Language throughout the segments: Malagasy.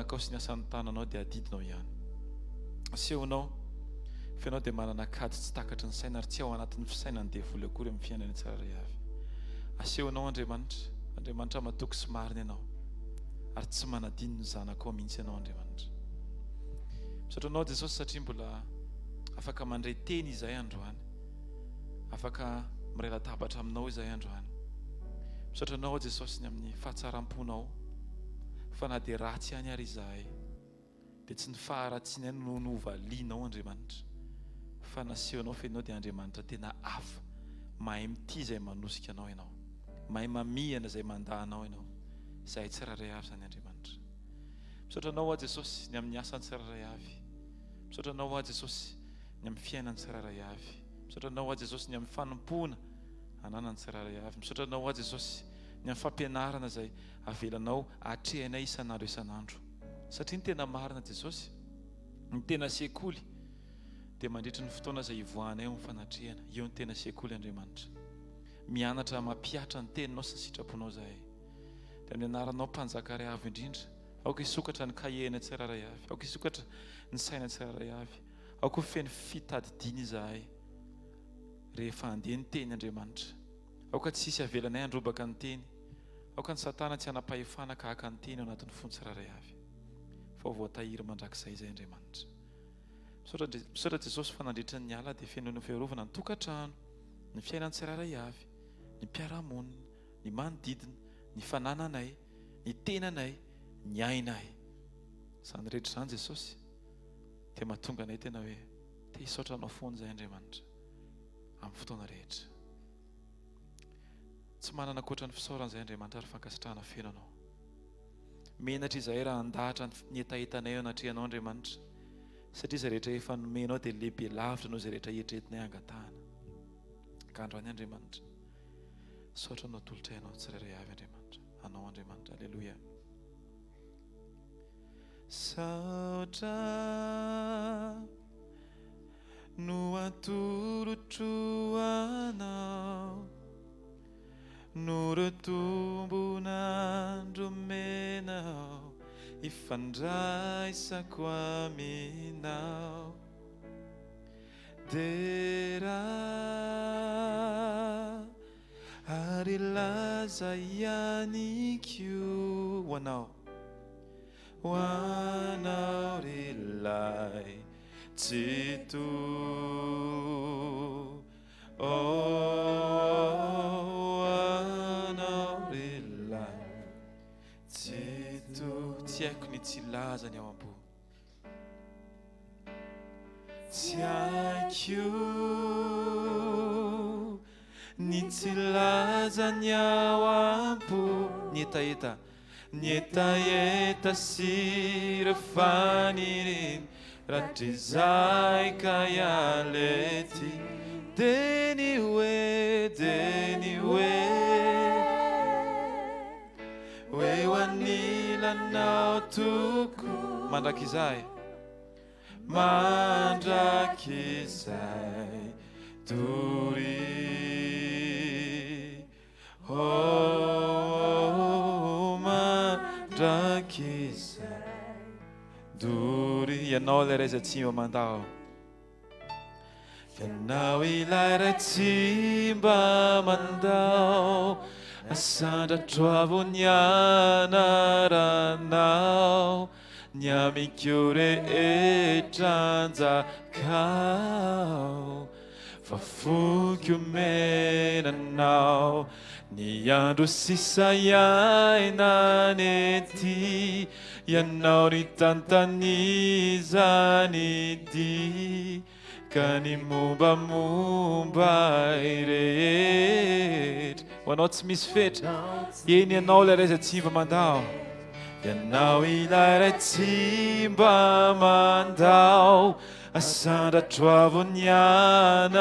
zanakao sy ny asan'ny tananao dia adidinao ihany. Asehonao fa ianao dia manana kajy tsy takatry ny saina ary tsy ao anatin'ny fisainan'ny devoly akory amin'ny fiainana tsirairay avy. Asehonao Andriamanitra, Andriamanitra matoky sy marina ianao ary tsy manadino ny zanakao mihitsy ianao Andriamanitra. Misaotra anao Jesosy satria mbola afaka mandray teny izahay androany. Afaka miray latabatra aminao izahay androany. Misaotra anao Jesosy ny amin'ny fahatsaram-ponao fa na dia ratsy ihany ary izahay dia tsy ny faharatsiana ihany no novalianao Andriamanitra fa nasehonao fa ianao dia Andriamanitra tena hafa, mahay mitia izay manosika anao ianao, mahay mamihana izay mandà anao ianao. Izahay tsirairay avy izany Andriamanitra. Misaotra anao aho Jesosy ny amin'ny asany tsirairay avy. Misaotra anao aho Jesosy ny amin'ny fiainany tsirairay avy. Misaotra anao aho Jesosy ny amin'ny fanompoana ananany tsirairay avy. Misaotra anao aho Jesosy ny amin'ny fampianarana izay avelanao atrehanay isan'andro isan'andro. Satria ny tena marina Jesosy, ny tena sekoly dia mandritry ny fotoana izay ivoahanay eo amin'ny fanatrehana. Eo ny tena sekoly Andriamanitra. Mianatra mampihatra ny teninao sy ny sitraponao izahay. Dia amin'ny anaranao Mpanjaka Ray Avo Indrindra, aoka hisokatra ny kahie-nay tsirairay avy. Aoka hisokatra ny saina tsirairay avy. Aoka ho feno fitadidiana izahay rehefa handeha ny teny Andriamanitra. Aoka tsy hisy avelanay handrobaka ny teny. Aoka ny Satana tsy hanam-pahefana ka haka ny teny ao anatin'ny fony tsirairay avy. Fa ho voatahiry mandrakizay izay Andriamanitra. Misaotra, misaotra Jesosy fa nandritra ny ala dia fenoinao fiarovana ny tokantrano, ny fiainan'ny tsirairay avy, ny mpiara-monina, ny manodidina, ny fanananay, ny tenanay, ny ainay. Izany rehetra izany Jesosy dia mahatonga anay tena hoe te hisaotra anao foana izay Andriamanitra amin'ny fotoana rehetra. Tsy manana ankoatra ny fisaorana izay Andriamanitra ary fankasitrahana feno anao. Menatra izahay raha handahatra ny hetahetanay eo anatrehanao Andriamanitra, satria izay rehetra efa nomenao dia lehibe lavitra noho izay rehetra eritreretinay hangatahana. Ka androany Andriamanitra, saotra no atolotray anao tsirairay avy Andriamanitra. Anao Andriamanitra. Aleloia. Saotra no atolotro anao Noho ireo tombon'andro omenao Ifandraisako aminao Dera ary laza ihany koa Ho anao Ho anao ry ilay Tsitoha Oh, ho anao ry ilay Tsitoha Tsy haiko ny tsy hilaza ny ao am-po Tsy haiko ny tsy hilaza ny ao am-po Ny hetaheta Ny hetaheta sy ireo faniriana Rahatrizay ka hiala ety Dia ny hoe, dia ny hoe Hoe ho anilanao tokoa Mandrakizay, mandrakizay doria Oh mandrakizay doria. Ianao ilay Ray izay tsy mba mandao. Ianao ilay Ray tsy mba mandao. Asandratro avo ny anaranao. Ny amiko rehetra anjakao. Fa foko omena anao Ny andro sisa iainana ety Ianao nitantan'izany ity Ka ny mombamomba ahy rehetra Ho anao tsy misy fetra Eny ianao ilay Ray izay tsy mba mandao Ianao ilay Ray tsy mba mandao Asandratro avo ny anaranao,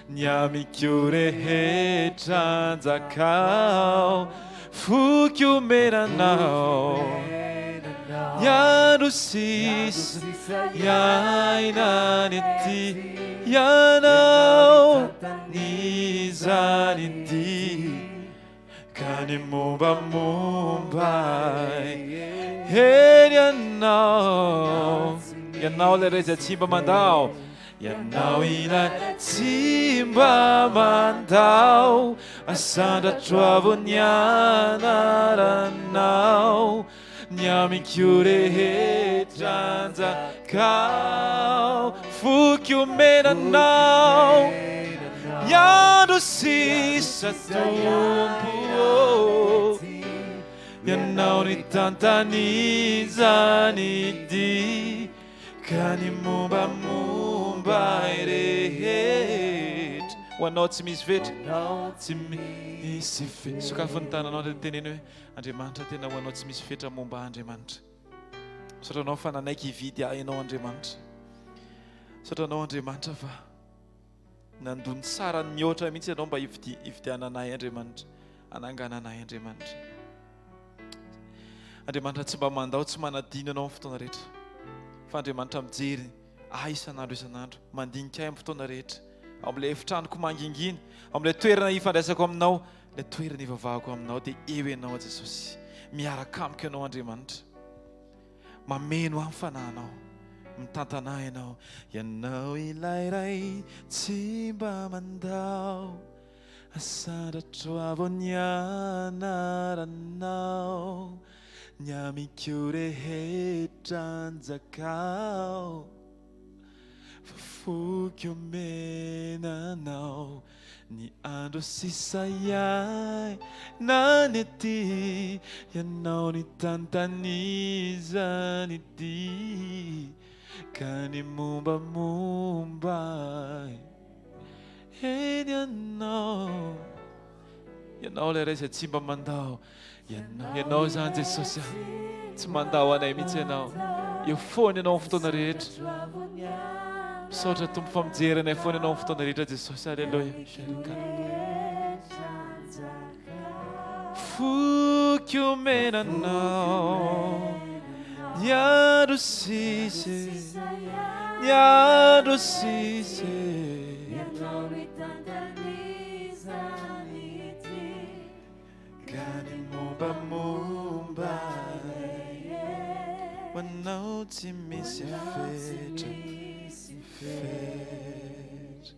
ny amiko rehetra anjakao, foko omena anao, ny andro sisa iainana ety, ianao n'izany ity. Ka ny mombamomba ahy. Eny Ianao, Ianao ilay Ray izay tsy mba mandao. Ianao ilay tsy mba mandao. Asandratro avo ny anaranao. Ny amiko rehetra anjakao. Voky omena anao. Ny andro sisa Tompo ô. Ianao nitantan'izany dia ka ny mombamomba ahy rehetra. Ho anao tsy misy fetra, tsy misy fetra. Sokafy ny tananao dia teneno hoe, Andriamanitra tena ho anao tsy misy fetra momba ahy Andriamanitra. Misaotra anao fa nanaiky hividy ahy ianao Andriamanitra. Misaotra anao Andriamanitra fa Nandoa ny sarany mihoatra mihitsy ianao mba hividianana ahy Andriamanitra, hananganana ahy Andriamanitra. Andriamanitra tsy mba mandao, tsy manadino ianao amin'ny fotoana rehetra. Fa Andriamanitra mijery ahy isan'andro isan'andro, mandinika ahy amin'ny fotoana rehetra. Ao amin'ilay efitranoko mangingina, ao amin'ilay toerana ifandraisako aminao, ilay toerana ivavahako aminao dia eo ianao Jesosy. Miaraka amiko ianao Andriamanitra. Mameno ahy ny fanahinao, mitantana ahy ianao. Ianao ilay Ray tsy mba mandao, asandratro avo ny anaranao, ny amiko rehetra anjakao, fa foko omena anao. Ny andro sisa iainana ety, Ianao nitantan'izany ity, ka ny mombamomba ahy, eny Ianao. Ianao ilay Ray izay tsy mba mandao. Ianao, Ianao izany Jesosy a. Tsy mandao anay mihitsy Ianao. Eo foana Ianao amin'ny fotoana rehetra. Misaotra Tompo fa mijery anay foana Ianao amin'ny fotoana rehetra Jesosy. Aleloia. Foky omena anao ny andro sisa ny andro sisa. Ka ny mombamomba ho anao tsy misy fetra, fetra.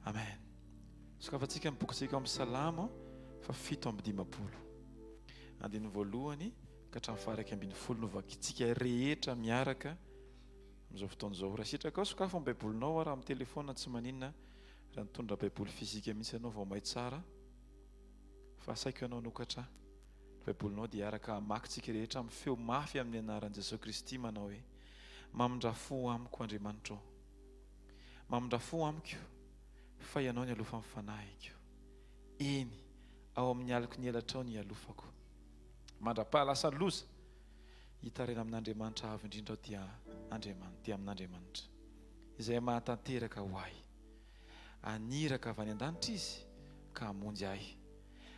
Amen. Sokafantsika ny bokintsika ao amin'ny Salamo fa 57. Andininy voalohany ka hatramin'ny faha 11 no vakintsika rehetra miaraka amin'izao fotoana izao. Raha sitrakao sokafo ny Baibolinao raha amin'ny telefona tsy maninona raha nitondra Baiboly fizika mihitsy ianao vao may tsara. Fa asaiko ianao hanokatra ny Baibolinao dia hiaraka hamaky tsika rehetra amin'ny feo mafy amin'ny anaran'i Jesoa Kristy manao hoe, Mamindrà fo amiko Andriamanitra ô. Mamindrà fo amiko fa Ianao ny alofan'ny fanahiko. Eny, ao amin'ny aloky ny elatrao ny ialofako. Mandra-pahalasa loza, hitaraina amin'Andriamanitra avo indrindra aho dia Andriamanitra, dia amin'Andriamanitra izay mahatanteraka ho ahy. Haniraka avy any an-danitra Izy ka hamonjy ahy.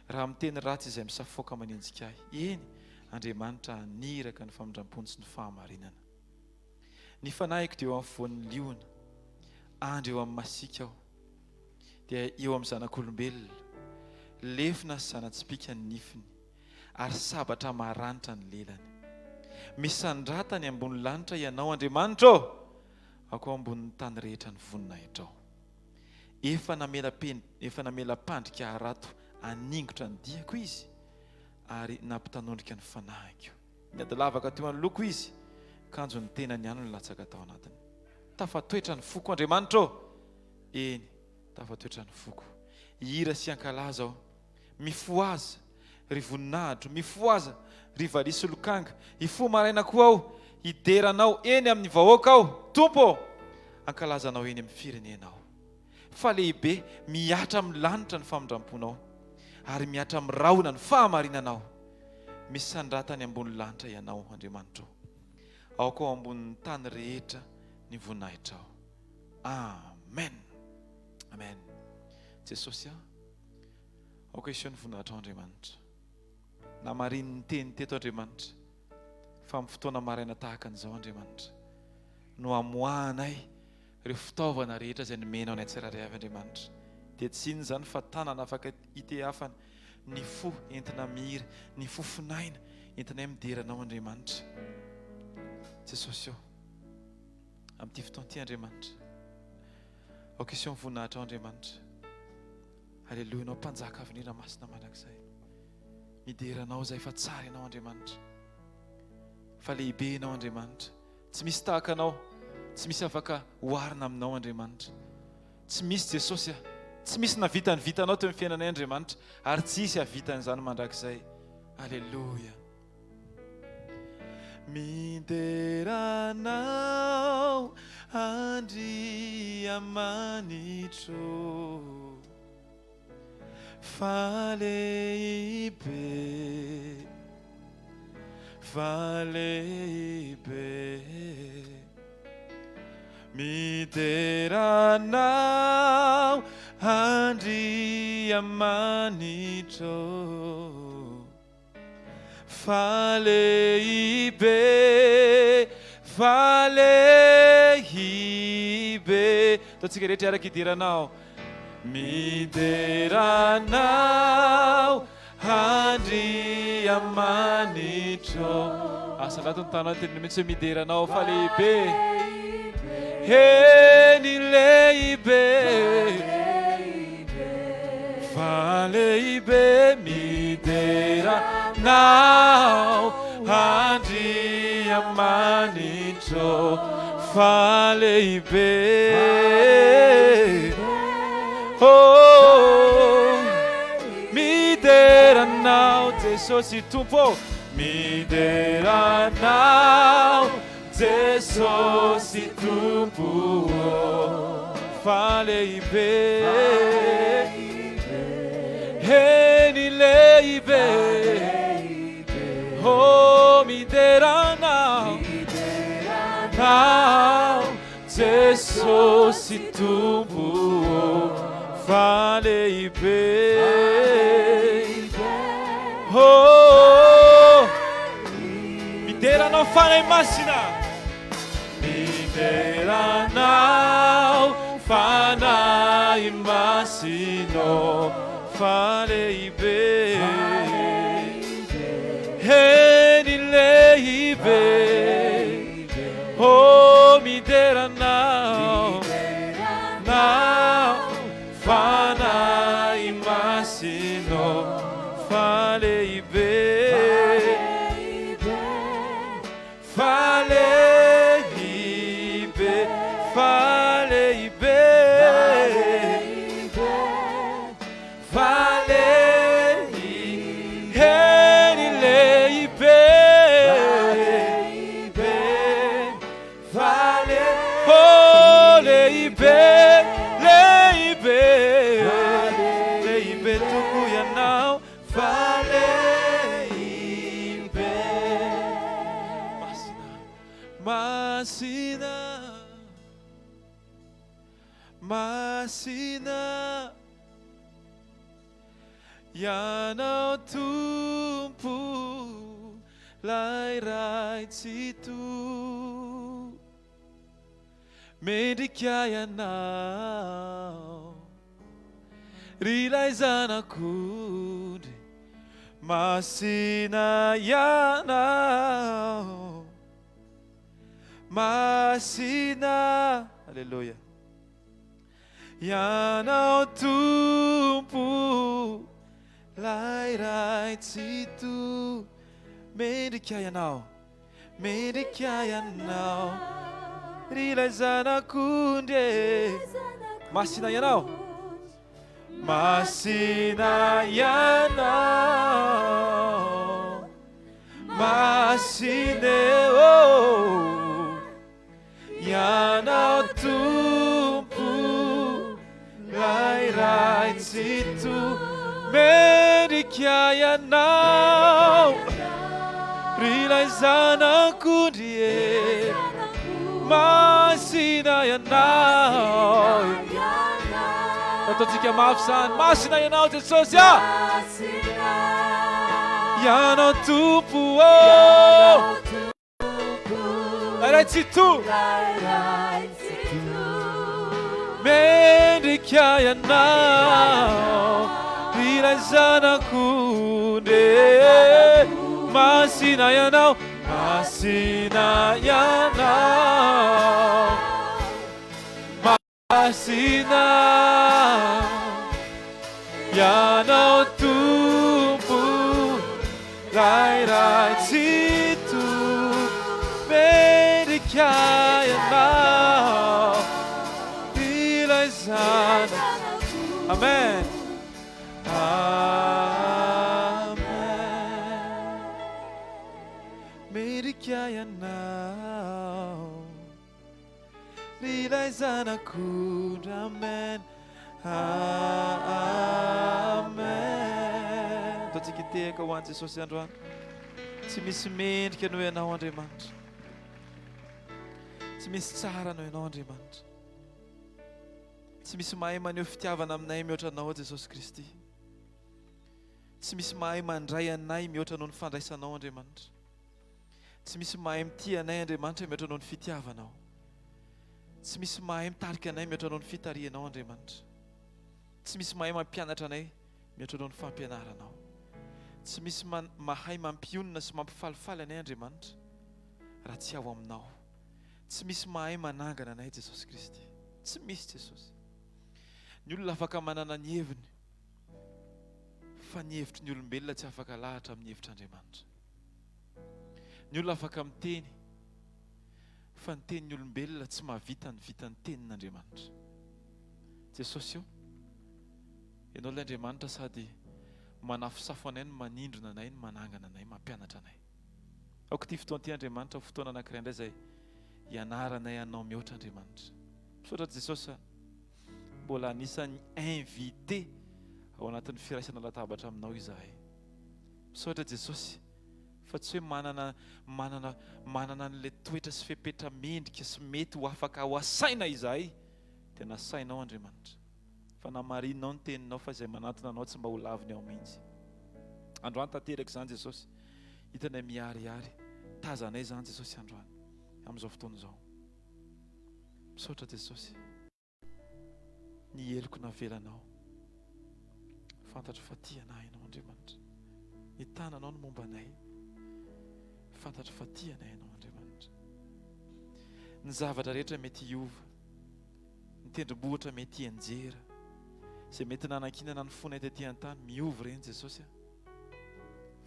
Raha miteny ratsy izay misafoaka manenjika ahy, eny, Andriamanitra haniraka ny famindrampony sy ny fahamarinana. Ny fanahiko dia eo afovoan'ny liona, andry eo amin'ny masiaka aho, dia eo amin'ny zanak'olombelona. Lefona sy zana-tsipìka ny nifiny, ary sabatra maranitra ny lelany. Misandrata any ambony lanitra Ianao, Andriamanitra ô! Aoka ho ambonin'ny tany rehetra ny voninahitrao. Efa namela efa namela mpandrika harato haningotra ny diako izy, ary nampitanondrika ny fanahiko. Niady lavaka teo anoloako izy, kanjo ny tenany ihany no latsaka tao anatiny. Tafatoetra ny foko, Andriamanitra ô! Eny, tafatoetra ny foko. Hihira sy hankalaza aho. Mifohaza, ry voninahitro, mifohaza, ry valiha sy lokanga. Hifoha maraina koa aho, hidera Anao eny amin'ny vahoaka aho, Tompo ô! Hankalaza Anao eny amin'ny firenena aho. Fa lehibe mihatra amin'ny lanitra ny famindram-ponao, ary mihatra amin'ny rahona ny fahamarinanao. Misandrata any ambony lanitra Ianao, Andriamanitra ô. Aoka ho ambonin'ny tany rehetra ny voninahitrao. Amen. Amen. Jesosy a. Aoka hiseho ny voninahitrao Andriamanitra. Namarininy teny teto Andriamanitra fa amin'ny fotoana maraina tahaka an'izao Andriamanitra no hamoahanay ireo fitaovana rehetra izay nomenao anay tsirairay avy Andriamanitra. Dia tsy inona izany fa tanana afaka hitehafana, ny fo entina mihira, ny fofon'aina. Entinay midera Anao Andriamanitra. Jesosy ô. Amin'ity fotoana ity Andriamanitra. Aoka hiseho ny voninahitrao Andriamanitra. Aleloia Ianao Mpanjaka avy indrindra masina mandrakizay. Midera Anao izay fa tsara Ianao Andriamanitra. Fa lehibe Ianao Andriamanitra. Tsy misy tahaka Anao. Tsy misy afaka oharina aminao Andriamanitra. Tsy misy Jesosy a. Tsy misy navita ny vitanao teo amin'ny fiainanay Andriamanitra ary tsy hisy hahavita an'izany mandrakizay. Aleloia. Midera Anao Andriamanitro fa lehibe, fa lehibe. Midera Anao Andriamanitro. Fa lehibe, fa lehibe. Ataontsika rehetra hiaraka hidera Anao. Midera Anao Andriamanitro. Asandrato ny tananao teneno mihitsy hoe midera Anao fa lehibe. Eny lehibe. Fa lehibe midera Anao Andriamanitro fa lehibe Oh midera Anao Jesosy Tompo midera Anao Jesosy Tompo ô, fa lehibe, eny lehibe, ô midera Anao, Anao, Jesosy Tompo ô, fa lehibe, ô. Midera Anao Fanahy Masina. Midera Anao Fanahy Masina fa lehibe. Eny lehibe. Oh midera Anao. Anao Fanahy Masina fa lehibe. Fa lehibe, fa lehibe, fa lehibe, eny lehibe, fa le, oh lehibe, lehibe, lehibe tokoa ianao. Fa lehibe. Masina, masina, masina Ianao Tompo, 'Lay Ray Tsitoha. Mendrika Ianao. Ry ilay Zanak'ondry masina Ianao, masina, Aleloia, Ianao Tompo, 'lay Ray Tsitoha, mendrika Ianao. Mendrika ianao ry ilay zanak'ondry e. Masina ianao. Masina ianao. Masina e oh. Ianao Tompo lay Ray Tsitoha mendrika Ianao ry ilay Zanak'ondry e Masina Ianao Ataontsika mafy izany Masina Ianao Jesosy a Ianao Tompo ô Ray Tsitoha, mendrika Ianao, ilay Zanak'ondry. Masina Ianao, Masina Ianao. Masina Ianao Tompo, Ray Ray Tsitoha, mendrika Ianao, ilay Zanaka. Amen. Amen. Mendrika Ianao. Ry ilay Zanak'ondry, Amen, Amen. Ataontsika hitehaka ho an'i Jesosy androany. Tsy misy mendrika noho Ianao, Andriamanitra. Tsy misy tsara noho Ianao, Andriamanitra. Tsy misy mahay maneho fitiavana aminay mihoatra Anao, Jesosy Kristy. Tsy misy mahay mandray anay mihoatra noho ny fandraisanao, Andriamanitra. Tsy misy mahay mitia anay Andriamanitra mihoatra noho ny fitiavanao. Tsy misy mahay mitarika anay mihoatra noho ny fitarihanao Andriamanitra. Tsy misy mahay mampianatra anay mihoatra noho ny fampianaranao. Tsy misy mahay mampionona sy mampifalifaly anay Andriamanitra raha tsy ao aminao. Tsy misy mahay manangana anay Jesosy Kristy. Tsy misy Jesosy. Ny olona afaka manana ny heviny fa ny hevitry ny olombelona tsy afaka lahatra amin'ny hevitr'Andriamanitra. Ny olona afaka miteny fa ny tenin'ny olombelona tsy mahavita ny vitan'ny tenin'Andriamanitra. Jesosy o, Ianao ilay Andriamanitra sady manafosafo anay no manindrona anay no manangana anay, mampianatra anay. Aoka ity fotoana ity Andriamanitra ho fotoana anankiray indray izay hianaranay Anao mihoatra Andriamanitra. Misaotra Jesosy fa mbola anisan'ny invité ao anatin'ny firaisana latabatra aminao izahay. Misaotra Jesosy fa tsy hoe manana manana manana an'ilay toetra sy fepetra mendrika sy mety ho afaka ho asaina izahay dia nasainao Andriamanitra fa namarinao ny teninao fa izay manantona anao tsy mba ho laviny ao mihitsy. Androany tanteraka izany Jesosy. Hitanay miharihary, tazanay izany Jesosy androany amin'izao fotoana izao. Misaotra Jesosy. Ny heloko navelanao. Fantatro fa tia anay Ianao Andriamanitra. Ny tananao no momba anay. Fantatro fa tia anay Ianao Andriamanitra. Ny zavatra rehetra mety hiova, ny tendrombohitra mety hianjera, izay mety nanankinana ny fonay tety an-tany, miova ireny Jesosy a.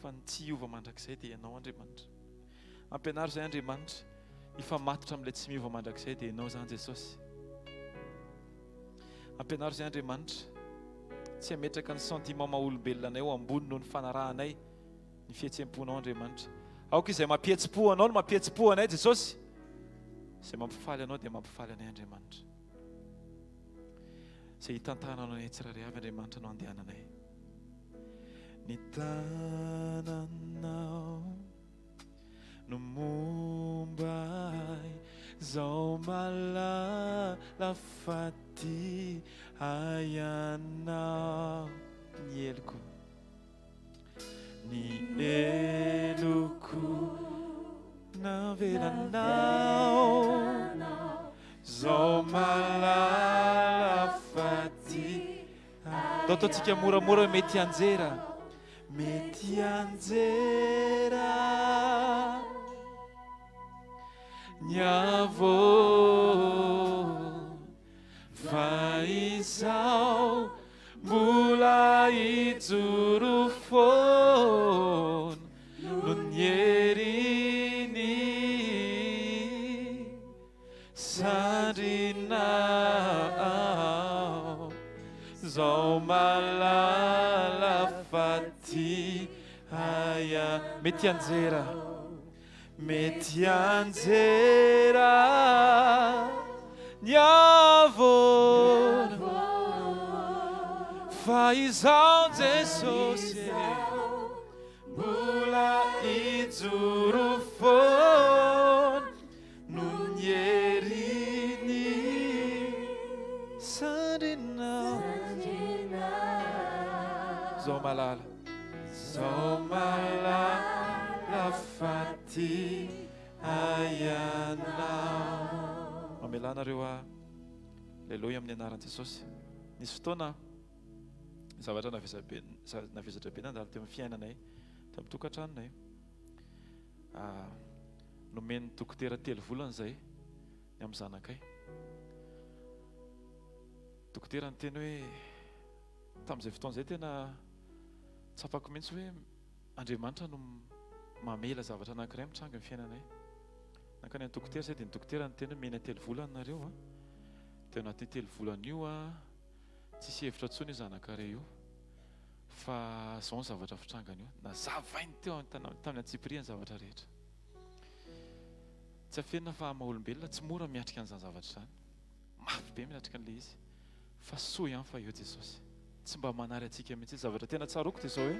Fa ny tsy hiova mandrakizay dia Ianao Andriamanitra. Ampianaro izay Andriamanitra hifamatotra amin'ilay tsy miova mandrakizay dia Ianao izany Jesosy. Ampianaro izay Andriamanitra tsy hametraka ny sentiment maha olombelona anay ho ambony noho ny fanarahanay ny fihetsem-ponao Andriamanitra. Aoka izay mampihetsi-po anao no mampihetsi-po anay Jesosy. Izay mampifaly anao dia mampifaly anay Andriamanitra. Izay hitantananao anay tsirairay avy Andriamanitra no andehananay. Ny tananao no momba ahy zao malala fa tia ahy ianao ny heloko ny heloko navelanao zao malala fa tia Ndao ataontsika moramora hoe mety hianjera. Mety hianjera ny avo fa izaho mbola hijoro foana noho ny heriny. Sandrinao zao malala fa tia ahy. Mety hianjera, mety hianjera ny havoana fa izaho Jesosy mbola hijoro foana. Noho ny heriny sandrinao. Zao malala, zao malala fa tia ahy ianao. Mamelà anareo aho. Leloy amin'ny anaran'i Jesosy. Nisy fotoana zavatra navesa-be, navesatra be nandalo teo amin'ny fiainanay, teo amin'ny tokantranonay. Nomen'ny dokotera telo volana izay ny amin'ny zanakay. Dokotera niteny hoe tamin'izay fotoana izay tena tsapako mihitsy hoe Andriamanitra no mamela zavatra anankiray mitranga ny fiainanay. Nankany amin'ny dokotera izay dia ny dokotera niteny hoe mena telo volana nareo a. Dia anatin'io telo volana io a, tsisy hevitra intsony io zanakareo io. Fa izao ny zavatra fitrangany io. Nazavainy teo tamin'ny antsipiriany ny zavatra rehetra. Tsy afenina fa maha olombelona tsy mora miatrika an'izany zavatra izany. Mafy be miatrika an'ilay izy. Fa soa ihany fa eo Jesosy. Tsy mba manary antsika mihitsy. Zavatra tena tsaroako dia izao hoe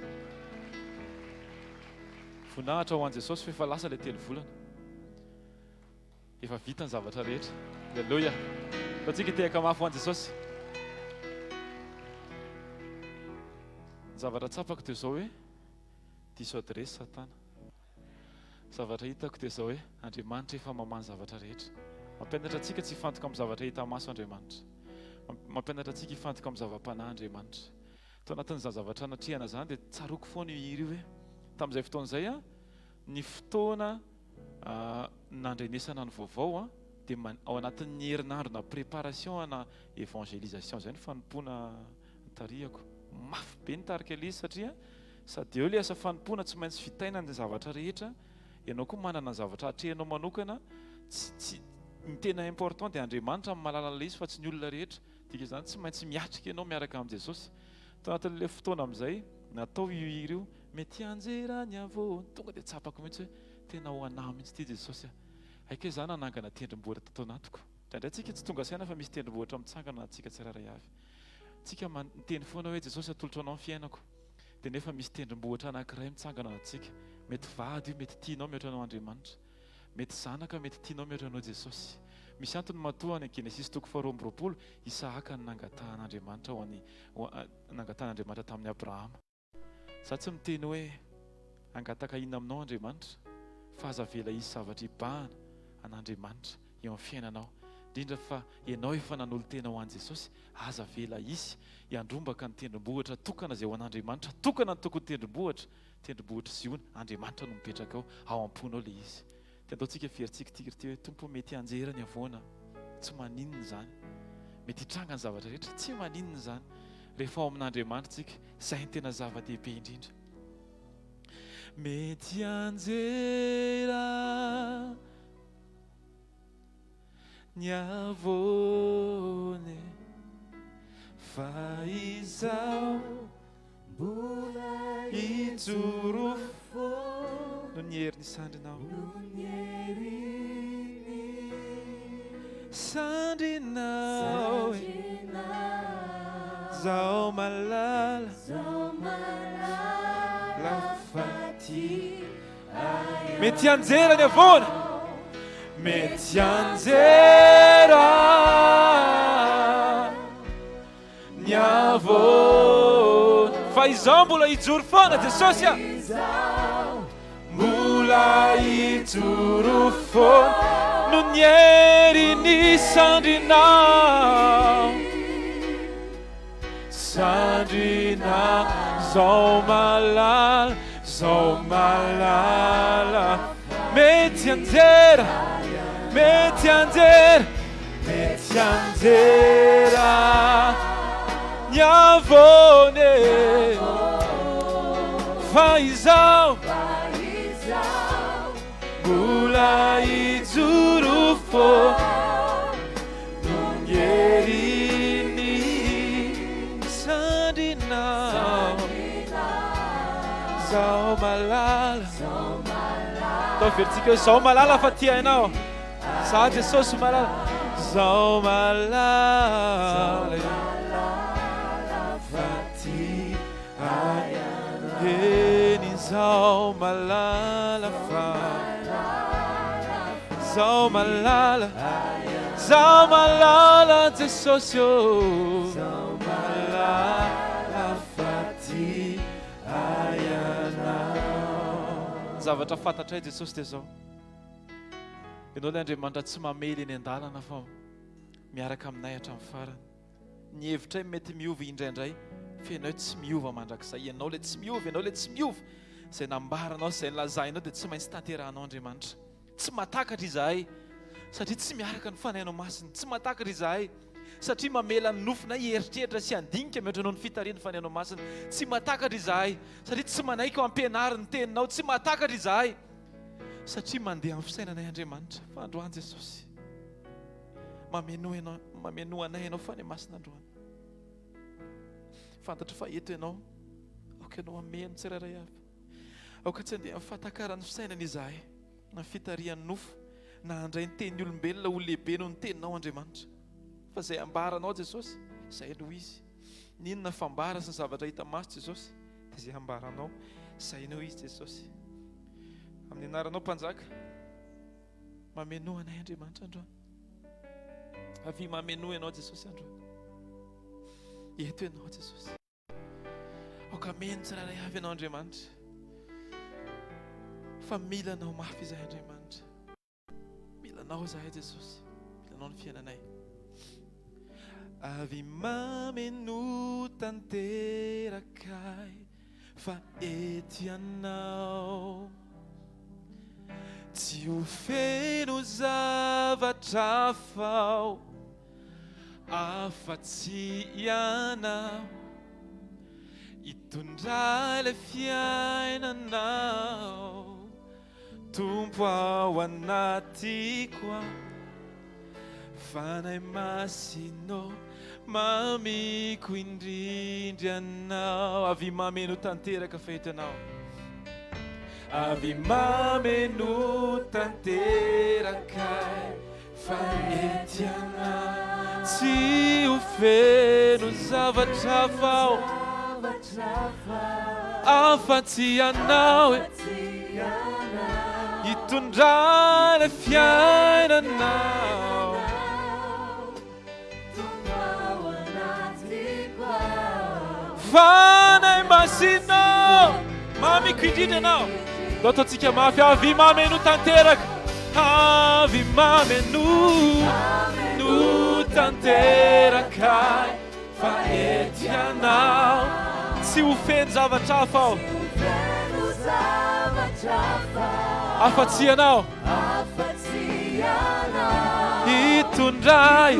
voninahitra ho an'i Jesosy fa efa lasa ilay telo volana. Efa vita ny zavatra rehetra. Aleloia. Ataontsika hitehaka mafy ho an'i Jesosy. Ny zavatra tsapako dia izao hoe diso adiresy Satana. Zavatra hitako dia izao hoe Andriamanitra efa mamaha ny zavatra rehetra. Mampianatra antsika tsy hifantoka amin'ny zavatra hita maso Andriamanitra. Mampianatra antsika hifantoka amin'ny zava-panahy Andriamanitra. Tao anatin'izany zavatra natrehana izany dia tsaroako foana io hira io hoe tamin'izay fotoana izay ny fotoana nandrenesana ny vaovao dia ao anatin'ny herinandro na préparation na évangélisation izay ny fanompoana nitarihako. Mafy be nitarika ilay izy satria sady eo ilay asa fanompoana tsy maintsy vitaina ny zavatra rehetra, ianao koa manana ny zavatra atrehinao manokana, tsy tsy ny tena important dia Andriamanitra no mahalala an'ilay izy fa tsy ny olona rehetra. Dikan'izany tsy maintsy miatrika ianao miaraka amin'i Jesosy. Tao anatin'ilay fotoana amin'izay natao io hira io, mety hianjera ny havoana, tonga dia tsapako mihitsy hoe tena ho anah mihitsy ity Jesosy a. Hay kay za nanangana tendrombohitra tato anatiko. Indraindray tsika tsy tonga saina fa misy tendrombohitra mitsangana anatintsika tsirairay avy. Tsika miteny foana hoe Jesosy atolotro anao ny fiainako. Dia nefa misy tendrombohitra anankiray mitsangana anatintsika. Mety vady io, mety tianao mihoatra anao Andriamanitra. Mety zanaka, mety tianao mihoatra anao Jesosy. Misy antony matoa any Genesisy toko faharoa amby roapolo, Isahaka no nangatahan'Andriamanitra ho an'i nangatahan'Andriamanitra tamin'i Abrahama. Za tsy miteny hoe hangataka inona aminao Andriamanitra fa aza avela hisy zavatra hibahana an'Andriamanitra eo amin'ny fiainanao indrindra fa ianao efa nanolo-tena ho an'i Jesosy aza avela hisy hiandrombaka ny tendrombohitra tokana izay ho an'Andriamanitra tokana ny tokony tendrombohitra tendrombohitr'i Ziona Andriamanitra no mipetraka ao ao am-ponao ilay izy Dia ataontsika verintsika ity ity hoe, Tompo ô, mety hianjera ny havoana, tsy maninona izany. Mety hitranga ny zavatra rehetra, tsy maninona izany. Rehefa ao amin'Andriamanitra isika, izay no tena zava-dehibe indrindra. Mety hianjera ny havoana e, fa izaho Mbola hijoro foana. Noho ny herin'ny sandrinao. Noho ny herin'ny sandrinao. Sandrinao. Zaho malala. Zaho malala fa tia ahy. Mety hianjera ny havoana. Mety hianjera. Ny havoana. Fa izaho mbola hijoro foana Jesosy a. Mbola hijoro foana noho ny herin'ny sandrinao. Sandrinao zao malala, zao malala. Mety hianjera, mety hianjera. Mety hianjera ny havoana e, fa izaho mbola hijoro foana noho ny herin'ny sandrinao. Zaho malala, ataovy herintsika hoe zaho malala fa tia anao. Za Jesosy malala, zaho malala fa tia ahy. Eny zaho malala fa zaho malala, zaho malala Jesosy ô, zaho malala fa tia ahy Ianao. Ny zavatra fantatray Jesosy dia zao. Ianao ilay Andriamanitra tsy mamely eny an-dalana fa miaraka aminay hatramin'ny farany. Ny hevitray mety miova indraindray fa Ianao tsy miova mandrakizay. Ianao ilay tsy miova, Ianao ilay tsy miova. Izay nambaranao sy izay nolazainao dia tsy maintsy tanterahanao Andriamanitra. Tsy mahatakatra izahay satria tsy miaraka ny Fanahinao Masina. Tsy mahatakatra izahay satria mamela ny nofonay hieritreritra sy handinika mihoatra noho ny fitarihan'ny Fanahinao Masina. Tsy mahatakatra izahay satria tsy manaiky ho ampianarin'ny Teninao. Tsy mahatakatra izahay satria mandeha amin'ny fisainanay Andriamanitra. Fa androany Jesosy, mamenoa Ianao, mamenoa anay Ianao Fanahy Masina androany. Fantatro fa eto Ianao. Aoka Ianao hameno tsirairay avy. Aoka tsy handeha amin'ny fahatakaran'ny fisainana izahay, na fitarihan'ny nofo, na handray ny tenin'ny olombelona ho lehibe noho ny teninao Andriamanitra. Fa izay ambaranao Jesosy, izay no izy. N'inona fambara sy ny zavatra hita maso Jesosy, dia izay ambaranao, izay no izy Jesosy. Amin'ny anaranao Mpanjaka, mamenoa anay Andriamanitra androany. Avia mamenoa ianao Jesosy androany. Eto ianao Jesosy. Aoka hameno tsirairay avy Ianao Andriamanitra. Fa mila Anao mafy izahay Andriamanitra. Mila Anao izahay Jesosy. Mila Anao ny fiainanay. Avy mameno tanteraka ahy fa eto Ianao. Tsy ho feno zavatra hafa aho. Afa-tsy ianao hitondra ilay fiainanao Tompo ao anatiko ao Fanahy Masina mamiko indrindra Ianao Avia mameno tanteraka fa eto Ianao Avia mameno tanteraka Fa mety ianao tsy ho feno zavatra hafa aho afa-tsy ianao e hitondra ilay fiainanao Fanahy Masina mamiko indrindra ianao. Ndao ataontsika mafy avy mameno tanteraka avy mameno no tanteraka fa eto ianao tsy ho feno zavatra hafa aho afa-tsy ianao hitondra ahy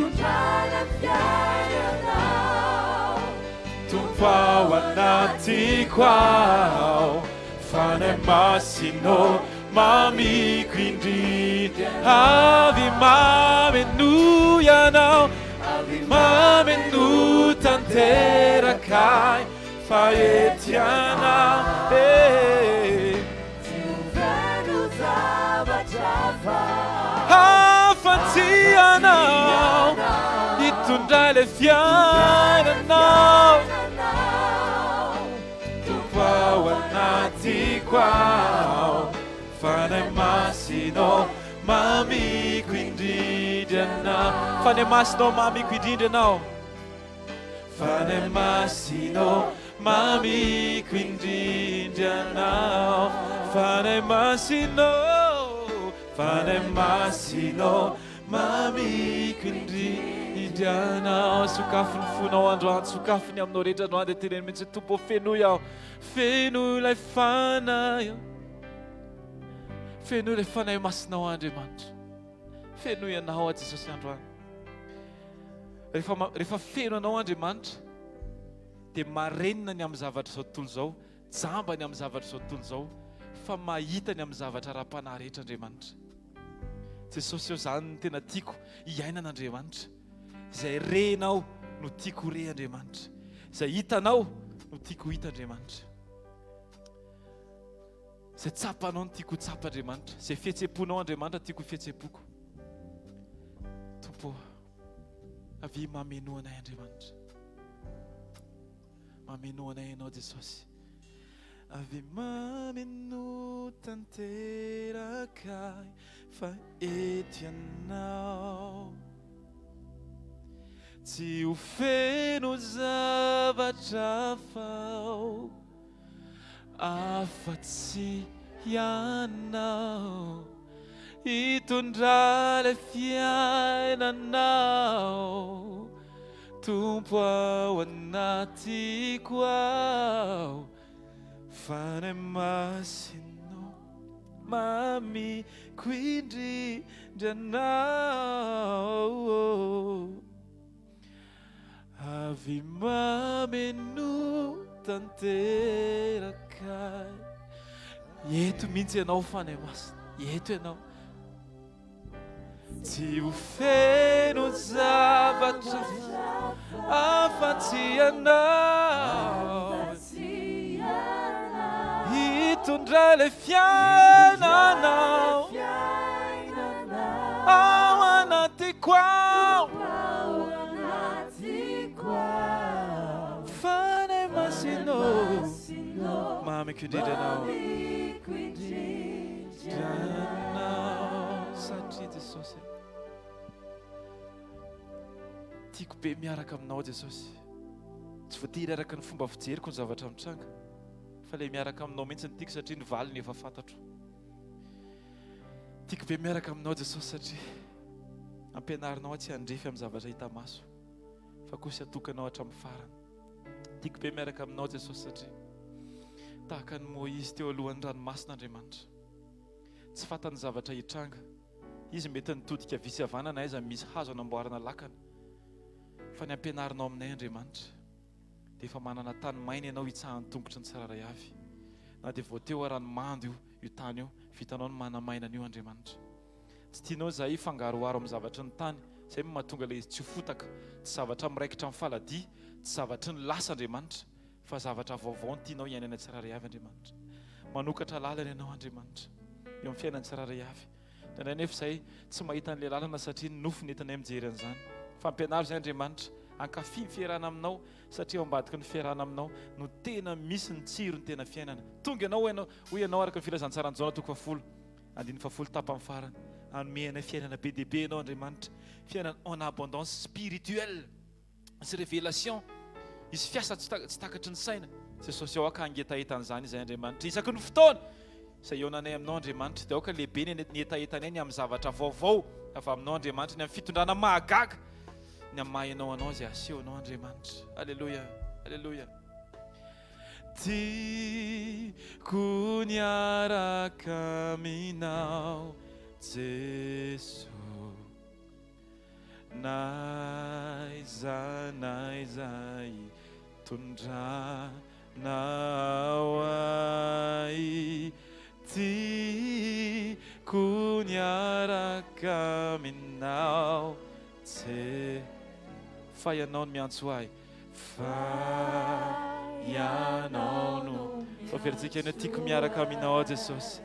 Tompo ao anatiko ao Fanahy Masina mamiko indrindra Avy mameno ianao Avy mameno tanteraka ahy Fa eto ianao eh. Tsy ho feno zavatra hafa. Afa-tsy ianao hitondra ilay fiainanao. Tompo ao anatiko ao, Fanahy Masina mamiko indrindra Ianao. Fanahy Masina mamiko indrindra Ianao. Fanahy Masina Mamiko indrindra Anao, Fanahy Masina ô, Fanahy Masina ô, mamiko indrindra Anao. Sokafy ny fonao androany, sokafy ny aminao rehetra androany, dia teneno mihitsy hoe, Tompo ô, fenoy aho, fenoy ilay Fanahy, fenoy ilay Fanahy Masinao Andriamanitra, fenoy Anao aho Jesosy androany. Rehefa, rehefa feno Anao Andriamanitra, dia marenina ny amin'ny zavatra izao tontolo izao, jamba ny amin'ny zavatra izao tontolo izao, fa mahita ny amin'ny zavatra ara-panahy rehetra Andriamanitra. Jesosy eo, izany no tena tiako hiainana Andriamanitra. Izay renao no tiako ho re Andriamanitra. Izay hitanao no tiako ho hita Andriamanitra. Izay tsapanao no tiako ho tsapa Andriamanitra. Izay fihetsem-ponao Andriamanitra tiako ho fihetsem-poko. Tompo, avia mamenoa anay Andriamanitra. Mamenoa anay Ianao Jesosy. Avia mameno tanteraka ahy fa eto Ianao. Tsy ho feno zavatra hafa aho afa-tsy Ianao. Hitondra ilay fiainanao. Tompo ao anatiko ao. Fanahy Masina mamiko indrindra Anao Avy mameno tanteraka ahy. Eto mihitsy ianao Fanahy Masina, eto ianao. Tsy ho feno zavatra afa-tsy ianao. Hitondra ilay fiainanao ao anatiko ao. Fanahy Masina ô, mamiko indrindra Anao. Anao satria Jesosy tiako be miaraka aminao Jesosy. Tsy voatery araka ny fomba fijeriko ny zavatra mitranga fa ilay miaraka aminao mihitsy no tiako satria ny valiny efa fantatro. Tiako be miaraka aminao Jesosy satria ampianarinao aho tsy handrefy amin'ny zavatra hita maso fa kosa atokanao hatramin'ny farany. Tiako be miaraka aminao Jesosy satria tahaka an'i Moizy teo alohan'ny ranomasina Andriamanitra. Tsy fantany zavatra hitranga. Izy mety nitodika havia sy havanana aiza misy hazo anamboarana lakana. Fa ny ampianarinao aminay Andriamanitra dia efa manana tany maina ianao hitsahan'ny tongotry ny tsirairay avy. Na dia vao teo ara ny mando io io tany io, vitanao ny manamaina an'io Andriamanitra. Tsy tianao izahay hifangaroharo amin'ny zavatry ny tany, izay no mahatonga ilay izy tsy ho fotaka, tsy zavatra miraikitra amin'ny faladia, tsy zavatry ny lasa Andriamanitra, fa zavatra vaovao no tianao hiainana tsirairay avy Andriamanitra. Manokatra lalana ianao Andriamanitra, eo amin'ny fiainan'ny tsirairay avy. Indraindray anefa izahay tsy mahita an'ilay lalana satria ny nofo no entinay mijery an'izany. Fa ampianaro izahay Andriamanitra, hankafy ny fiarahana aminao satria ao ambadiky ny fiarahana aminao no tena misy ny tsiro ny tena fiainana. Tonga ianao hoy ianao araka ny filazantsaran'i Jaona toko fahafolo. Andininy fahafolo tapany farany. Hanome anay fiainana be dia be Ianao Andriamanitra. Fiainana en abondance spirituelle sy révélation. Hisy fiasa tsy takatry ny saina. Jesosy aoka hangetaheta an'izany izahay Andriamanitra. Isaky ny fotoana izay hihaonanay aminao Andriamanitra dia aoka lehibe ny hetahetanay ny amin'ny zavatra vaovao avy aminao Andriamanitra, ny amin'ny fitondrana mahagaga, ny amin'ny maha Ianao anao izay asehonao Andriamanitra. Alléluia. Alléluia. Tiako niaraka aminao Jeso N'aiza n'aiza hitondranao ahy Tiako niaraka aminao Je Fa ianao no miantso ahy Fa ianao no Fa averintsika eny hoe tiako miaraka aminao aho Jesosy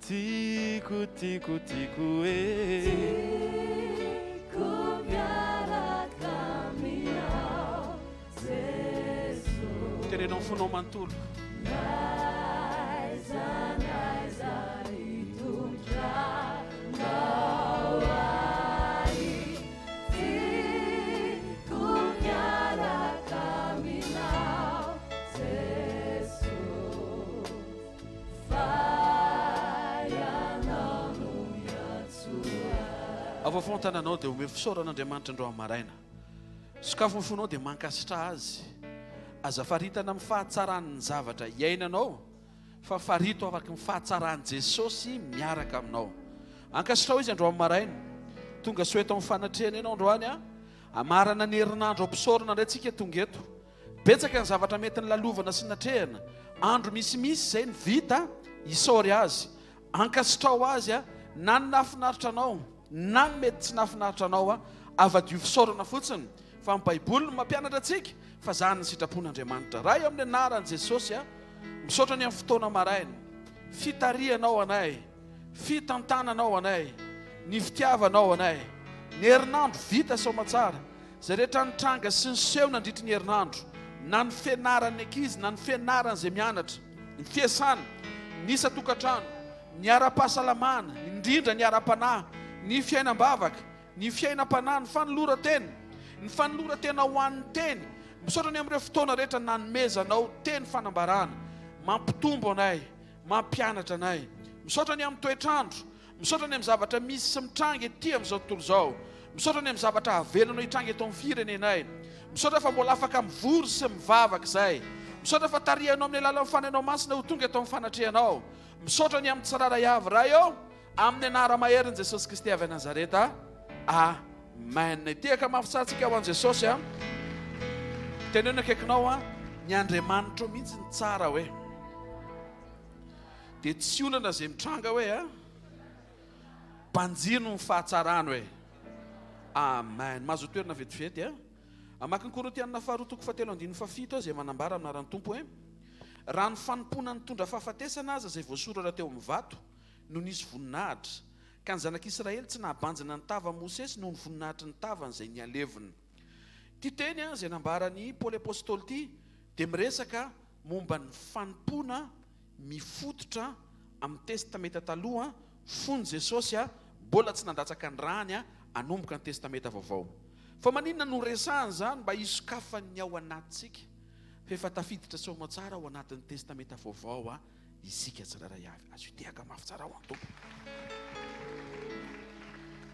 Tiako, tiako, tiako e Tiako miaraka aminao Jesosy Teneno amin'ny fonao manontolo. N'aiza n'aiza hitondranao ahy Tiako miaraka aminao Jesosy Fa Ianao no miantso ahy. Avafao ny tananao dia omeo fisaorana Andriamanitra androany maraina. Sokafy ny fonao dia mankasitraha Azy. Aza faritana amin'ny fahatsaran'ny zavatra iainanao fa farito araky ny fahatsaran'i Jesosy miaraka aminao. Ankasitraho Izy androany maraina. Tonga soa eto amin'ny fanatrehana ianao androany a. Hamarana ny herinandro am-pisaorana indray tsika tonga eto. Betsaka ny zavatra mety nilalovana sy natrehana. Andro misimisy izay ny vita, isaory Azy. Ankasitraho Azy a, na ny nahafinaritra anao na ny mety tsy nahafinaritra anao a, avadio fisaorana fotsiny fa ny Baiboly no mampianatra antsika fa zany ny sitrapon'Andriamanitra. Ray amin'ny anaran'i Jesosy a, misaotra ny amin'ny fotoana maraina, fitarihanao anay, fitantananao anay, ny fitiavanao anay, ny herinandro vita soamatsara, izay rehetra nitranga sy niseho nandritry ny herinandro, na ny fianaran'ny ankizy na ny fianaran'izay mianatra, ny fiasana, ny isan-tokantrano, ny ara-pahasalamana, indrindra ny ara-panahy, ny fiainam-bavaka, ny fiainam-panahy, ny fanoloran-tena, ny fanoloran-tena ho an'ny teny. Misaotra ny amin'ireo fotoana rehetra nanomezanao teny fanambarana, mampitombo anay, mampianatra anay. Misaotra ny amin'ny toetr'andro, misaotra ny amin'ny zavatra misy sy mitranga ety amin'izao tontolo izao. Misaotra ny amin'ny zavatra avelanao hitranga eto amin'ny firenenay. Misaotra fa mbola afaka mivory sy mivavaka izay. Misaotra fa tarihanao amin'ny alalan'ny Fanahinao Masina ho tonga eto amin'ny fanatrehanao. Misaotra ny amin'ny tsirairay avy, Ray ô, amin'ny anara-maherin'i Jesosy Kristy avy any Nazareta. Amen. Hitehaka mafy tsara tsika ho an'i Jesosy a. Teneno akaikinao a, ny Andriamanitrao mihitsy ny tsara hoe. Dia tsy olana izay mitranga hoe a. Banjino ny fahatsarany hoe. Amen. Mahazo toerana vetivety a. Hamaky ny Korintianina faharoa toko fahatelo andininy fahafito aho izay manambara amin'ny anaran'ny Tompo hoe, Raha ny fanompoana nitondra fahafatesana aza izay voasoratra teo amin'ny vato no nisy voninahitra, ka ny zanak'Israely tsy nahabanjina ny tavan'i Mosesy noho ny voninahitry ny tavany izay nihalevona. Ity teny izay nambaran'i Paoly Apostoly ity dia miresaka momba ny fanompoana mifototra amin'ny Testamenta Taloha fony Jesosy mbola tsy nandatsaka ny rany hanomboka ny Testamenta Vaovao. Fa maninona no resahana izany? Mba hisokafan'ny ao anatintsika fa efa tafiditra soamantsara ao anatin'ny Testamenta Vaovao isika tsirairay avy. Azo itehaka mafy tsara ho an'ny Tompo.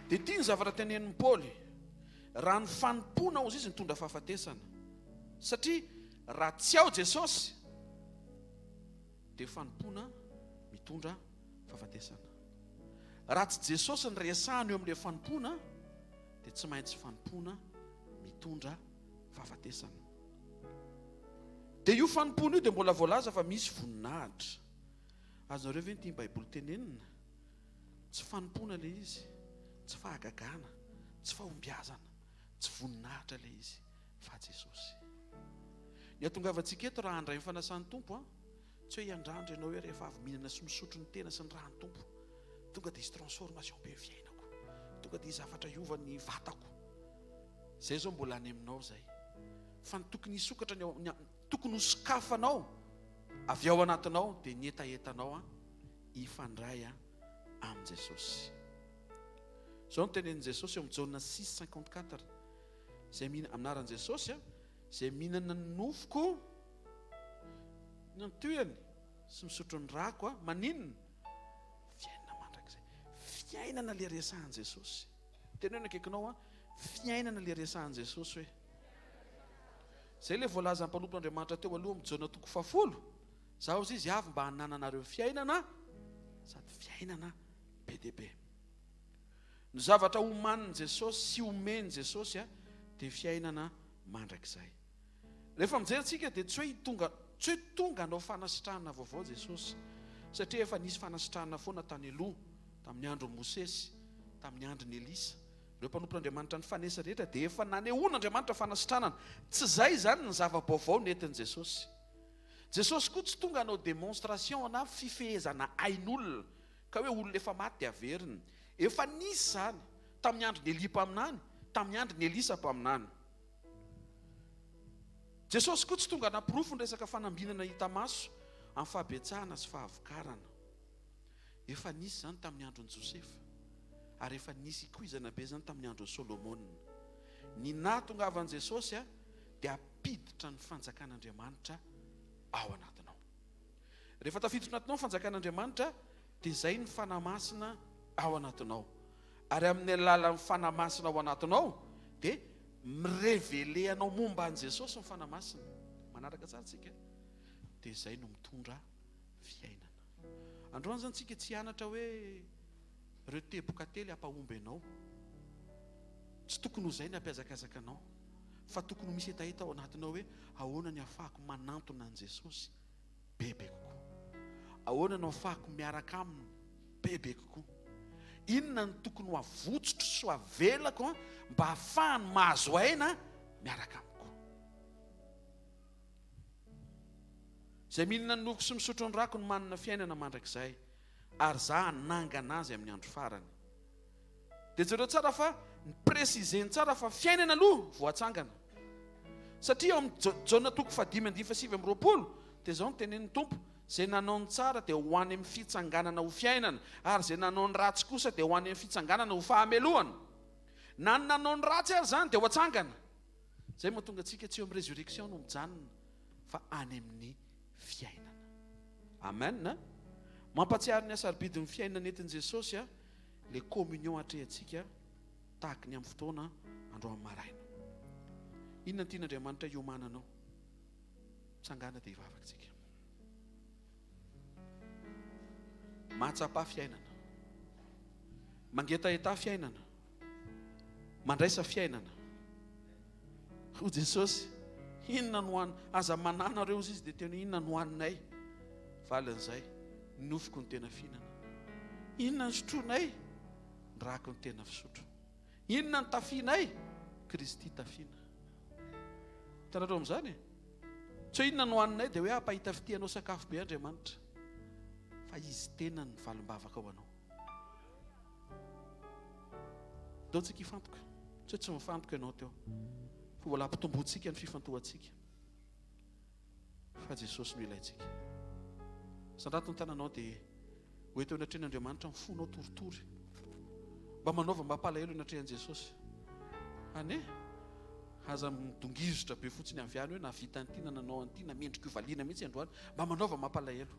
Dia ity ny zavatra tenenin'i Paoly, raha ny fanompoana hozy izy nitondra fahafatesana, satria raha tsy ao Jesosy, dia fanompoana mitondra fahafatesana. Raha tsy Jesosy ny resahana eo amin'ilay fanompoana dia tsy maintsy fanompoana mitondra fahafatesana. Dia io fanompoana io dia mbola voalaza fa misy voninahitra. Azonareo ve ny tian'ny Baiboly tenenina? Tsy fanompoana ilay izy, tsy fahagagana, tsy fahombiazana, tsy voninahitra ilay izy. fa Jesosy. Ny hatongavantsika eto raha handray ny fanasan'ny Tompo an, tsy hoe hiandrandra ianao hoe rehefa avy mihinana sy misotro ny tena sy ny ràn'ny Tompo, tonga dia hisy transformation be ny fiainako, tonga dia hisy zavatra hiova ny vatako. Izay izao mbola any aminao izay. Fa ny tokony hisokatra ny ao, ny tokony ho sokafanao avy ao anatinao dia ny hetahetanao an, hifandray an amin'i Jesosy. Izao no tenenin'i Jesosy eo amin'ny Jaona 6:54. Izay mihinana, amin'ny anaran'i Jesosy, izay mihinana ny nofoko, ny antohany, sy misotro ny rako, maninona? Fiainana mandrakizay. Fiainana le resahan'i Jesosy. Teneno akaikinao, fiainana le resahan'i Jesosy hoe. Izay le voalazan'ny mpanompon'Andriamanitra teo aloha amin'ny Jaona toko fahafolo. Zaho izy avy mba hanananareo fiainana sady fiainana be dia be. Ny zavatra omanin'i Jesosy sy omen'i Jesosy dia fiainana mandrakizay. Rehefa mijery tsika dia tsy hoe tonga tsy hoe tonga hanao fanasitranana vaovao Jesosy satria efa nisy fanasitranana foana tany aloha, tamin'ny andron'i Mosesy, tamin'ny andron'i Elisa. Ireo mpanompon'Andriamanitra nifanesy rehetra dia efa nanehoan'Andriamanitra fanasitranana. Tsy izay izany ny zava-baovao nentin'i Jesosy. Jesosy koa tsy tonga hanao démonstration na fifehezana ain'olona. Ka hoe olona efa maty dia averina. Efa nisy izany tamin'ny andron'i Elia mpaminany, tamin'ny andron'i Elisa mpaminany. Jesosy koa tsy tonga naporofo ny resaka fanambinana hita maso amin'ny fahabetsahana sy fahavokarana. Efa nisy izany tamin'ny andron'i Josefa, ary efa nisy ikoizana be izany tamin'ny andron'i Solomona. Ny nahatongavan'i Jesosy dia hampiditra ny fanjakan'Andriamanitra ao anatinao. Rehefa tafiditra anatinao ny fanjakan'Andriamanitra dia izay ny Fanahy Masina ao anatinao. Ary amin'ny alalan'ny Fanahy Masina ao anatinao dia mi-reveler anao momba an'i Jesosy ny Fanahy Masina. Manaraka tsara tsika? Dia izay no mitondra fiainana. Androany izany tsika tsy hianatra hoe ireo teboka telo hampahomby anao. Tsy tokony ho izay ny hampiazakazaka anao. Fa tokony ho misy hetaheta ao anatinao hoe ahoana ny hafahako manantona an'i Jesosy bebe kokoa? Ahoana no afahako miaraka aminy bebe kokoa? Inona no tokony ho avotsotro sy ho avelako mba hahafahany mahazo aina miaraka amiko? Izay mihinana ny nofoko sy misotro ny rako no manana fiainana mandrakizay, ary izaho hanangana azy amin'ny andro farany. Dia jereo tsara fa ny préciser-ny tsara fa fiainana aloha vao atsangana. Satria ao amin'ny Jaona toko fahadimy andininy fahasivy amby 20 dia izao no tenenin'ny Tompo, izay nanao ny tsara dia ho any amin'ny fitsanganana ho fiainana, ary izay nanao ny ratsy kosa dia ho any amin'ny fitsanganana ho fahamelohana. Na ny nanao ny ratsy ary izany dia ho atsangana. Izay mahatonga antsika tsy eo amin'ny résurrection no mijanona fa any amin'ny fiainana. Amen. Mampatsiaro ny hasarobidin'ny fiainana nentin'i Jesosy le communion atrehantsika tahaky ny amin'ny fotoana androany maraina. Inona no tian'Andriamanitra hiomananao? Mitsangàna dia hivavaka isika. Mahatsapa fiainana. Mangetaheta fiainana. Mandraisa fiainana. Hoy Jesosy, inona no han aza manana reo izy dia tena inona no haninay? Valin'izay, ny nofoko no tena fihinana. Inona no sotroinay? Ny rako no tena fisotro. Inona no tafianay? Kristy tafiana. Hitanareo amin'izany e? Tsy hoe inona no haninay dia hoe hampahita fitia anao sakafo be Andriamanitra. Fa Izy tenany ny valim-bavaka ho anao. Ndao tsika hifantoka. Tsy hoe tsy mifantoka ianao teo. Fa mbola hampitomboantsika ny fifantohantsika. Fa Jesosy no ilaintsika. Sandrato ny tananao dia ho eto eo anatrehan'Andriamanitra ny fonao toritory. Mba manaova mba hampalahelo eo anatrehan'i Jesosy. Ane, aza midongizotra be fotsiny avy any hoe nahavita an'ity na nanao an'ity na mendrika ho valiana mihitsy androany. Mba manaova mampalahelo.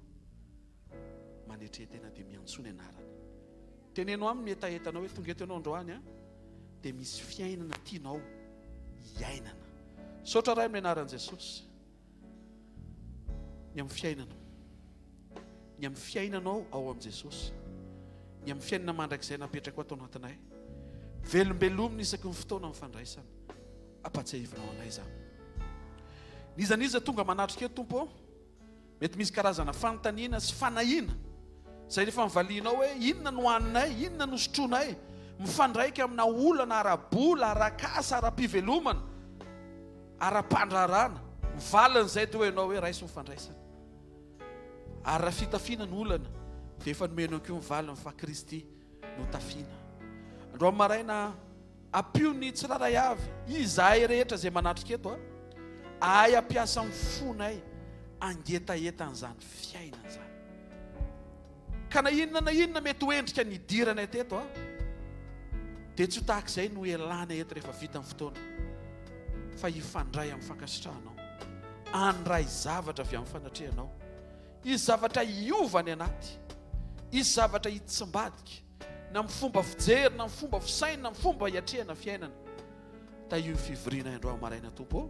Manetre tena dia miantsoa ny anarany. Teneno aminy ny hetahetanao hoe tonga eto ianao androany an, dia misy fiainana tianao hiainana. Misaotra Ray amin'ny anaran'i Jesosy. Ny amin'ny fiainana. Ny amin'ny fiainanao ao amin'i Jesosy. Ny amin'ny fiainana mandrakizay napetrako ato anatinay. Velombelomina isaky ny fotoana ny fandraisana. Ampatsiahivinao anay izany. N'iza n'iza tonga manatrika eto Tompo ô. Mety misy karazana fanontaniana sy fanahiana izay rehefa nivalianao hoe inona no haninay, inona no sotroinay, mifandraika amina olana ara-bola, ara-kasa, ara-pivelomana, ara-pandraharahana. Mivalin'izay toa ianao hoe raiso ny fandraisana. Ary raha fitafiana no olana dia efa nomenao koa ny valiny fa Kristy no tafiana. Androany maraina Ampio ny tsirairay avy, izahay rehetra izay manatrika eto, ahay hampiasa ny fonay hangetaheta an'izany fiainana izany. Ka na inona na inona mety ho endrika nidiranay teto, dia tsy ho tahaka izay no hialanay eto rehefa vita ny fotoana, fa hifandray amin'ny fankasitrahanao, handray zavatra avy amin'ny fanatrehanao, hisy zavatra hiova any anaty, hisy zavatra hitsimbadika. na amin'ny fomba fijery, na amin'ny fomba fisaina, na amin'ny fomba hiatrehana fiainana. Tahio ny fivoriana androany maraina Tompo ô.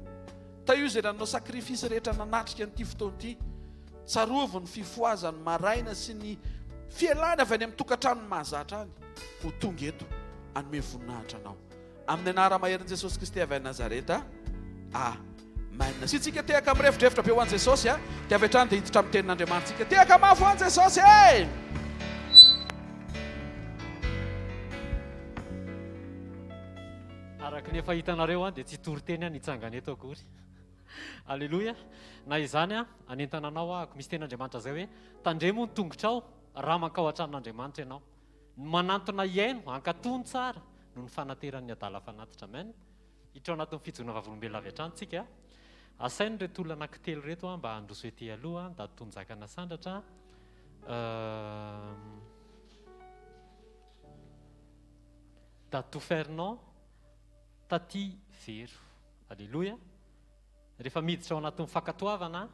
Tahio izay nanao sacrifice rehetra nanatrika an'ity fotoana ity. Tsarovy ny fifohazany maraina sy ny fialany avy any amin'ny tokantranony mahazatra any ho tonga eto hanome voninahitra anao. Amin'ny anara-maherin'i Jesosy Kristy avy any Nazareta. Amen. Asiantsika tehaka mirefodrefotra be ho an'i Jesosy a. Dia avy hatrany dia hiditra amin'ny tenin'Andriamanitsika. Tehaka mafy ho an'i Jesosy e! Araka ny efa hitanareo dia tsy hitory teny aho nitsangana eto akory. Aleloia. Na izany aho, hanentana anao aho, misy tenin'Andriamanitra izay hoe, tandremo ny tongotrao raha mankao an-tranon'Andriamanitra ianao. Ny manantona hihaino, hankatò ny tsara, noho ny fanateran'ny adala fanatitra. Amen. Hiditra ao anatin'ny fijoroana vavolombelona avy hatrany tsika. Asaino ireto olona anankitelo ireto mba handroso ety aloha, Dadatoa Njakana Sandratra, Dadatoa Fernand, Taty Vero. Aleloia. Rehefa miditra ao anatin'ny fankatoavana,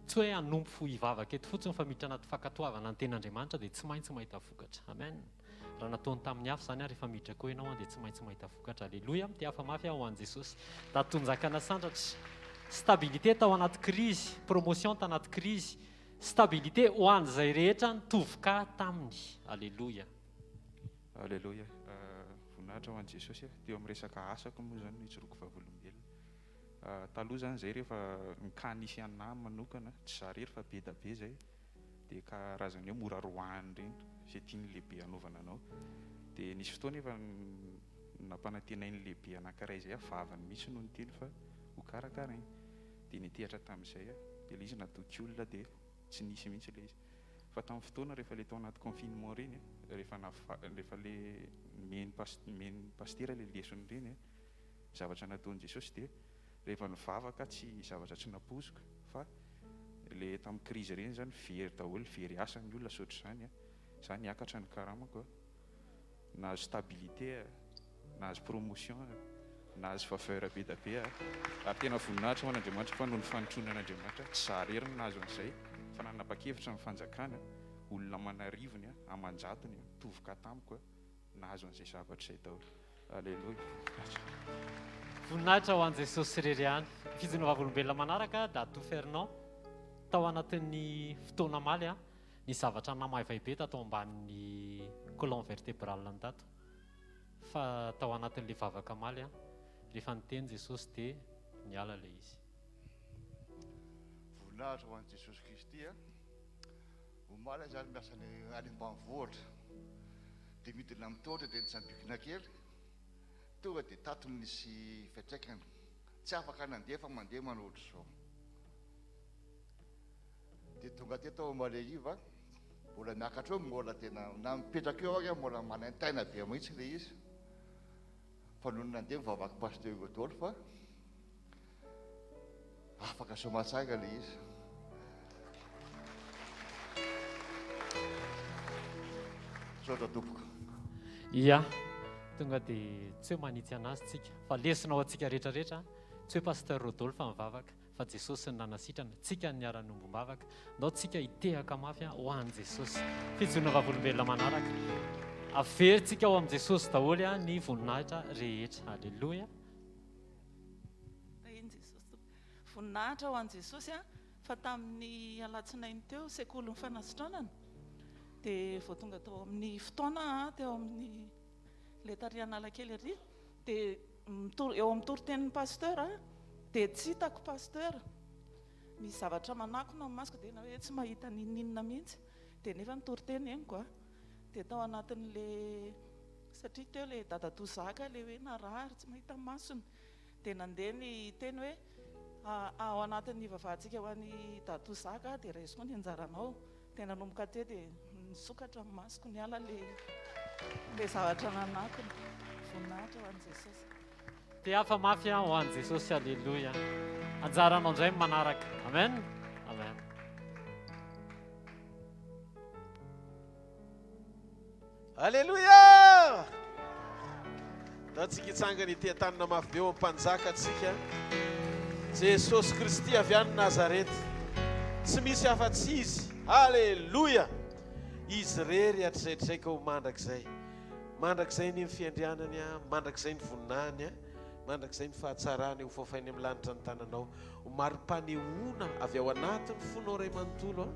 tsy hoe hanompo hivavaka eto fotsiny fa miditra anaty fankatoavana ny tenin'Andriamanitra dia tsy maintsy mahita vokatra. Amen. Raha nataony tamin'ny hafa izany ary rehefa miditra koa ianao dia tsy maintsy mahita vokatra. Aleloia. Mitehafa mafy aho ho an'i Jesosy. Datonjakana sandratra. Stabilité tao anaty krizy, promotion tanaty krizy. Stabilité ho an'izay rehetra nitovoka taminy. Aleloia. Aleloia. Voninahitra ho an'i Jesosy. Teo amin'ny resaka asako moa izany no ijoroako vavolombelona. Taloha izany izay rehefa ny cas nisy anah manokana, tsy za irery fa be da be izay, dia karazany hoe mora roahina ireny, izay tian'ny lehibe hanaovana anao. Dia nisy fotoana efa nampanantenain'ny lehibe anankiray izay aho, vavany mihitsy no niteny fa ho karakarainy. Dia nitehatra tamin'izay aho, dia ilay izy natoky olona dia tsy nisy mihitsy ilay izy. Fa tamin'ny fotoana rehefa ilay tao anaty confinement ireny, rehefa rehefa ilay nomen'ny pas- nomen'ny pasitera ilay lesona ireny, ny zavatra nataon'i Jesosy dia rehefa nivavaka tsy zavatra tsy nampoiziko fa ilay tamin'ny crise ireny izany very daholo, very asa ny olona sy ohatr'izany, za niakatra ny karamako, nahazo stabilité, nahazo promotion, nahazo faveur be da be ary tena voninahitra ho an'Andriamanitra fa noho ny fanotronan'Andriamanitra tsy za irery no nahazo an'izay fa nanapa-kevitra ny fanjakana, olona aman'arivony, aman-jatony nitovoka tamiko nahazo an'izay zavatra izay daholo. Aleloia. Voninahitra ho an'i Jesosy irery ihany. Fijoroana vavolombelona manaraka, Dadou Fernand. Tao anatin'ny fotoana omaly, nisy zavatra namaivay be tato ambanin'ny colonne vertébrale-ny tato. Fa tao anatin'ilay vavaka omaly, rehefa niteny Jesosy dia niala ilay izy. Voninahitra ho an'i Jesosy Kristy a. Omaly aho izany miasa any any ambanivohitra. Dia midina amin'ny tohatra dia nitsambikina kely. Tonga dia tato no nisy fiantraikany. Tsy afaka nandeha fa mandeha manao ohatr'izao. Dia tonga teto aho omaly hariva, mbola miakatra eo mbola tena na mipetraka eo ary aho mbola manaintaina be mihitsy ilay izy. Fa nony nandeha nivavaka Pasteur Rodolphe, afaka soamatsanga ilay izy. Misaotra tompoko. Ia, tonga dia tsy hoe manitsy anazy tsika, fa lesona ho antsika rehetra rehetra, tsy hoe Pasteur Rodolphe mivavaka, fa Jesosy no nanasitrana, tsika no niara-niombom-bavaka, ndao tsika hitehaka mafy ho an'i Jesosy. Fijoroana vavolombelona manaraka. Averintsika ao amin'i Jesosy daholo ny voninahitra rehetra. Aleloia. Tahin'i Jesosy Tompo. Voninahitra ho an'i Jesosy a, fa tamin'ny alatsinainy teo, sekolin'ny fanasitranana, dia vao tonga tao amin'ny fotoana aho, teo amin'ny ilay tary Analakely ary, dia mitory, eo amin'ny toritenin'ny pasteur a, dia tsy hitako pasteur, misy zavatra manakona ny masoko, dia hoe tsy mahita n'inon'inona mihitsy, dia nefa ny toriteny henoko a, dia tao anatin'ilay, satria teo ilay dadatoa Zaka ilay hoe narary tsy mahita masony, Dia nandeha ny teny hoe, Ao anatin'ny hivavahantsika ho an'i Dadatoa Zaka dia raiso koa ny anjaranao. Dia nanomboka teo dia nisokatra ny masoko, niala ilay zavatra nanakona. Voninahitra ho an'i Jesosy. Tehafa mafy ho an'i Jesosy Aleloia. Anjaranao indray ny manaraka. Amen. Amen. Aleloia! Ndao tsika hitsangana ety an-tanina mafy be eo amin'ny Mpanjaka tsika. Jesosy Kristy avy any Nazareta. Tsy misy afa-tsy Izy. Aleloia! Izy irery hatrizay hatrizay ka ho mandrakizay. Mandrakizay anie ny fiandrianany, mandrakizay ny voninahiny. Mandrakizay ny fahatsarany ho fafainy amin'ny lanitra ny tananao. Ho mari-panehoana avy ao anatin'ny fonao iray manontolo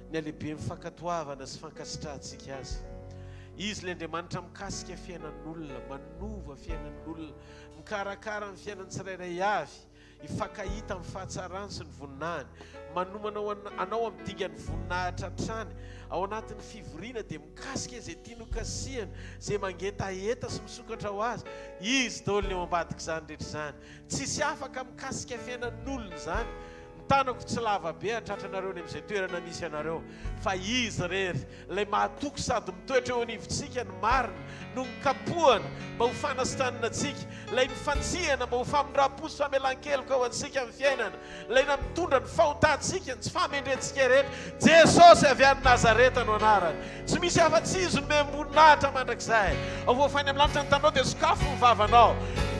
ny halehiben'ny fankatoavana sy fankasitrahantsika Azy. Izy ilay Andriamanitra mikasika fiainan'olona, manova fiainan'olona, mikarakara ny fiainan'ny tsirairay avy. Hifankahita amin'ny fahatsarany sy ny voninahiny. Manomana ho anao amin'ny dingan'ny voninahitra hatrany. Ao anatin'ny fivoriana dia mikasika izay tiany ho kasihana, izay mangetaheta sy misokatra ho azy. Izy daholo ny ao ambadik'izany rehetra izany. Tsisy afaka mikasika fiainan'olona izany. Ny tanako tsy lava be hahatratra anareo any amin'izay toerana misy anareo, fa Izy irery, Ilay mahatoky sady mitoetra eo anivontsika ny marina, no nikapohana mba ho fanasitranana antsika, Ilay nifantsihana mba ho famindram-po sy famelan-keloka ho antsika amin'ny fiainana, Ilay namitondra ny fahotantsika, ny tsy fahamendrentsika rehetra, Jesosy avy any Nazareta no anarany. Tsy misy afa-tsy Izy nomem-boninahitra mandrakizay. Ao voafainy amin'ny lanitra ny taninao dia sokafo ny vavanao.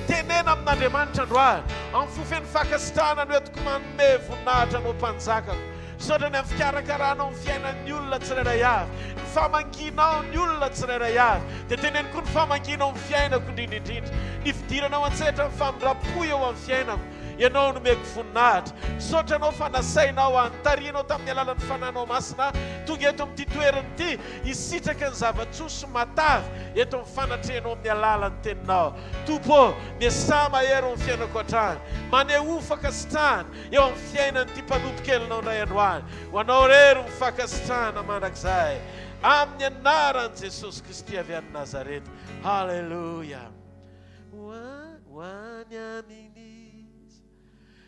Mitenena amin'Andriamanitra androany. Amin'ny fo feno fankasitrahana no entiko manome voninahitra Anao Mpanjakako. Misaotra ny amin'ny fikarakaranao ny fiainan'ny olona tsirairay avy, ny famangianao ny olona tsirairay avy. Dia teneno koa ny famangianao ny fiainako indrindra indrindra, ny fidiranao an-tsehatra ny famindram-po eo amin'ny fiainako. Ianao no omeko voninahitra. Misaotra Anao fa nasainao aho, notarihinao tamin'ny alalan'ny Fanahinao Masina aho, tonga eto amin'ity toerana ity, hisitraka ny zava-tsoa sy matavy eto amin'ny fanatrehanao amin'ny alalan'ny Teninao. Tompo ô, miasà mahery ao amin'ny fiainako hatrany. Manehoa fankasitrahana eo amin'ny fiainan'ity mpanompo kelinao indray androany. Ho Anao irery ny fankasitrahana mandrakizay. Amin'ny anaran'i Jesosy Kristy avy any Nazareta. Haleloia. Ho any amin'iza?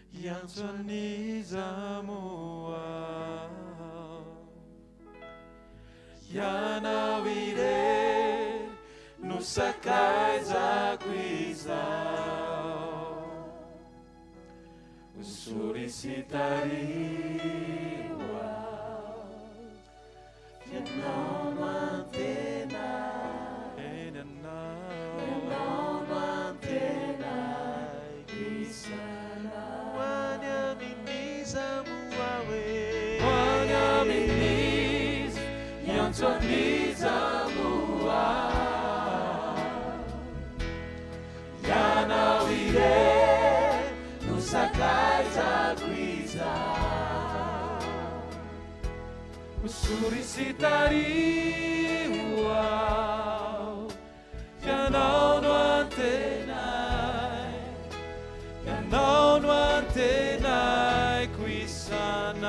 Hiantso an'iza moa aho? Ianao irery no sakaizako izao. Hosory sy tariho aho. Ianao no antenaiko. Eny Ianao. Ianao no antenaiko isan'andro. Ho any amin'iza moa aho e? Ho any amin'iza, hiantso an'iza moa aho? Ianao irery. Osory sy tariho aho, F'ianao no antenaiko, Ianao no antenaiko isan'andro.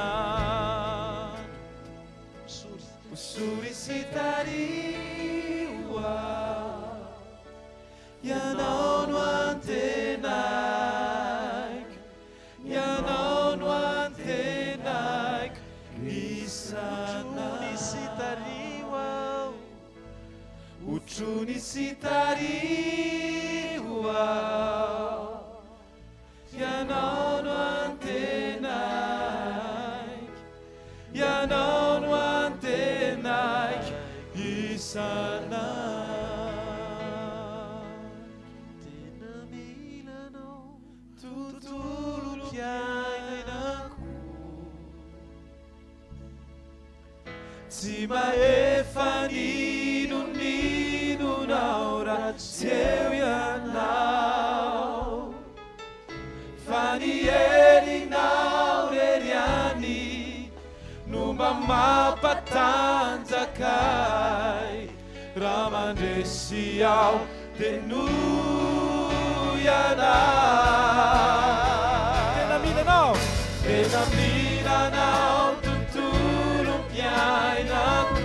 Osory sy tariho aho, Ianao no antenaiko, Ianao no antenaiko isan'andro. Otrony sy tariho aho. Otrony sy tariho aho. Ianao no antenaiko, Ianao no antenaiko isan'andro. Tena mila Anao tontolom-piainako. Tsy mahefa n'inon'inona aho raha tsy eo Ianao. Fa ny herinao irery ihany no mba mampatanjaka ahy. Raha mandresy aho dia noho Ianao. Tena mila Anao. Tena mila Anao tontolom-piainako.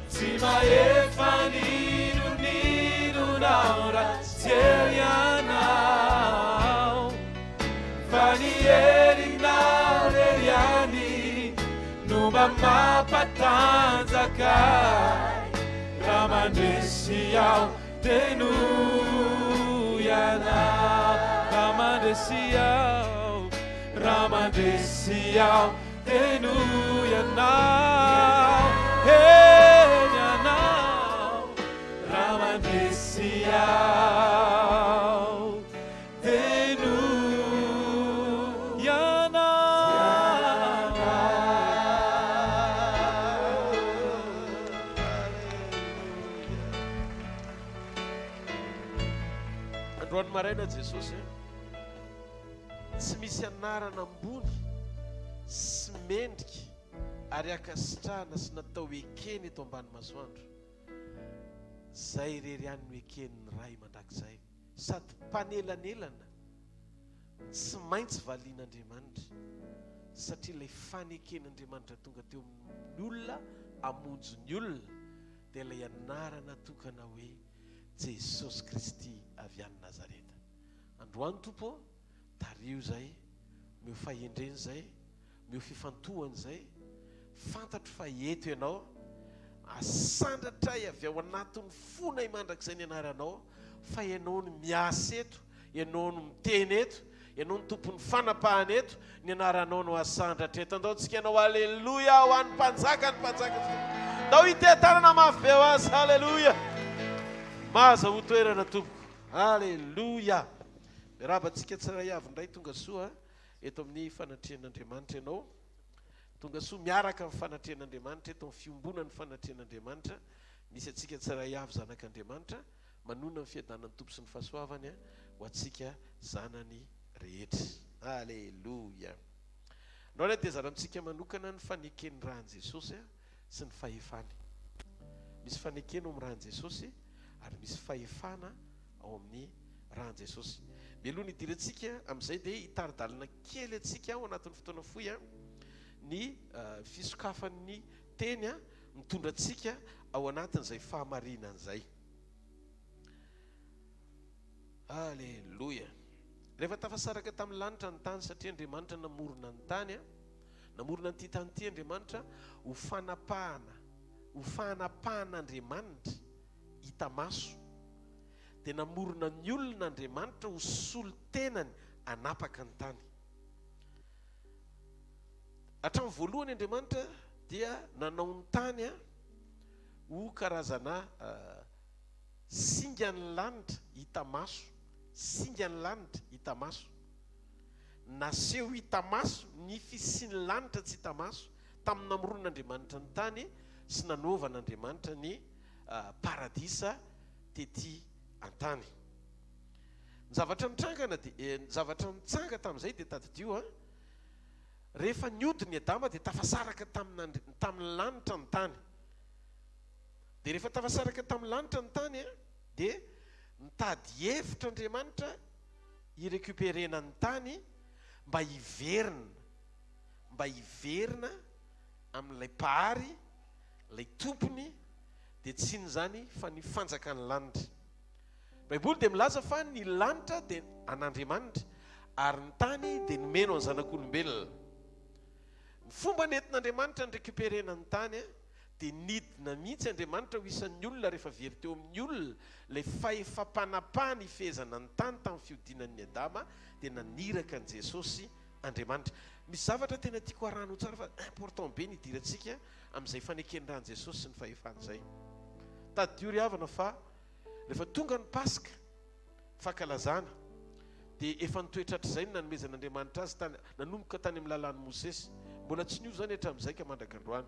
Tsy mahefa n'inon'inona aho raha tsy eo Ianao. Fa ny herinao irery ihany no mba mampatanjaka ahy. Raha mandresy aho dia noho Ianao. Raha mandresy aho, raha mandresy aho dia noho Ianao. Eny Ianao, raha mandresy aho. Dia noho Ianao. Androany maraina Jesosy a, tsy misy anarana ambony sy mendrika ary ankasitrahana sy natao ekena eto ambany masoandro. Zay irery ihany no eken'ny Ray mandrakizay. sady mpanelanelana tsy maintsy valian'Andriamanitra satria ilay faneken'Andriamanitra tonga teo amin'ny olona hamonjy ny olona dia ilay anarana tokana hoe Jesosy Kristy avy any Nazareta. Androany Tompo ô, tariho izay, omeo fahendrena izay, Omeo fifantohana izay, fantatro fa eto Ianao, asandratray avy ao anatin'ny fonay mandrakizay ny anaranao, fa Ianao no miasa eto, Ianao no miteny eto, Ianao no tompon'ny fanapahana eto, ny anaranao no asandratra eto. Andao tsika hanao Aleloia ho an'ny Mpanjaka ny Mpanjaka sy Tompo. Ndao hiteha-tanana mafy be ho Azy. Aleloia. Mahazahoa toerana tompoko. Aleloia. Miarahaba antsika tsirairay avy indray tonga soa. Eto amin'ny fanatrehan'Andriamanitra ianao. Tonga soa miaraka amin'ny fanatrehan'Andriamanitra eto amin'ny fiombonan'ny fanatrehan'Andriamanitra. Misy antsika tsirairay avy zanak'Andriamanitra. Manonona ny fiadanan'ny Tompo sy ny fahasoavany ho antsika zanany rehetra. Aleloia. Androany aho dia hizara amintsika manokana ny faneken'ny ran'i Jesosy sy ny fahefany. Misy fanekena ao amin'ny ran'i Jesosy ary misy fahefana ao amin'ny ran'i Jesosy. Mialoha ny hidirantsika amin'izay dia hitari-dalana kely antsika ao anatin'ny fotoana fohy ny fisokafan'ny teny mitondra antsika ao anatin'izay fahamarinana izay. Aleloia. Rehefa tafasaraka tamin'ny lanitra ny tany satria Andriamanitra namorona ny tany, namorona an'ity tany ity Andriamanitra ho fanapahana, ho fanapahan'Andriamanitra hita maso, dia namorona ny olona Andriamanitra ho solontenany hanapaka ny tany. Hatramin'ny voalohany Andriamanitra dia nanao ny tany ho karazana singan'ny lanitra hita maso, singan'ny lanitra hita maso. Naseho hita maso ny fisian'ny lanitra tsy hita maso tamin'ny namoronan'Andriamanitra ny tany sy nanaovan'Andriamanitra ny paradisa tety an-tany. Ny zavatra nitrangana dia, ny zavatra nitsanga tamin'izay dia tadidio an, Rehefa niodina i Adama dia tafasaraka tamin'Andri, tamin'ny lanitra ny tany. Dia rehefa tafasaraka tamin'ny lanitra ny tany dia nitady hevitra Andriamanitra hi-recuperena ny tany mba hiverina, mba hiverina amin'ilay Mpahary, ilay Tompony, dia tsy inona izany fa ny fanjakan'ny lanitra. Baiboly dia milaza fa ny lanitra dia an'Andriamanitra ary ny tany dia nomeno an'ny zanak'olombelona. Ny fomba nentin'Andriamanitra ni-recuperena ny tany dia nidina mihitsy Andriamanitra ho isan'ny olona rehefa very teo amin'ny olona ilay fahefam-panapahana hifehezana ny tany tamin'ny fihodinan'i Adama dia naniraka an'i Jesosy Andriamanitra. Misy zavatra tena tiako arahana ho tsara fa important be ny hidirantsika amin'izay faneken'ny ran'i Jesosy sy ny fahefany izay. Tadidio ry havana fa Rehefa tonga ny Paska, fankalazana, dia efa nitoetra hatrizay ny nanomezan'Andriamanitra azy tany, nanomboka tany amin'ny lalàn'i Mosesy. Mbola tsy niova izany hatramin'izay ka mandraka androany.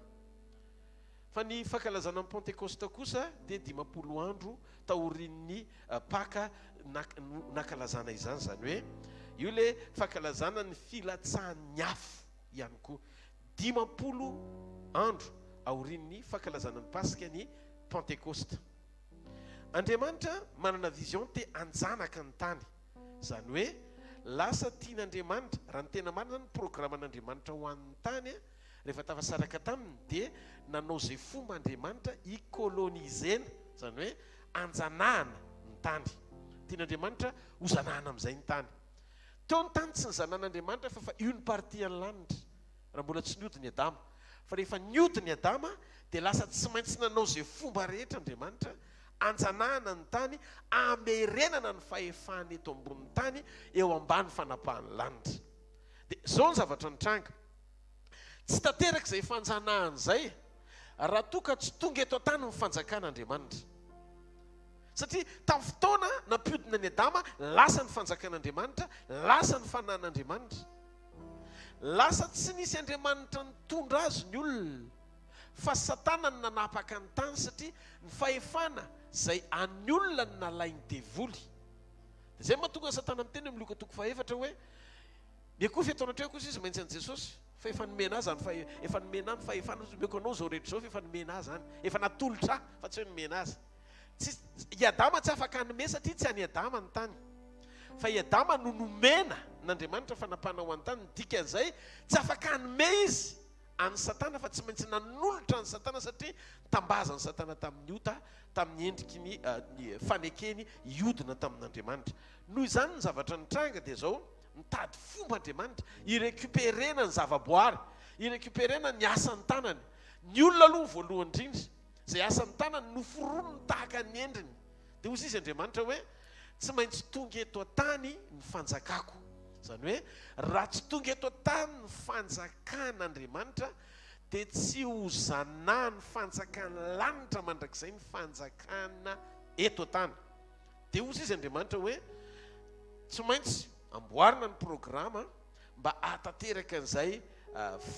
Fa ny fankalazana ny Pantekosta kosa dia 50 andro taorian'ny Paka no nankalazana izany, izany hoe io ilay fankalazana ny filatsahan'ny afo ihany koa. 50 andro aorian'ny fankalazana ny Paska ny Pantekosta. Andriamanitra manana vision te hanjanaka ny tany. Izany hoe lasa tian'Andriamanitra, raha ny tena marina ny programan'Andriamanitra ho an'ny tany rehefa tafasaraka taminy dia nanao izay fomba Andriamanitra hi-coloniser-na, izany hoe hanjanahana ny tany. Tian'Andriamanitra ho zanahana amin'izay ny tany. Teo ny tany tsy nizanan'Andriamanitra fa fa une partie an'ny lanitra. raha mbola tsy niodina i Adama. Fa rehefa niodina i Adama, dia lasa tsy maintsy nanao izay fomba rehetra Andriamanitra hanjanahana ny tany, hamerenana ny fahefany eto ambonin'ny tany eo ambany fanapahan'ny lanitra. Dia izao ny zavatra nitranga, tsy tanteraka izay fanjanahana izay raha toa ka tsy tonga eto an-tany ny fanjakan'Andriamanitra. Satria tamin'ny fotoana nampiodina an'i Adama, lasa ny fanjakan'Andriamanitra, lasa ny fanan'Andriamanitra. Lasa tsy nisy Andriamanitra nitondra azy ny olona, fa Satana no nanapaka ny tany satria ny fahefana izay an'ny olona no nalain'ny devoly. Dia izay no mahatonga an'i Satana miteny eo amin'ny Lioka toko fahefatra hoe, Miakofa eto anatrehako hozy izy maintsy an'i Jesosy, fa efa nomena ahy izany fahe, efa nomena ahy ny fahefana, hozy omeko anao izao rehetra izao fa efa nomena ahy izany, efa natolotra ahy fa tsy hoe nomena azy. Tsy, i Adama tsy afaka hanome satria tsy an'i Adama ny tany. Fa i Adama no nomena n'Andriamanitra fanapahana ho an'ny tany. Ny dikan'izay, tsy afaka hanome izy an'i Satana fa tsy maintsy nanolotra an'i Satana satria nitambazan'i Satana tamin'ny ota, tamin'ny endriky ny, ny fanekeny hiodina tamin'Andriamanitra. Noho izany ny zavatra nitranga dia izao, nitady fomba Andriamanitra hi-recuperer-na ny zavaboary, hi-recuperer-na ny asan'ny tanany. Ny olona aloha voalohany indrindra. Izay asan'ny tanany, noforoniny tahaka ny endriny. Dia hoy izy Andriamanitra hoe, Tsy maintsy tonga eto an-tany ny fanjakako. Izany hoe, raha tsy tonga eto an-tany ny fanjakan'Andriamanitra, dia tsy ho zanahan'ny fanjakan'ny lanitra mandrakizay ny fanjakana eto an-tany. Dia hoy izy Andriamanitra hoe, Tsy maintsy amboarina ny programa, mba hahatanteraka an'izay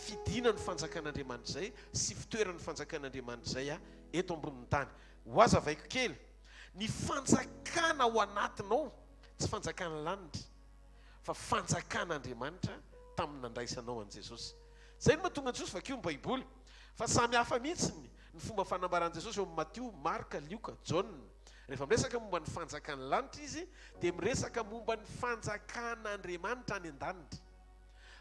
fidinan'ny fanjakan'Andriamanitra izay sy fitoeran'ny fanjakan'Andriamanitra izay eto ambonin'ny tany. Ho hazavaiko kely, ny fanjakana ao anatinao tsy fanjakan'ny lanitra fa fanjakan'Andriamanitra tamin'ny nandraisanao an'i Jesosy. Izay no mahatonga an'i Jesosy, vakio ny Baiboly, fa samy hafa mihitsy ny fomba fanambaran'i Jesosy eo amin'ny Matio, Marka, Lioka, Jaona. Rehefa miresaka momba ny fanjakan'ny lanitra izy dia miresaka momba ny fanjakan'Andriamanitra any an-danitra.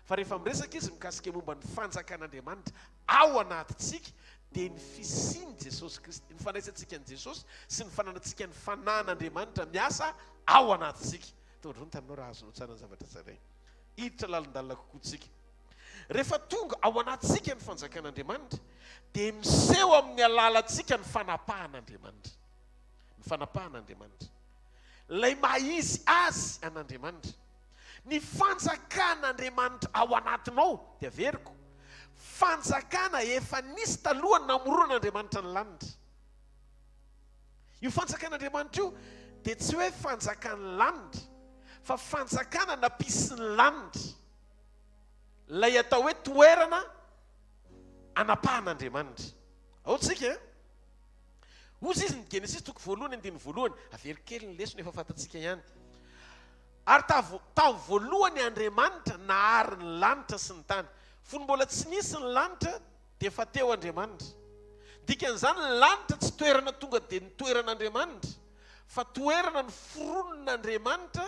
Fa rehefa miresaka izy mikasika momba ny fanjakan'Andriamanitra ao anatintsika dia ny fisian'i Jesosy Kristy, ny fandraisantsika an'i Jesosy sy ny fananantsika ny fanahin'Andriamanitra miasa ao anatintsika. Tondroy ny taninao raha azonao tsara ny zavatra zaraina. Hiditra lalindalina kokoa tsika. Rehefa tonga ao anatintsika ny fanjakan'Andriamanitra dia miseho amin'ny alalantsika ny fanapahan'Andriamanitra. Ny fanapahan'Andriamanitra. Ilay maha izy azy an'Andriamanitra. Ny fanjakan'Andriamanitra ao anatinao, dia averiko, fanjakana efa nisy talohan'ny namoronan'Andriamanitra ny lanitra. Io fanjakan'Andriamanitra io dia tsy hoe fanjakan'ny lanitra, fa fanjakana nampisy ny lanitra. Ilay atao hoe toerana anapahan'Andriamanitra. Ao tsika eh? Hozy izy ny Genesisy toko voalohany andininy voalohany. Averiko kely ny lesona efa fantatsika ihany. Ary tamin'ny voalohany Andriamanitra nahary ny lanitra sy ny tany. Fony mbola tsy nisy ny lanitra dia efa teo Andriamanitra. Dikan'izany ny lanitra tsy toerana tonga dia nitoeran'Andriamanitra fa toerana noforonin'Andriamanitra,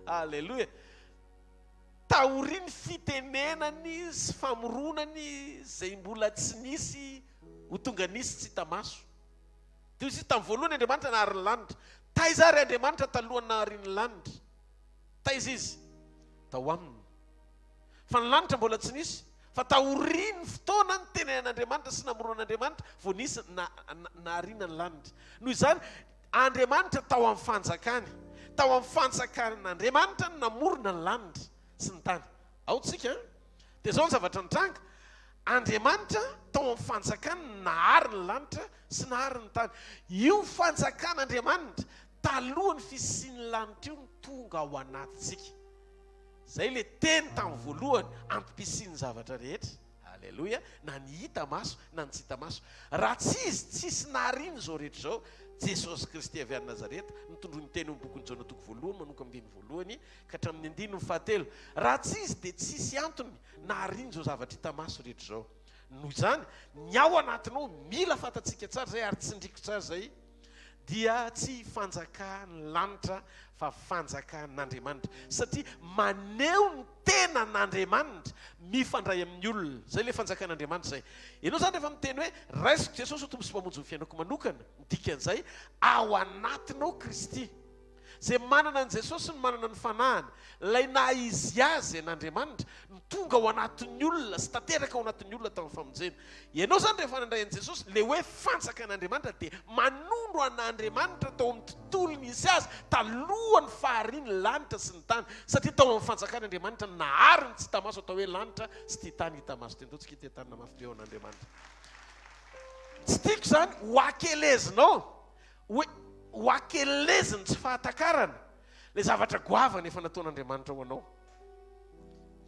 Aleloia, taorian'ny fitenenany sy famoronany izay mbola tsy nisy ho tonga nisy tsy hita maso. Toy izy tamin'ny voalohany Andriamanitra nahary ny lanitra. Taiza ary Andriamanitra talohan'ny nahariany ny lanitra? Taiza izy? Tao aminy. Fa ny lanitra mbola tsy nisy, fa taorian'ny fotoana nitenenan'Andriamanitra sy namoronan'Andriamanitra vao nisy nahariana ny lanitra. Noho izany, Andriamanitra tao amin'ny fanjakany. Tao amin'ny fanjakan'Andriamanitra no namorona ny lanitra sy ny tany. Ao tsika an! Dia izao ny zavatra nitranga, Andriamanitra tao amin'ny fanjakany no nahary ny lanitra sy nahary ny tany. Io fanjakan'Andriamanitra talohan'ny fisian'ny lanitra io no tonga ao anatintsika. Izay ilay teny tamin'ny voalohany, antom-pisian'ny zavatra rehetra. Aleloia, na ny hita maso na ny tsy hita maso. Raha tsy Izy, tsisy nahariana izao rehetra izao. Jesosy Kristy avy any Nazareta, notondroin'ny teny ao amin'ny bokin'i Jaona toko voalohany manomboka amin'ny andininy voalohany ka hatramin'ny andininy fahatelo. Raha tsy Izy dia tsisy antony nahariana izao zavatra hita maso rehetra izao. Noho izany, ny ao anatinao mila fantatsika tsara izay ary tsindriko tsara izay. dia tsy fanjakan'ny lanitra fa fanjakan'Andriamanitra satria maneho ny tenan'Andriamanitra mifandray amin'ny olona. Izay ilay fanjakan'Andriamanitra izay. Ianao izany rehefa miteny hoe raisiko Jesosy ho Tompo sy Mpamonjy ny fiainako manokana, ny dikan'izay ao anatinao Kristy. Izay manana an'i Jesosy no manana ny fanahiny. Ilay naha izy azy an'Andriamanitra no tonga ao anatin'ny olona sy tanteraka ao anatin'ny olona tamin'ny famonjena. Ianao izany rehefa nandray an'i Jesosy, ilay hoe fanjakan'Andriamanitra dia manondro an'Andriamanitra tao amin'ny tontolo nisy azy talohan'ny faharian'ny lanitra sy ny tany. Satria tao amin'ny fanjakany Andriamanitra no nahary ny tsy hita maso atao hoe lanitra sy ity tany hita maso ity. Ndao tsika hitehi-tanana mafy be ho an'Andriamanitra. Tsy tiako izany ho akelezinao. Hoe ho akeleziny tsy fahatakarana ilay zavatra goavana efa nataon'Andriamanitra ho anao.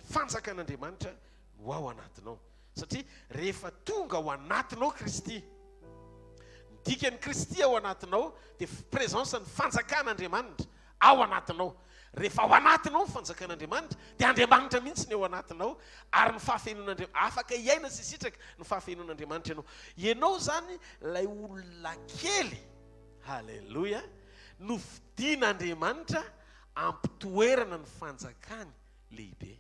Fanjakan'Andriamanitra no ao anatinao. Satria rehefa tonga ao anatinao Kristy, ny dikan'i Kristy ao anatinao dia présence ny fanjakan'Andriamanitra ao anatinao. Rehefa ao anatinao ny fanjakan'Andriamanitra dia Andriamanitra mihitsy ny ao anatinao ary ny fahafenoan'Andriamanitra, afaka hiaina sy hisitraka ny fahafenoan'Andriamanitra ianao. Ianao izany ilay olona kely, haleloia, nofidin'Andriamanitra hampitoerana ny fanjakany lehibe.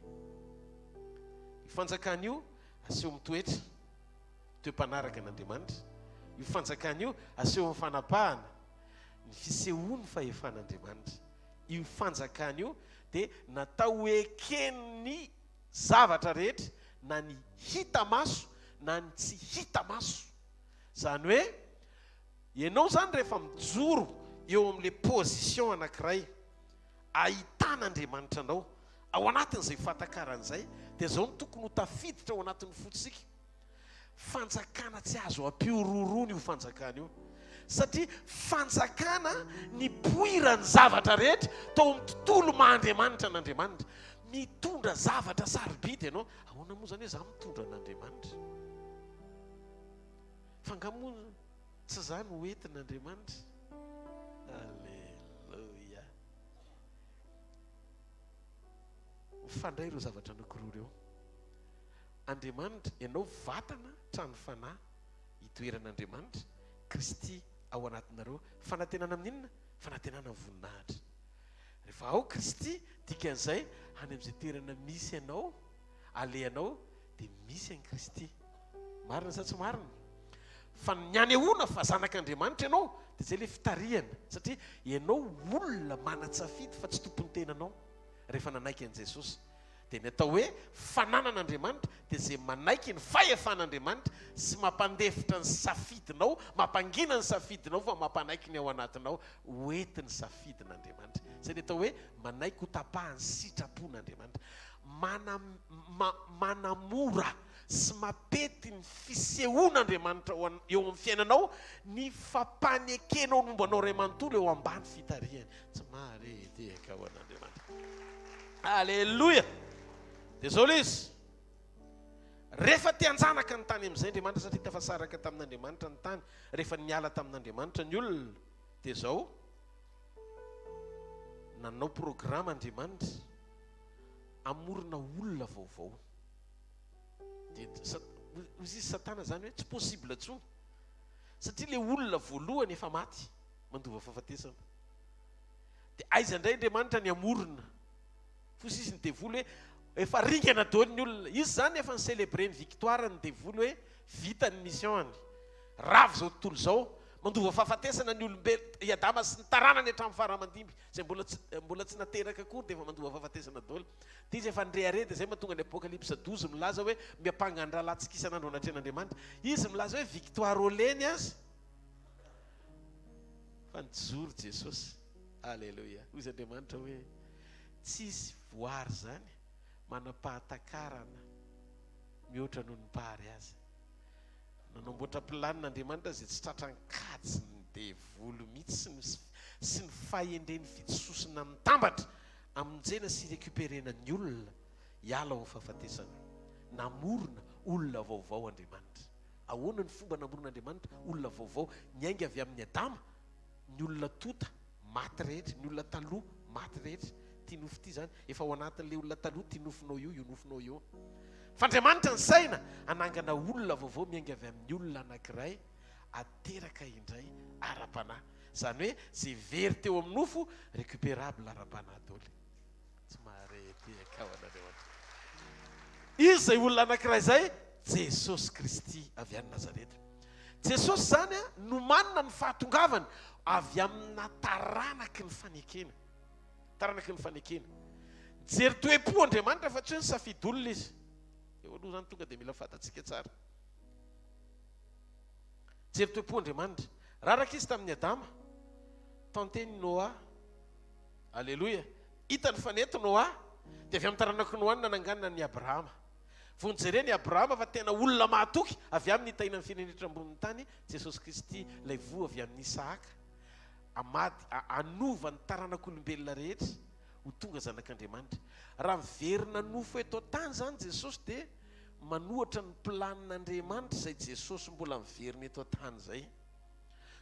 Io fanjakana io aseho mitoetra, toe-panaraka an'Andriamanitra. Io fanjakana io aseho amin'ny fanapahana, ny fisehoan'ny fahefan'Andriamanitra. Io fanjakana io dia natao ho eken'ny zavatra rehetra, na ny hita maso na ny tsy hita maso. Izany hoe, ianao izany rehefa mijoro eo amin'ilay position anankiray ahitan'Andriamanitra anao, ao anatin'izay fahatakarana izay, dia izao no tokony ho tafiditra ao anatin'ny fontsika, Fanjakana tsy azo ampihorohoroana io fanjakana io satria fanjakana nipoiran'ny zavatra rehetra tao amin'ny tontolo maha Andriamanitra an'Andriamanitra. Mitondra zavatra sarobidy ianao. Ahoana moa izany hoe za mitondra an'Andriamanitra? Fa nga moa tsy za no hoentin'Andriamanitra? Aleloia. Mifandray ireo zavatra anankiroa ireo. Andriamanitra, ianao vatana, trano fanahy, itoeran'Andriamanitra, Kristy ao anatinareo. Fanantenana amin'ny inona? Fanantenana ny voninahitra. Rehefa ao Kristy, dikan'izay, any amin'izay toerana misy anao, alehanao, dia misy an'i Kristy. Marina sa tsy marina? Fa ny anehoana fa zanak'Andriamanitra ianao, dia izay ilay fitarihana. Satria ianao olona manan-tsafidy fa tsy tompon'ny tenanao, rehefa nanaiky an'i Jesosy. Dia ny atao hoe fananan'Andriamanitra dia izay manaiky ny fahefan'Andriamanitra sy mampandefitra ny safidinao, mampangina ny safidinao fa mampanaiky ny ao anatinao ho entin'ny safidin'Andriamanitra. Izay ny atao hoe manaiky ho tapahan'ny sitrapon'Andriamanitra. Mana, ma, manamora sy mampety ny fisehoan'Andriamanitra ao an, eo amin'ny fiainanao ny fampanekenao ny momba anao iray manontolo eo ambany fitarihany. Tsy mahare tehaka ho an'Andriamanitra. Aleloia! Dia izao ilay izy. Rehefa te hanjanaka ny tany amin'izay Andriamanitra, satria tafasaraka tamin'Andriamanitra ny tany, rehefa niala tamin'Andriamanitra ny olona, dia izao, nanao programa Andriamanitra hamorona olona vaovao. Dia hoy izy Satana izany hoe tsy possible intsony. Satria ilay olona voalohany efa maty, mandova fahafatesana. Dia aiza indray Andriamanitra ny hamorona? Fosa izy ny devoly hoe efa ringana daholo ny olona. Izy izany efa ni-celebrer ny victoire ny devoly hoe vita ny mission-ny. Rava izao tontolo izao, mandova fahafatesana ny olombelona, i Adama sy ny taranany hatramin'ny fara aman-dimby, izay mbola tsy mbola tsy nateraka akory dia efa mandova fahafatesana daholo. Dia izy efa nirehareha dia izay mahatonga ny Apokalypsa 12 milaza hoe miampanga ny rahalahintsika isan'andro anatrehan'Andriamanitra. Izy milaza hoe victoire olé ny azy. Fa nijoro Jesosy. Aleloia. Hoy izy Andriamanitra hoe tsisy voary izany manam-pahatakarana mihoatra noho ny Mpahary azy. Nanamboatra planina Andriamanitra izay tsy tratran'ny kajin'ny devoly mihitsy sy ny sy ny fahendreny fitsososina mitambatra hamonjena sy hi-recuperena ny olona hiala ao amin'ny fahafatesana. Namorona olona vaovao Andriamanitra. Ahoana ny fomba namoron'Andriamanitra olona vaovao? Niainga avy amin'i Adama ny olona tonta, maty rehetra, ny olona taloha, maty rehetra. Ity nofo ity izany, efa ao anatin'ilay olona taloha ity nofonao io, io nofonao io. Fa Andriamanitra nisaina hanangana olona vaovao miainga avy amin'ny olona anankiray ateraka indray ara-panahy. Izany hoe izay very teo amin'ny nofo, récupérable ara-panahy daholo. Tsy mahare tehaka ho an'Andriamanitra. Iza izay olona anankiray izay? Jesosy Kristy avy any Nazareta. Jesosy izany nomanina ny fahatongavany avy amina taranaky ny fanekena. Taranaky ny fanekena. Nijery toe-po Andriamanitra fa tsy hoe nisafidy olona izy. Eo aloha izany tonga dia mila fantatsika tsara. Nijery toe-po Andriamanitra. Raraka izy tamin'i Adama. Tanteny Noa. Aleloia. Hitany fa nety Noa, dia avy amin'ny taranak'i Noa no nananganana an'i Abrahama. Vao nojereny i Abrahama fa tena olona mahatoky, avy aminy hitahiana ny firenena rehetra ambonin'ny tany, Jesosy Kristy, ilay voa avy amin'i Isahaka, hamady, hanova ny taranak'olombelona rehetra ho tonga zanak'Andriamanitra. Raha miverina nofo eto an-tany izany Jesosy dia manohatra ny planin'Andriamanitra izay Jesosy mbola miverina eto an-tany izay.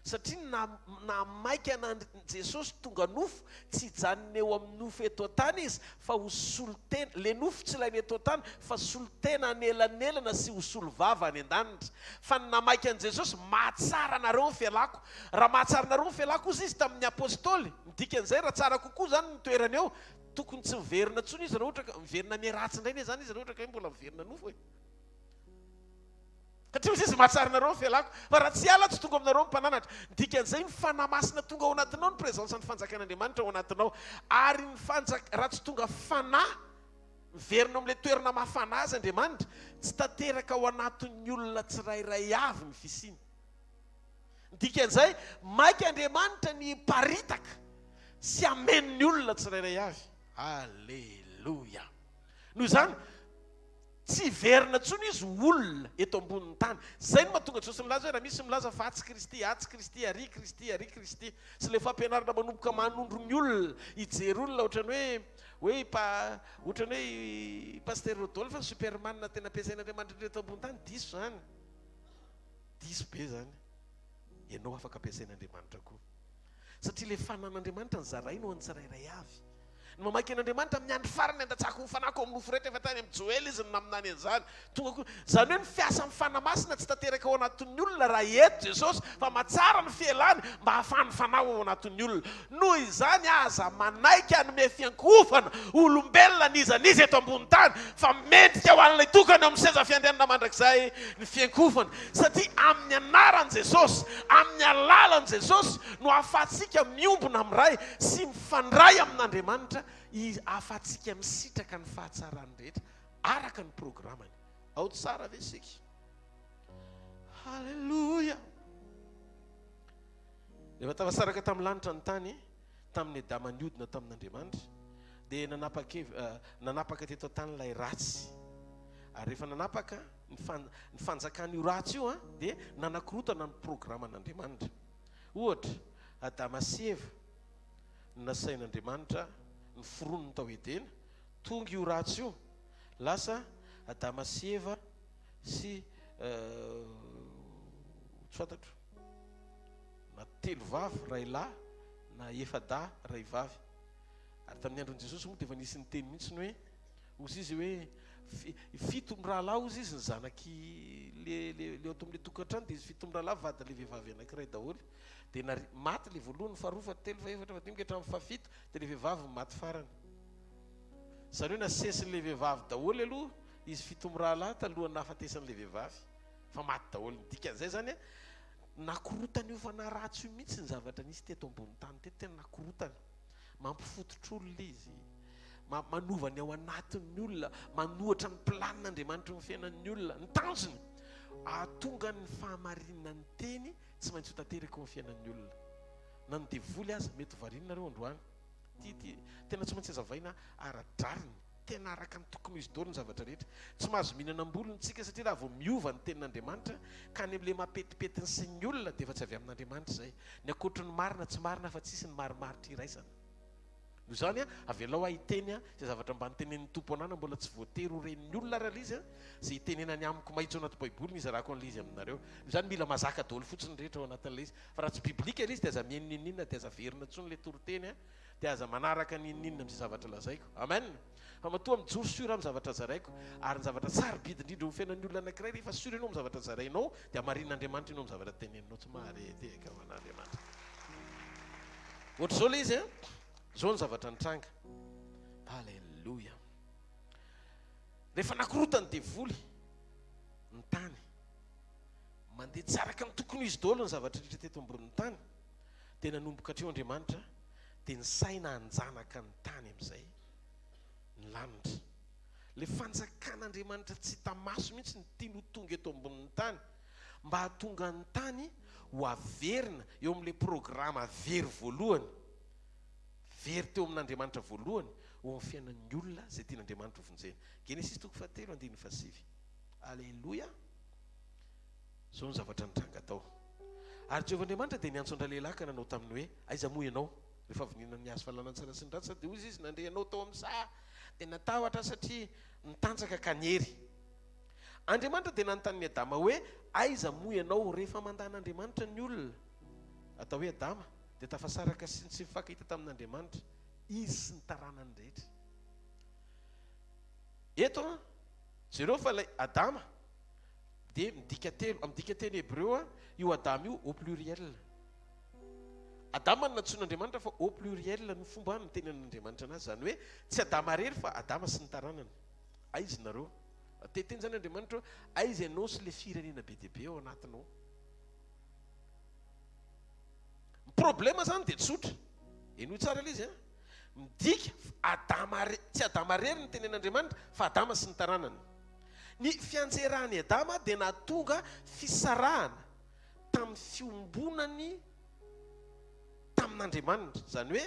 Satria na nahamaika an' Jesosy tonga nofo, tsy hijanona eo amin'ny nofo eto an-tany Izy, fa ho solontena, le nofo tsy ilaina eto an-tany, fa solontena hanelanelana sy ho solovava any an-danitra. Fa ny nahamaika an'i Jesosy, mahatsara anareo ny fialako. Raha mahatsara anareo ny fialako, hozy Izy tamin'ny Apostoly, ny dikan'izay, raha tsara kokoa izany ny toerany eo, tokony tsy miverina intsony Izy raha ohatra ka, miverina miharatsy indray anie izany Izy raha ohatra ka hoe mbola miverina nofo e. Satria hoy izy, mahatsara anareo ny fialako, fa raha tsy hiala tsy tonga aminareo ny mpananatra. Ny dikan'izay, ny Fanahy Masina tonga ao anatinao, ny présence ny fanjakan'Andriamanitra ao anatinao. Ary ny fanjak, raha tsy tonga Fanahy, miverina ao amin'ilay toerana maha Fanahy azy Andriamanitra, tsy tanteraka ao anatin'ny olona tsirairay avy ny fisiany. Ny dikan'izay, maika Andriamanitra ny hiparitaka sy hameno ny olona tsirairay avy. Aleloia! Noho izany, Tsy hiverina intsony izy ho olona eto ambonin'ny tany. Izay no mahatonga Jesosy milaza hoe raha misy milaza fa atsy Kristy, atsy Kristy, ary Kristy, ary Kristy. Sy ilay fampianarana manomboka manondro ny olona, hijery olona ohatran'ny hoe hoe i pa, ohatran'ny hoe i Pasteur Rodolphe ny superman tena ampiasain'Andriamanitra indrindra eto ambony tany, diso izany. Diso be izany. Ianao afaka ampiasain'Andriamanitra koa. Satria ilay fanan'Andriamanitra nozarainy ho an'ny tsirairay avy. Ny mamaky an'Andriamanitra amin'ny andro farany handatsako ny fanahiko amin'ny nofo rehetra, efa tany amin'i Joela izy no naminany an'izany. Tonga koa, izany hoe ny fiasan'ny Fanahy Masina tsy tanteraka ao anatin'ny olona raha eto Jesosy, fa mahatsara ny fialany mba hahafahan'ny Fanahy ao anatin'ny olona. Noho izany aza manaiky hanome fiankohofana olombelona n'iza n'iza eto ambony tany, fa mendrika ho an'ilay tokana eo amin'ny seza fiandrianana mandrakizay ny fiankohofana, satria amin'ny anaran'i Jesosy, amin'ny alalan'i Jesosy no ahafahantsika miombona amin'ny Ray sy mifandray amin'Andriamanitra ahafahantsika misitraka ny fahatsarany rehetra araka ny programany. Ao tsara ve isika? Haleloia! Rehefa tafasaraka tamin'ny lanitra ny tany, tamin'ny Adama niodina tamin'Andriamanitra, dia nanapaka teto an-tany ilay ratsy. Ary rehefa nanapaka ny fanjakan'io ratsy io, dia nanakorotana ny programan'Andriamanitra. Ohatra, Adama sy Eva no nasain'Andriamanitra noforoniny tao Edena, tonga io ratsy io, lasa Adama sy Eva sy tsy fantatro na telo vavy ray lahy na efa-dahy ray vavy. Ary tamin'ny andron'i Jesosy moa dia efa nisy niteny mihitsy ny hoe, hozy izy hoe, Fito mirahalahy hozy izy ny zanaky le le le ato amle tokantrano dia izy fito mirahalahy vadin'le vehivavy anakiray daholo. Dia nari- maty le voalohany, faharoa, fahatelo, fahefatra, fahadimy ka hatramin'ny fahafito dia le vehivavy no maty farany. Izany hoe nasesin'le vehivavy daholo aloha izy fito mirahalahy talohan'ny nahafatesan'le vehivavy fa maty daholo. Ny dikan'izay izany nakorotana io fanahy ratsy io mihitsy ny zavatra nisy teto ambony tany teto, tena nakorotana. Mampifototr'olona izy. Manova ny ao anatin'ny olona, manohatra ny planin'Andriamanitra eo amin'ny fiainan'ny olona. Ny tanjony, hahatonga ny fahamarinan'ny teny tsy maintsy ho tanteraka eo amin'ny fiainan'ny olona. Na ny devoly aza mety ho variana nareo androany. Ty ty tena tsy maintsy hazavaina ara-drariny, tena araka ny tokony ho izy daholo ny zavatra rehetra. Tsy mahazo mihinana am-bolony tsika satria raha vao miova ny tenin'Andriamanitra ka any amin'ilay mampetipety ny sain'ny olona dia efa tsy avy amin'Andriamanitra izay. Ny ankoatry ny marina tsy marina fa tsisy ny marimaritra iraisana. Noho izany, avelao aho hiteny izay zavatra mba notenenin'ny Tompo anah na mbola tsy voatery ho ren'ny olona ary ilay izy, izay itenenany amiko mahitsy ao anaty Baiboly no izarako an'ilay izy aminareo. Noho izany, mila mazaka daholo fotsiny ny rehetra ao anatin'ilay izy. Fa raha tsy biblika ilay izy dia aza mihaino n'inon'inona, dia aza averina intsony ilay toriteny, dia aza manaraka n'inon'inona amin'izay zavatra lazaiko. Amen! Fa matoa mijoro sûr amin'ny zavatra zaraiko, ary ny zavatra sarobidy indrindra eo amin'ny fiainan'ny olona anankiray, rehefa sûr ianao amin'ny zavatra zarainao, dia hamarinin'Andriamanitra ianao amin'ny zavatra teneninao. Tsy mahare tehaka ho an'Andriamanitra. Ohatr'izao ilay izy an, izao ny zavatra nitranga. Alléluia. Rehefa nakorotan'ny devoly ny tany, mandeha tsy araka ny tokony ho izy daholo ny zavatra rehetra teto ambonin'ny tany, dia nanomboka hatreo Andriamanitra dia nisaina hanjanaka ny tany amin'izay ny lanitra. Ilay fanjakan'Andriamanitra tsy hita maso mihitsy no tiany ho tonga eto ambonin'ny tany mba hahatonga ny tany ho averina eo amin'ilay programa very voalohany, very teo amin'Andriamanitra voalohany, ho amin'ny fiainan'ny olona izay tian'Andriamanitra hovonjena. Genesisy toko fahatelo andininy fahasivy. Aleloia! Izao ny zavatra nitranga tao. Ary Jehovah Andriamanitra dia niantso an-dralehilahy ka nanao taminy hoe, Aiza moa ianao? Rehefa avy nihinana ny hazo fahalalana ny tsara sy ny ratsy, dia hoy izy, Nandre anao tao amin'ny saha, dia natahotra aho satria nitanjaka ka niery. Andriamanitra dia nanontany an'i Adama hoe, Aiza moa ianao? Rehefa mandà an'Andriamanitra ny olona, atao hoe Adama, dia tafasaraka sy tsy nifankahita tamin'Andriamanitra, izy sy ny taranany rehetra. Eto, jereo fa ilay Adama dia midika telo, amin'ny dikanteny hebreo io Adama io au pluriel. Adama no nantsoin'Andriamanitra fa au pluriel no fomba nitenenan'Andriamanitra anazy, izany hoe tsy Adama irery fa Adama sy ny taranany. Aiza nareo? Te hiteny izany Andriamanitra hoe aiza ianao sy ilay firenena be dia be ao anatinao? Ny problema izany dia tsotra. Henoy tsara ilay izy an. Midika fa Adama tsy Adama irery no tenen'Andriamanitra fa Adama sy ny taranany. Ny fianjeran'i Adama dia nahatonga fisarahana tamin'ny fiombonany tamin'Andriamanitra, izany hoe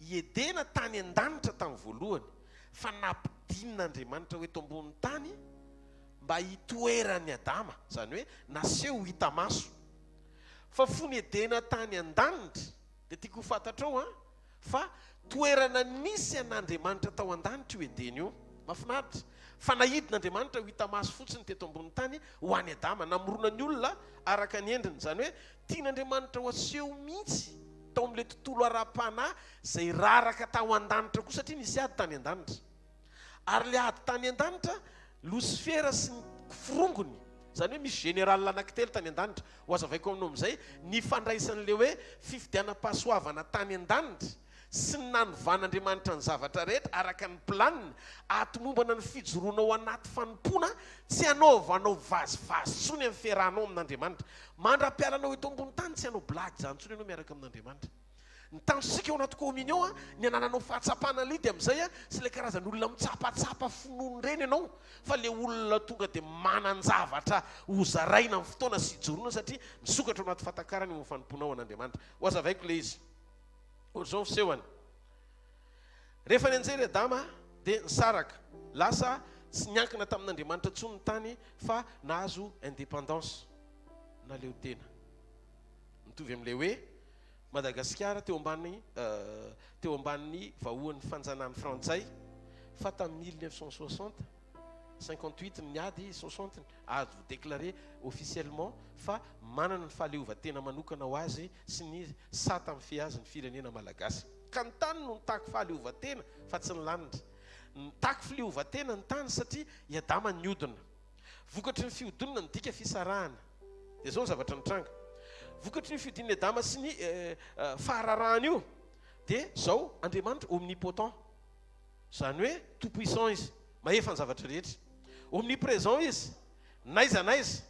i Edena tany an-danitra tamin'ny voalohany, fa nampidinin'Andriamanitra ho eto ambonin'ny tany mba hitoeran'i Adama, izany hoe naseho ho hita maso. Fa fony Edena tany an-danitra, dia tiako ho fantatrao an, fa toerana nisy an'Andriamanitra tao an-danitra io Edena io. Mahafinaritra fa naidin'Andriamanitra ho hita maso fotsiny teto ambonin'ny tany ho an'i Adama, namorona ny olona araka ny endriny. Izany hoe tian'Andriamanitra ho aseho mihitsy tao amin'ilay tontolo ara-panahy izay raraka tao an-danitra koa satria nisy ady tany an-danitra. Ary ilay ady tany an-danitra, Losifera sy ny forongony, izany hoe misy général anankitelo tany an-danitra. Ho hazavaiko aminao amin'izay ny ifandraisan'ilay hoe fifidianam-pahasoavana tany an-danitra sy ny nanovan'Andriamanitra ny zavatra rehetra araka ny planiny, hahatomombana ny fijoroanao anaty fanompoana, tsy hanaovanao vazivazy intsony amin'ny fiarahanao amin'Andriamanitra. Mandra-pialanao eto ambony tany tsy hanao blague izany intsony ianao miaraka amin'Andriamanitra. Ny tanjontsika ao anaty communion ny hanananao fahatsapana lidy amin'izay sy ilay karazan'olona mitsapatsapa finoana ireny ianao fa ilay olona tonga dia manan-javatra ho zaraina amin'ny fotoana sy hijoroana satria misokatra ao anaty fahatakarana eo amin'ny fanompoanao an'Andriamanitra. Ho hazavaiko ilay izy. Ohatr'izao ny fisehony. Rehefa nianjera i Adama dia nisaraka. Lasa tsy niankina tamin'Andriamanitra intsony ny tany fa nahazo indépendance, naleo tena. Mitovy amin'ilay hoe Madagasikara teo ambany teo ambanin'ny vahoan'ny fanjanahany frantsay fa tamin'ny 1960, 58 ny ady, 60 azo déclaré officiellement fa manana ny fahaleovantena manokana ho azy sy ny sata mifehy azy ny firenena malagasy. Ka ny tany no nitaky fahaleovantena fa tsy ny lanitra. Nitaky fileovantena ny tany satria i Adama niodina. Vokatry ny fiodinana midika fisarahana. Dia izao ny zavatra nitranga. Vokatry ny fiodinan'i Adama sy ny fahararahany io dia izao, Andriamanitra omnipotent. Izany hoe tout puissant izy, mahefa ny zavatra rehetra. Omnipresent izy, n'aiza n'aiza,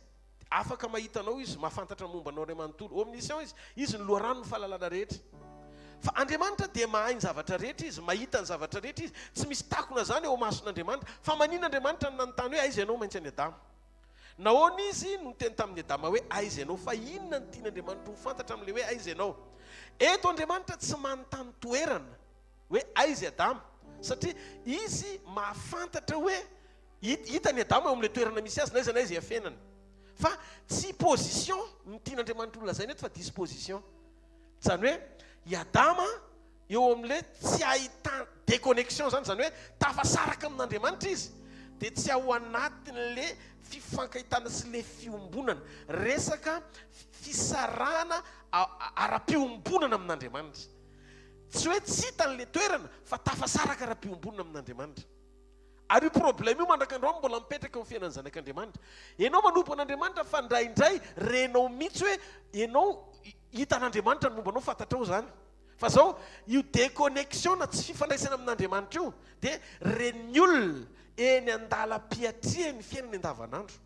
afaka mahita anao izy, mahafantatra ny momba anao iray manontolo. Omniscient izy, izy no loharanon'ny fahalalana rehetra. Fa Andriamanitra dia mahay ny zavatra rehetra izy, mahita ny zavatra rehetra izy, tsy misy takona izany eo imason'Andriamanitra. Fa maninona Andriamanitra no nanontany hoe aiza ianao maintsy an'i Adama? Nahoana izy no niteny tamin'i Adama hoe aiza ianao? Fa inona no tian'Andriamanitra ho fantatra amin'ilay hoe aiza ianao? Eto Andriamanitra tsy manontany toerana hoe aiza i Adama, satria izy mahafantatra hoe Hitany Adama eo amin'ilay toerana misy azy, na aiza na aiza iafenany. Fa tsy position no tian'Andriamanitra ho lazaina eto fa disposition. Izany hoe i Adama eo amin'ilay tsy ahitana déconnexion izany, izany hoe tafasaraka amin'Andriamanitra izy, dia tsy ao anatin'ilay fifankahitana sy ilay fiombonana. Resaka fisarahana ara-piombonana amin'Andriamanitra. Tsy hoe tsy hitany ilay toerana fa tafasaraka ara-piombonana amin'Andriamanitra. Ary io problème io mandrak'androany mbola mipetraka eo amin'ny fiainan'ny zanak'Andriamanitra. Ianao manompo an'Andriamanitra fa indraindray renao mihitsy hoe ianao hitan'Andriamanitra ny momba anao, fantatrao izany. Fa zao, io déconnexion na tsy fifandraisana amin'Andriamanitra io dia ren'ny olona eny an-dalam-piatrehany ny fiainany andavanandro.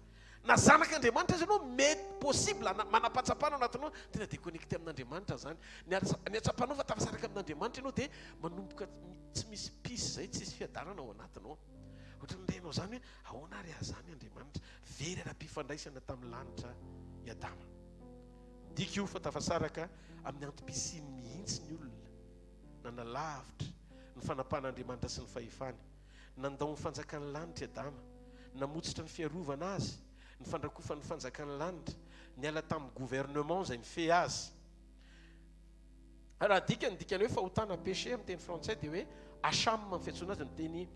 Na zanak'Andriamanitra aza ianao, mety possible manam-pahatsapana ao anatinao, tena déconnecté amin'Andriamanitra izany. Ny hatsapanao fa tafasaraka amin'Andriamanitra ianao dia manomboka tsy misy peace izay, tsisy fiadanana ao anatinao. Ohatran'ny renao izany hoe ahoana ary aho izany Andriamanitra? Very ara-pifandraisana tamin'ny lanitra i Adama. Midika io fa tafasaraka amin'ny antom-pisiany mihitsy ny olona, nanalavitra ny fanapahan'Andriamanitra sy ny fahefany. Nandao ny fanjakan'ny lanitra i Adama, namotsitra ny fiarovana azy, ny fandrakofan'ny fanjakan'ny lanitra, niala tamin'ny gouvernement izay nifehy azy. Raha adika ny dikan'ny hoe fahotana, péché, amin'ny teny frantsay dia hoe asham ny fiantsoana azy amin'ny teny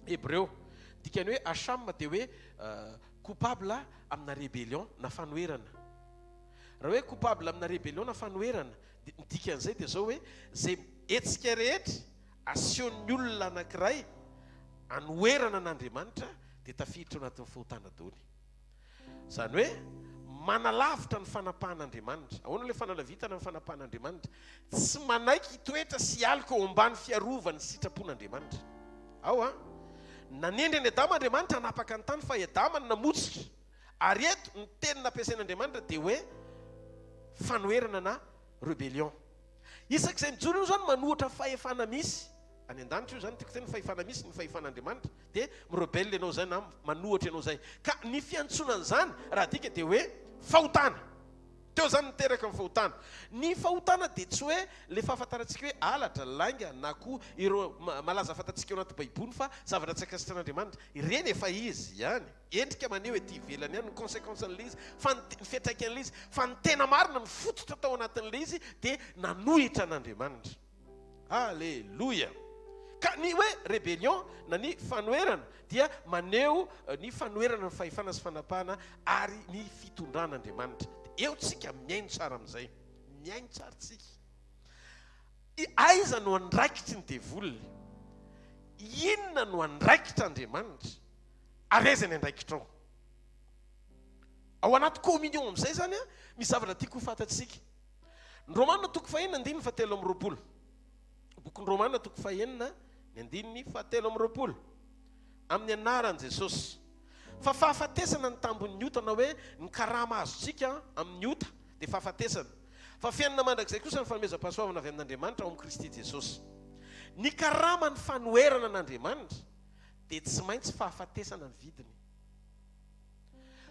hebreo. Ny dikan'ny hoe asham dia hoe coupable amina rébellion na fanoherana. Raha hoe coupable amina rébellion na fanoherana, ny dikan'izay dia izao hoe izay hetsika rehetra asehon'ny olona anankiray anoherana an'Andriamanitra dia tafiditra ao anatin'ny fahotana daholo. Izany hoe manalavitra ny fanapahan'Andriamanitra. Ahoana ilay fanalavitana ny fanapahan'Andriamanitra? Tsy manaiky hitoetra sy hialoka eo ambany fiarovan'ny sitrapon'Andriamanitra. Ao an! Nanendry an'i Adama Andriamanitra hanapaka ny tany fa i Adama no namotsitra. Ary eto ny teny nampiasain'Andriamanitra dia hoe fanoherana na rebellion. Isak'izay mijoro io izany manohitra fahefana misy any an-danitra io izany, tiako teny fahefana misy ny fahefan'Andriamanitra, dia mi-rebelle ianao izay na manohitra ianao izay. Ka ny fiantsoana an'izany raha adika dia hoe fahotana. Teo izany niteraka ny fahotana. Ny fahotana dia tsy hoe ilay fahafantarantsika hoe halatra, lainga na koa ireo malaza fantatsika ao anaty baiboly fa zavatra tsy ankasitrahan'Andriamanitra. Ireny efa izy ihany. Endrika maneho ety ivelany ihany ny consequence an'ilay izy, fa ny ny fiantraikan'ilay izy, fa ny tena marina, ny fototra tao anatin'ilay izy dia nanohitra an'Andriamanitra. Aleloia! Ka ny hoe rebellion na ny fanoherana dia maneho ny fanoherana ny fahefana sy fanapahana ary ny fitondran'Andriamanitra. Dia eo tsika mihaino tsara amin'izay. Mihaino tsara tsika. Aiza no andraikitry ny devoly? Inona no andraikitr'Andriamanitra? Ary aiza ny andraikitrao? Ao anaty communion amin'izay izany an, misy zavatra tiako ho fantatsika. Ny Romana toko fahenina andininy fahatelo amby 20. Bokin'ny Romana toko fahenina ny andininy fahatelo amby 20. Amin'ny anaran'i Jesosy. Fa fahafatesana ny tambin'ny ota na hoe ny karama azontsika amin'ny ota dia fahafatesana. Fa fiainana mandrakizay kosa ny fanomezam-pahasoavana avy amin'Andriamanitra ao amin'i Kristy Jesosy. Ny karaman'ny fanoherana an'Andriamanitra dia tsy maintsy fahafatesana ny vidiny.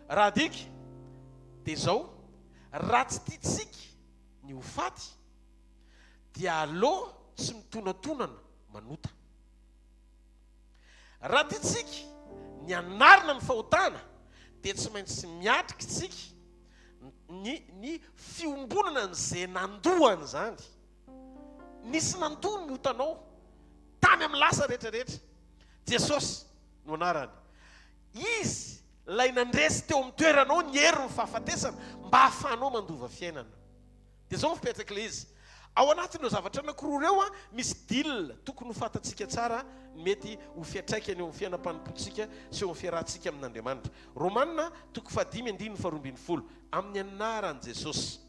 Raha adika dia izao, raha tsy tiantsika ny ho faty dia aleo tsy mitonatonana manota. Raha tiantsika ny hanarina ny fahotana dia tsy maintsy miatrika isika ny ny fiombonana an'izay nandoa an'izany. Nisy nandoa ny otanao tany amin'ny lasa rehetra rehetra. Jesosy no anarany. Izy ilay nandresy teo amin'ny toeranao ny herin'ny fahafatesana mba hahafahanao mandova fiainana. Dia izao ny fipetrak'ilay izy. Ao anatin'ireo zavatra anankiroa ireo, misy deal tokony ho fantatsika tsara ny mety ho fiantraikany eo amin'ny fiainam-panompoantsika sy eo amin'ny fiarahantsika amin'Andriamanitra. Romana toko fahadimy andininy faharoa 12, Amin'ny anaran'i Jesosy.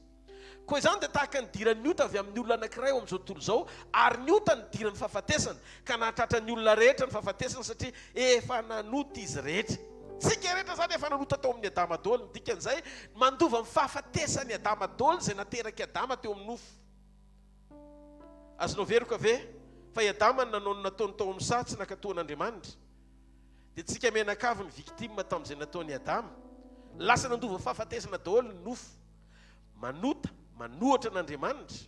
Koa izany dia tahaka ny nidiran'ny ota avy amin'ny olona anankiray ao amin'izao tontolo izao, ary ny ota nidiran'ny fahafatesana, ka nahatratra ny olona rehetra ny fahafatesana satria efa nanota izy rehetra. Tsika rehetra izany efa nanota tao amin'i Adama daholo, ny dikan'izay, mandova ny fahafatesan'i Adama daholo izay naterak'i Adama teo amin'ny nofo. Azonao veroka ve fa i Adama no nanao ny nataony tao amin'ny saha tsy nankatò an'Andriamanitra? Dia tsika mianakavy ny victime tamin'izay nataon'i Adama. Lasa nandova fahafatesana daholo ny nofo. Manota, manohatra an'Andriamanitra.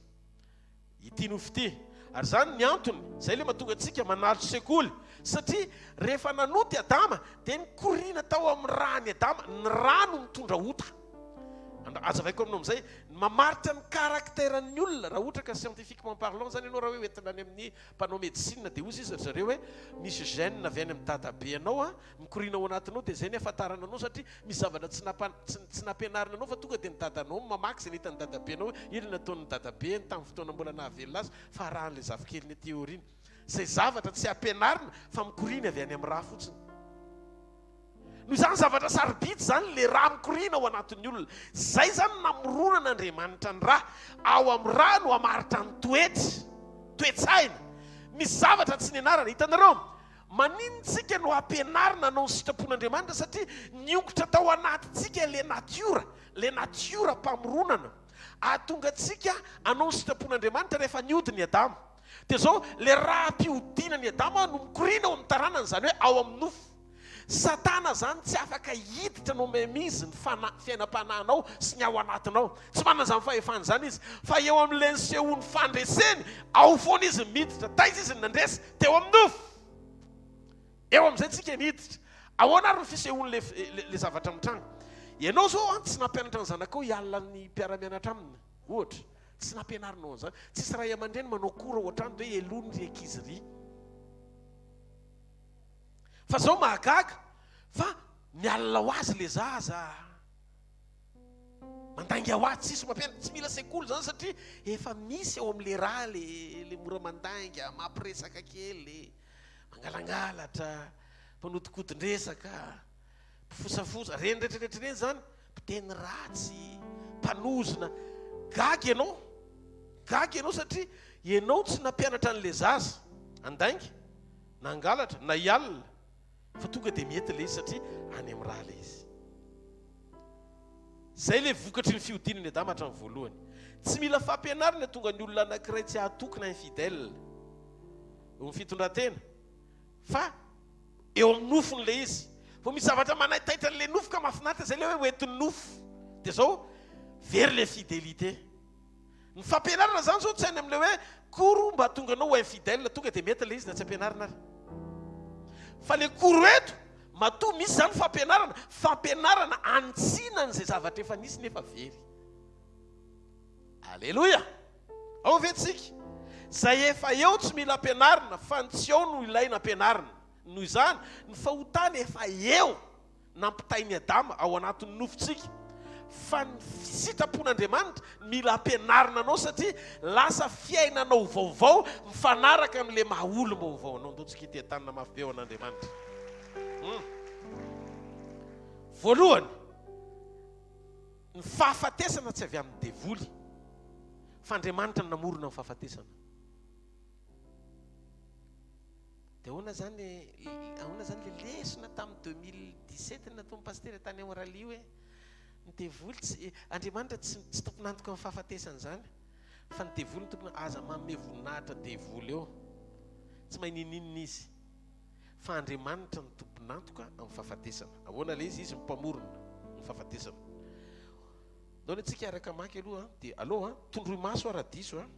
Ity nofo ity. Ary izany ny antony, izay ilay mahatonga antsika manalo sekoly. Satria rehefa nanota i Adama, dia nikoriana tao amin'ny ràn'i Adama, ny rà no mitondra ota. Azavaiko aminao amin'izay, ny mamaritra ny caractère-n'ny olona, raha ohatra ka scientifiquement parlant izany ianao, raha hoe hoentina any amin'ny mpanao médecine, dia hozy izy ry zareo hoe, misy gène avy any amin'ny dadabe anao an, Mikoriana ao anatinao dia izay ny ahafantarana anao satria misy zavatra tsy nampa tsy nampianarina anao fa tonga dia ny dadanao no mamaky izay nihitan'ny dadabenao hoe iny nataon'ny dadabeny tamin'ny fotoana mbola nahavelona azy fa arahan'ilay zafikeliny aty aoriana. Izay zavatra tsy ampianarina fa mikoriana avy any amin'ny ra fotsiny. Noho izany zavatra sarobidy izany ilay ra mikoriana ao anatin'ny olona. Izay izany namoronan'Andriamanitra ny ra. Ao amin'ny ra no hamaritra ny toetra, toe-tsaina. Misy zavatra tsy nianarana. Hitanareo? Maninona tsika no ampianarina hanao ny sitrapon'Andriamanitra satria niongotra tao anatintsika ilay natiora, ilay natiora mpamoronana ahatonga antsika hanao ny sitrapon'Andriamanitra rehefa nihodina i Adama. Dia izao, ilay raha-pihodinan'i Adama no mikoriana ao amin'ny taranany, izany hoe ao amin'ny nofo. Satana izany tsy afaka hiditra no mainmise ny fanahy, fiainam-panahinao sy ny ao anatinao. Tsy manana izany fahefana izany izy. Fa eo amin'ilay nisehoan'ny fandreseny, ao foana izy no miditra. Taiza izy no nandresy? Teo amin'ny nofo. Eo amin'izay tsika miditra. Ahoana ary ny fisehoan'ilay ilay zavatra mitranga? Ianao izao an, tsy nampianatra ny zanakao hialona ny mpiara-mianatra aminy, ohatra. Tsy nampianarinao an'izany. Tsisy ray aman-dreny manao cours ao an-trano dia hoe heloiny ry ankizy ry. Fa zao mahagaga fa mialona ho azy le zaza. Mandainga ho azy, tsisy mampianatra, tsy mila sekoly zany satria efa misy ao amle ra le le mora mandainga, mampiresaka kely, mangalangalatra, mpanodikodin-dresaka, mpifosafosa, reny rehetra rehetra reny zany, mpiteny ratsy, mpanozona. Gaga ianao, gaga ianao satria ianao tsy nampianatra an'le zaza handainga. na hangalatra na hialona fa tonga dia mety ilay izy satria any amin'ny ra ilay izy. Izay ilay vokatry ny fihodinan'i Adama hatramin'ny voalohany. Tsy mila fampianarana tonga ny olona anankiray tsy hahatoky na infidèle eo amin'ny fitondran-tena fa eo amin'ny nofony ilay izy. Vao misy zavatra manaitaitra an'ilay nofo ka mahafinaritra izay ilay hoe hoentin'ny nofo. Dia izao, very ilay fidélité. Ny fampianarana zany zao tsy any amin'ilay hoe cours mba hahatonga anao ho infidèle, tonga dia mety ilay izy na tsy ampianarina ary. Fa ilay cours eto, matoa misy zany fampianarana, fampianarana hanitsiana an'izay zavatra efa nisy nefa very. Aleloia! Ao ve tsika? Izay efa eo tsy mila ampianarina fa ny tsy ao no ilaina ampianarina. Noho izany, ny fahotana efa eo. nampitain'i Adama ao anatin'ny nofontsika fa ny sitrapon'Andriamanitra mila ampianarina anao satria lasa fiainanao vaovao mifanaraka amin'ilay maha olom-baovao anao. Ndao tsika hiteha-tanana mafy be ho an'Andriamanitra. Hmm. Voalohany, ny fahafatesana tsy avy amin'ny devoly fa Andriamanitra no namorona ny fahafatesana. Dia ahoana zany ahoana zany le lesona tamin'ny 2017 nataon'ny pasitera tany amin'ny rallye hoe ny devoly tsy Andriamanitra tsy tsy tompon'antoka amin'ny fahafatesana izany fa ny devoly no tompona aza manome voninahitra devoly eo tsy mahay ninininona izy fa Andriamanitra no tompon'antoka amin'ny fahafatesana ahoana le izy izy no mpamorona ny fahafatesana Ndao anie tsika hiaraka hamaky aloha an, dia alou an, tondroy maso aho raha diso an,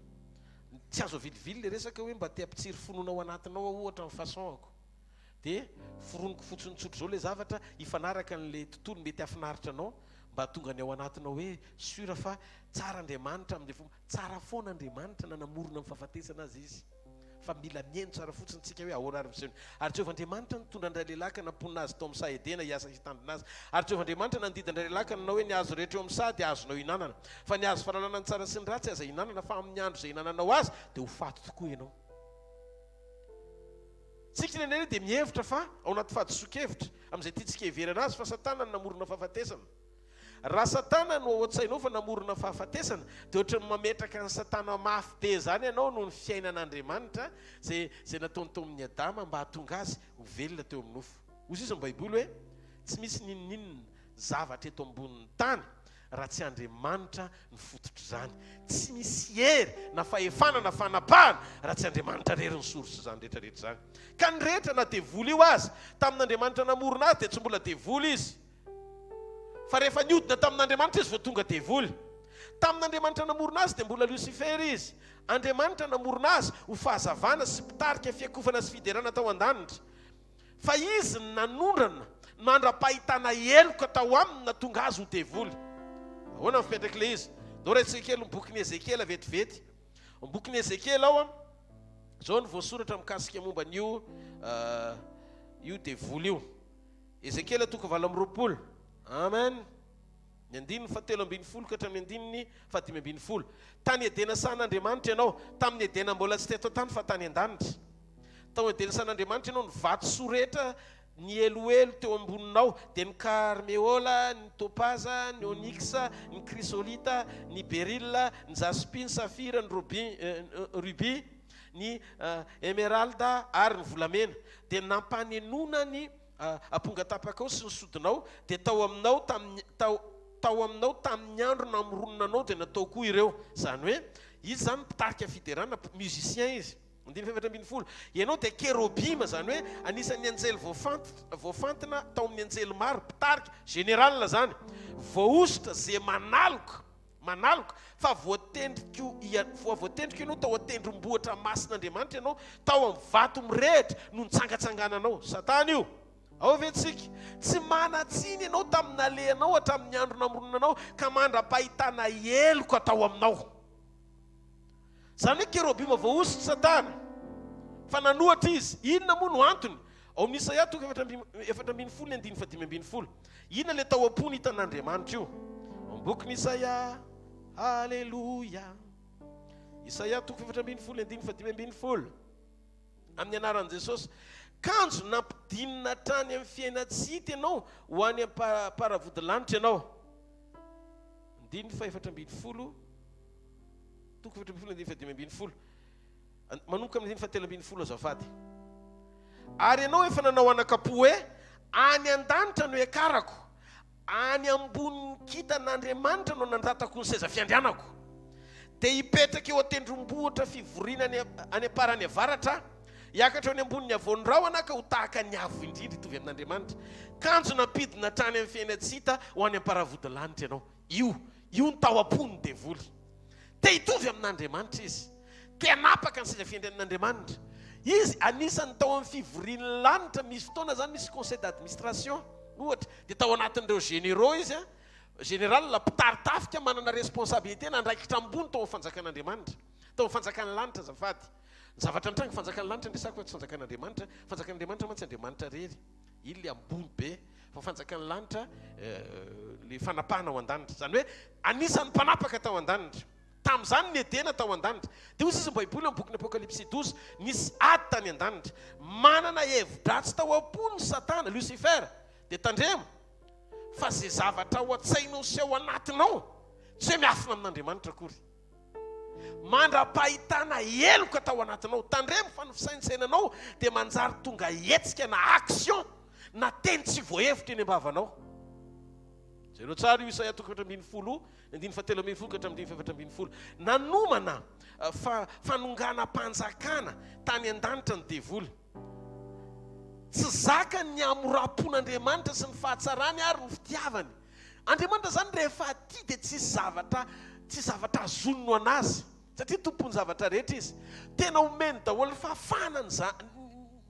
tsy azo avilivily le resaka hoe mba te hampitsiry finoana ao anatinao aho ohatra ny façon-ako, dia foroniko fotsiny tsotr'izao le zavatra hifanaraka an'le tontolo mety hahafinaritra anao mba hahatonga ny ao anatinao hoe sûr fa tsara Andriamanitra amin'le fomba, tsara foana Andriamanitra na namorona ny fahafatesana aza izy. Fa mila mihaino tsara fotsiny tsika hoe ahoana ary ny fisehony. Ary Jehovah Andriamanitra nitondra an-dralehilahy ka namponina azy tao amin'ny saha Edena hiasa sy hitandrina azy. Ary Jehovah Andriamanitra nandidy an-dralehilahy ka nanao hoe, Ny hazo rehetra eo amin'ny saha dia azonao ihinanana. Fa ny hazo fahalalana ny tsara sy ny ratsy aza ihinanana, fa amin'ny andro izay ihinananao azy dia ho faty tokoa ianao. Tsika indraindray dia mihevitra fa, ao anaty fahadisoan-kevitra, amin'izay tiantsika hiheverana azy, fa Satana no namorona fahafatesana. Raha Satana no ao an-tsainao fa namorona fahafatesana, dia ohatran'ny mametraka an'i Satana mafy be izany ianao noho ny fiainan'Andriamanitra izay izay nataony tao amin'i Adama mba hahatonga azy ho velona teo amin'ny nofo. Hoy sisa ny Baiboly hoe, Tsy misy n'inon'inona zavatra eto ambonin'ny tany raha tsy Andriamanitra no fototr'izany. Tsy misy hery na fahefana na fanapahana raha tsy Andriamanitra irery no source izany rehetra rehetra izany. Ka ny rehetra na devoly io aza, tamin'Andriamanitra namorona azy dia tsy mbola devoly izy. Fa rehefa niodina tamin'Andriamanitra izy vao tonga devoly. Tamin'Andriamanitra namorona azy dia mbola Losifera izy. Andriamanitra namorona azy ho fahazavana sy mpitarika fiakofana sy fiderana tao an-danitra. Fa izy no nanondrana mandra-pahitana heloka tao aminy nahatonga azy ho devoly. Ahoana ny fipetrak'ilay izy? Ndao raisina kely ny bokin'i Ezekiela vetivety. Ny bokin'i Ezekiela ao, izao no voasoratra mikasika momba an'io io devoly io. Ezekiela toko 28. Amen. Ny andininy fahatelo ambinifolo ka hatramin'ny andininy fahadimy ambinifolo. Tany Edena sahan'Andriamanitra ianao, tamin'ny Edena mbola tsy teto an-tany fa tany an-danitra. Tao Edena sahan'Andriamanitra ianao, ny vatosoa rehetra nieloelo teo amboninao, dia ny karmeola, ny topaza, ny oniksa, ny krisolita, ny berila, ny jaspy, ny safira, ny roby, ruby, ny emeralda ary ny volamena. Dia nampanenoana ny ampongatapakao sy ny sodinao, dia tao aminao tamin'ny tao tao aminao tamin'ny andro namoronana anao dia natao koa ireo. Izany hoe, izy izany mpitarika fiderana, musicien izy. Andininy faha-14, Ianao dia kerobima, izany hoe anisan'ny anjely voafant voafantina tao amin'ny anjely maro, mpitarika, général izany, voahosotra, izay manaloka. Manaloka, fa voatendriko ia, fa voatendriko ianao tao an-tendrombohitra masin'Andriamanitra ianao, tao amin'ny vato mirehitra no nitsangatsangananao. Satana io. Ao ve tsika? Tsy manan-tsiny ianao tamin'ny nalehanao hatramin'ny andro namoronana anao ka mandra-pahitana heloka tao aminao. Izany hoe kerobima voahosotry Satana, fa nanohatra izy. Inona moa no antony? Ao amin'ny Isaia toko 14 ny andininy fahadimy ambinifolo. Inona ilay tao am-pony hitan'Andriamanitra io? Ao amin'ny bokin'i Isaia, Aleloia! Isaia toko 14 ny andininy fahadimy ambinifolo. Amin'ny anaran'i Jesosy. Kanjo nampidinina hatrany amin'ny fiainan-tsy hita ianao, ho any am-paravodilanitra ianao. Andininy fahefatra ambinifolo. Toko 14 andininy fahadimy ambinifolo. Manomboka amin'ny andininy fahatelo ambinifolo azafady. Ary ianao efa nanao anakapo hoe, Any an-danitra no hiakarako, any ambonin'ny kintan'Andriamanitra no anandratako ny seza fiandrianako. Dia hipetraka eo an-tendrombohitra fivoriana any any am-parany avaratra aho, hiakatra eo any ambonin'ny havoan'ny rahona aho ka ho tahaka ny Avo Indrindra hitovy amin'Andriamanitra. Kanjo nampidina hatrany amin'ny fiainan-tsy hita ho any am-paravodilanitra ianao. Io, io no tao am-pon'ny devoly. Te hitovy amin'Andriamanitra izy. Te hanapaka ny seza fiandrianan'Andriamanitra. Izy anisan'ny tao amin'ny fivorian'ny lanitra, misy fotoana izany misy conseil d'administration, ohatra, dia tao anatin'ireo généraux izy, général, mpitari-tafika manana responsabilité na andraikitra ambony tao amin'ny fanjakan'Andriamanitra, tao amin'ny fanjakan'ny lanitra azafady. Ny zavatra nitranga, fanjakan'ny lanitra no resahako fa tsy fanjakan'Andriamanitra, fanjakan'Andriamanitra mantsy Andriamanitra irery. Iny le ambony be fa fanjakan'ny lanitra le fanapahana ao an-danitra. Izany hoe anisan'ny mpanapaka tao an-danitra. Tamin'izany ny Edena tao an-danitra. Dia hoy sisa ny Baiboly amin'ny bokin'ny Apokalypsy 12, nisy ady tany an-danitra. Manana hevi-dratsy tao am-pony Satana, Lucifer. Dia tandremo fa izay zavatra ao an-tsainao sy ao anatinao tsy hoe miafina amin'Andriamanitra akory. Mandra-pahitana heloka tao anatinao. Tandremo fa ny fisaintsainanao dia manjary tonga hetsika na action na teny tsy voahevitra eny am-bavanao. Jereo tsara io Isaia toko 14, ny andininy fahatelo ambinifolo ka hatramin'ny andininy fahaefatra ambinifolo. Nanomana fa fanonganam-panjakana tany an-danitra ny devoly. Tsy zakany ny hamoram-pon'Andriamanitra sy ny fahatsarany ary ny fitiavany. Andriamanitra izany rehefa tia dia tsisy zavatra tsisy zavatra azoniny ho an'azy satria tompon'ny zavatra rehetra izy. Tena omeny daholo fahafahana ny za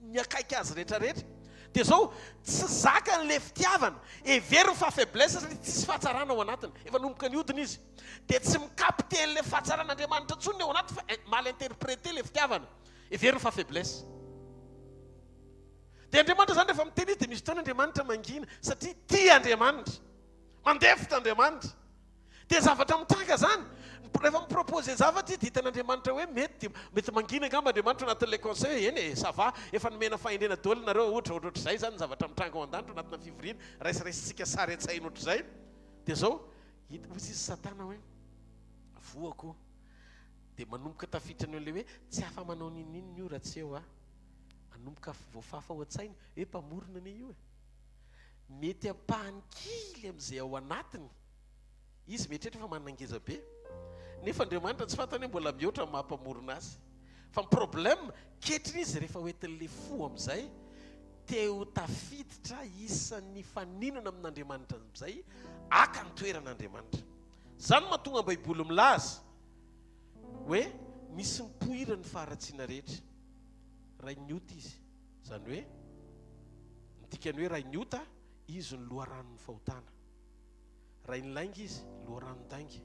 ny akaiky azy rehetra rehetra. Dia izao, tsy zakany ilay fitiavana, heveriny fa faiblesse satria tsisy fahatsarana ao anatiny. Efa nanomboka nihodina izy. Dia tsy mi-capter an'ilay fahatsaran'Andriamanitra intsony ny ao anatiny fa mal interpreter ilay fitiavana. Heveriny fa faiblesse. Dia Andriamanitra izany rehefa miteny izy dia misy fotoana Andriamanitra mangina satria tia Andriamanitra. Mandefitra Andriamanitra. Dia zavatra mitranga izany, rehefa mi-proposer zavatra izy dia hitan'Andriamanitra hoe mety dia mety mangina angamba Andriamanitra ao anatin'ilay conseil hoe eny e, ça va, efa nomena fahendrena daholo nareo ohatra ohatrohatr'izay izany ny zavatra mitranga ao an-danitra ao anatina fivoriana, raisiraisintsika sary an-tsaina ohatr'izay. Dia izao, hita, hoy izy Satana hoe, voako, dia manomboka tafiditra ny eo ilay hoe tsy afa-manao n'inon'inona io raha tsy eo aho. Manomboka voafafa ao an-tsainy hoe mpamorona anie io e. Mety ampahany kely amin'izay ao anatiny. Izy mieritreritra fa manana ngeza be. Nefa Andriamanitra tsy fantany hoe mbola mihoatra ny maha mpamorona azy. Fa ny problème, ketriny izy rehefa hoentin'ilay fo amin'izay, te ho tafiditra isan'ny hifaninana amin'Andriamanitra amin'izay, haka ny toeran'Andriamanitra. Izany no mahatonga ny Baiboly milaza hoe misy nipoiran'ny faharatsiana rehetra. Rain'ny ota izy. Izany hoe, ny dikan'ny hoe rain'ny ota, izy no loharanon'ny fahotana. Rain'ny lainga izy, loharanon-dainga.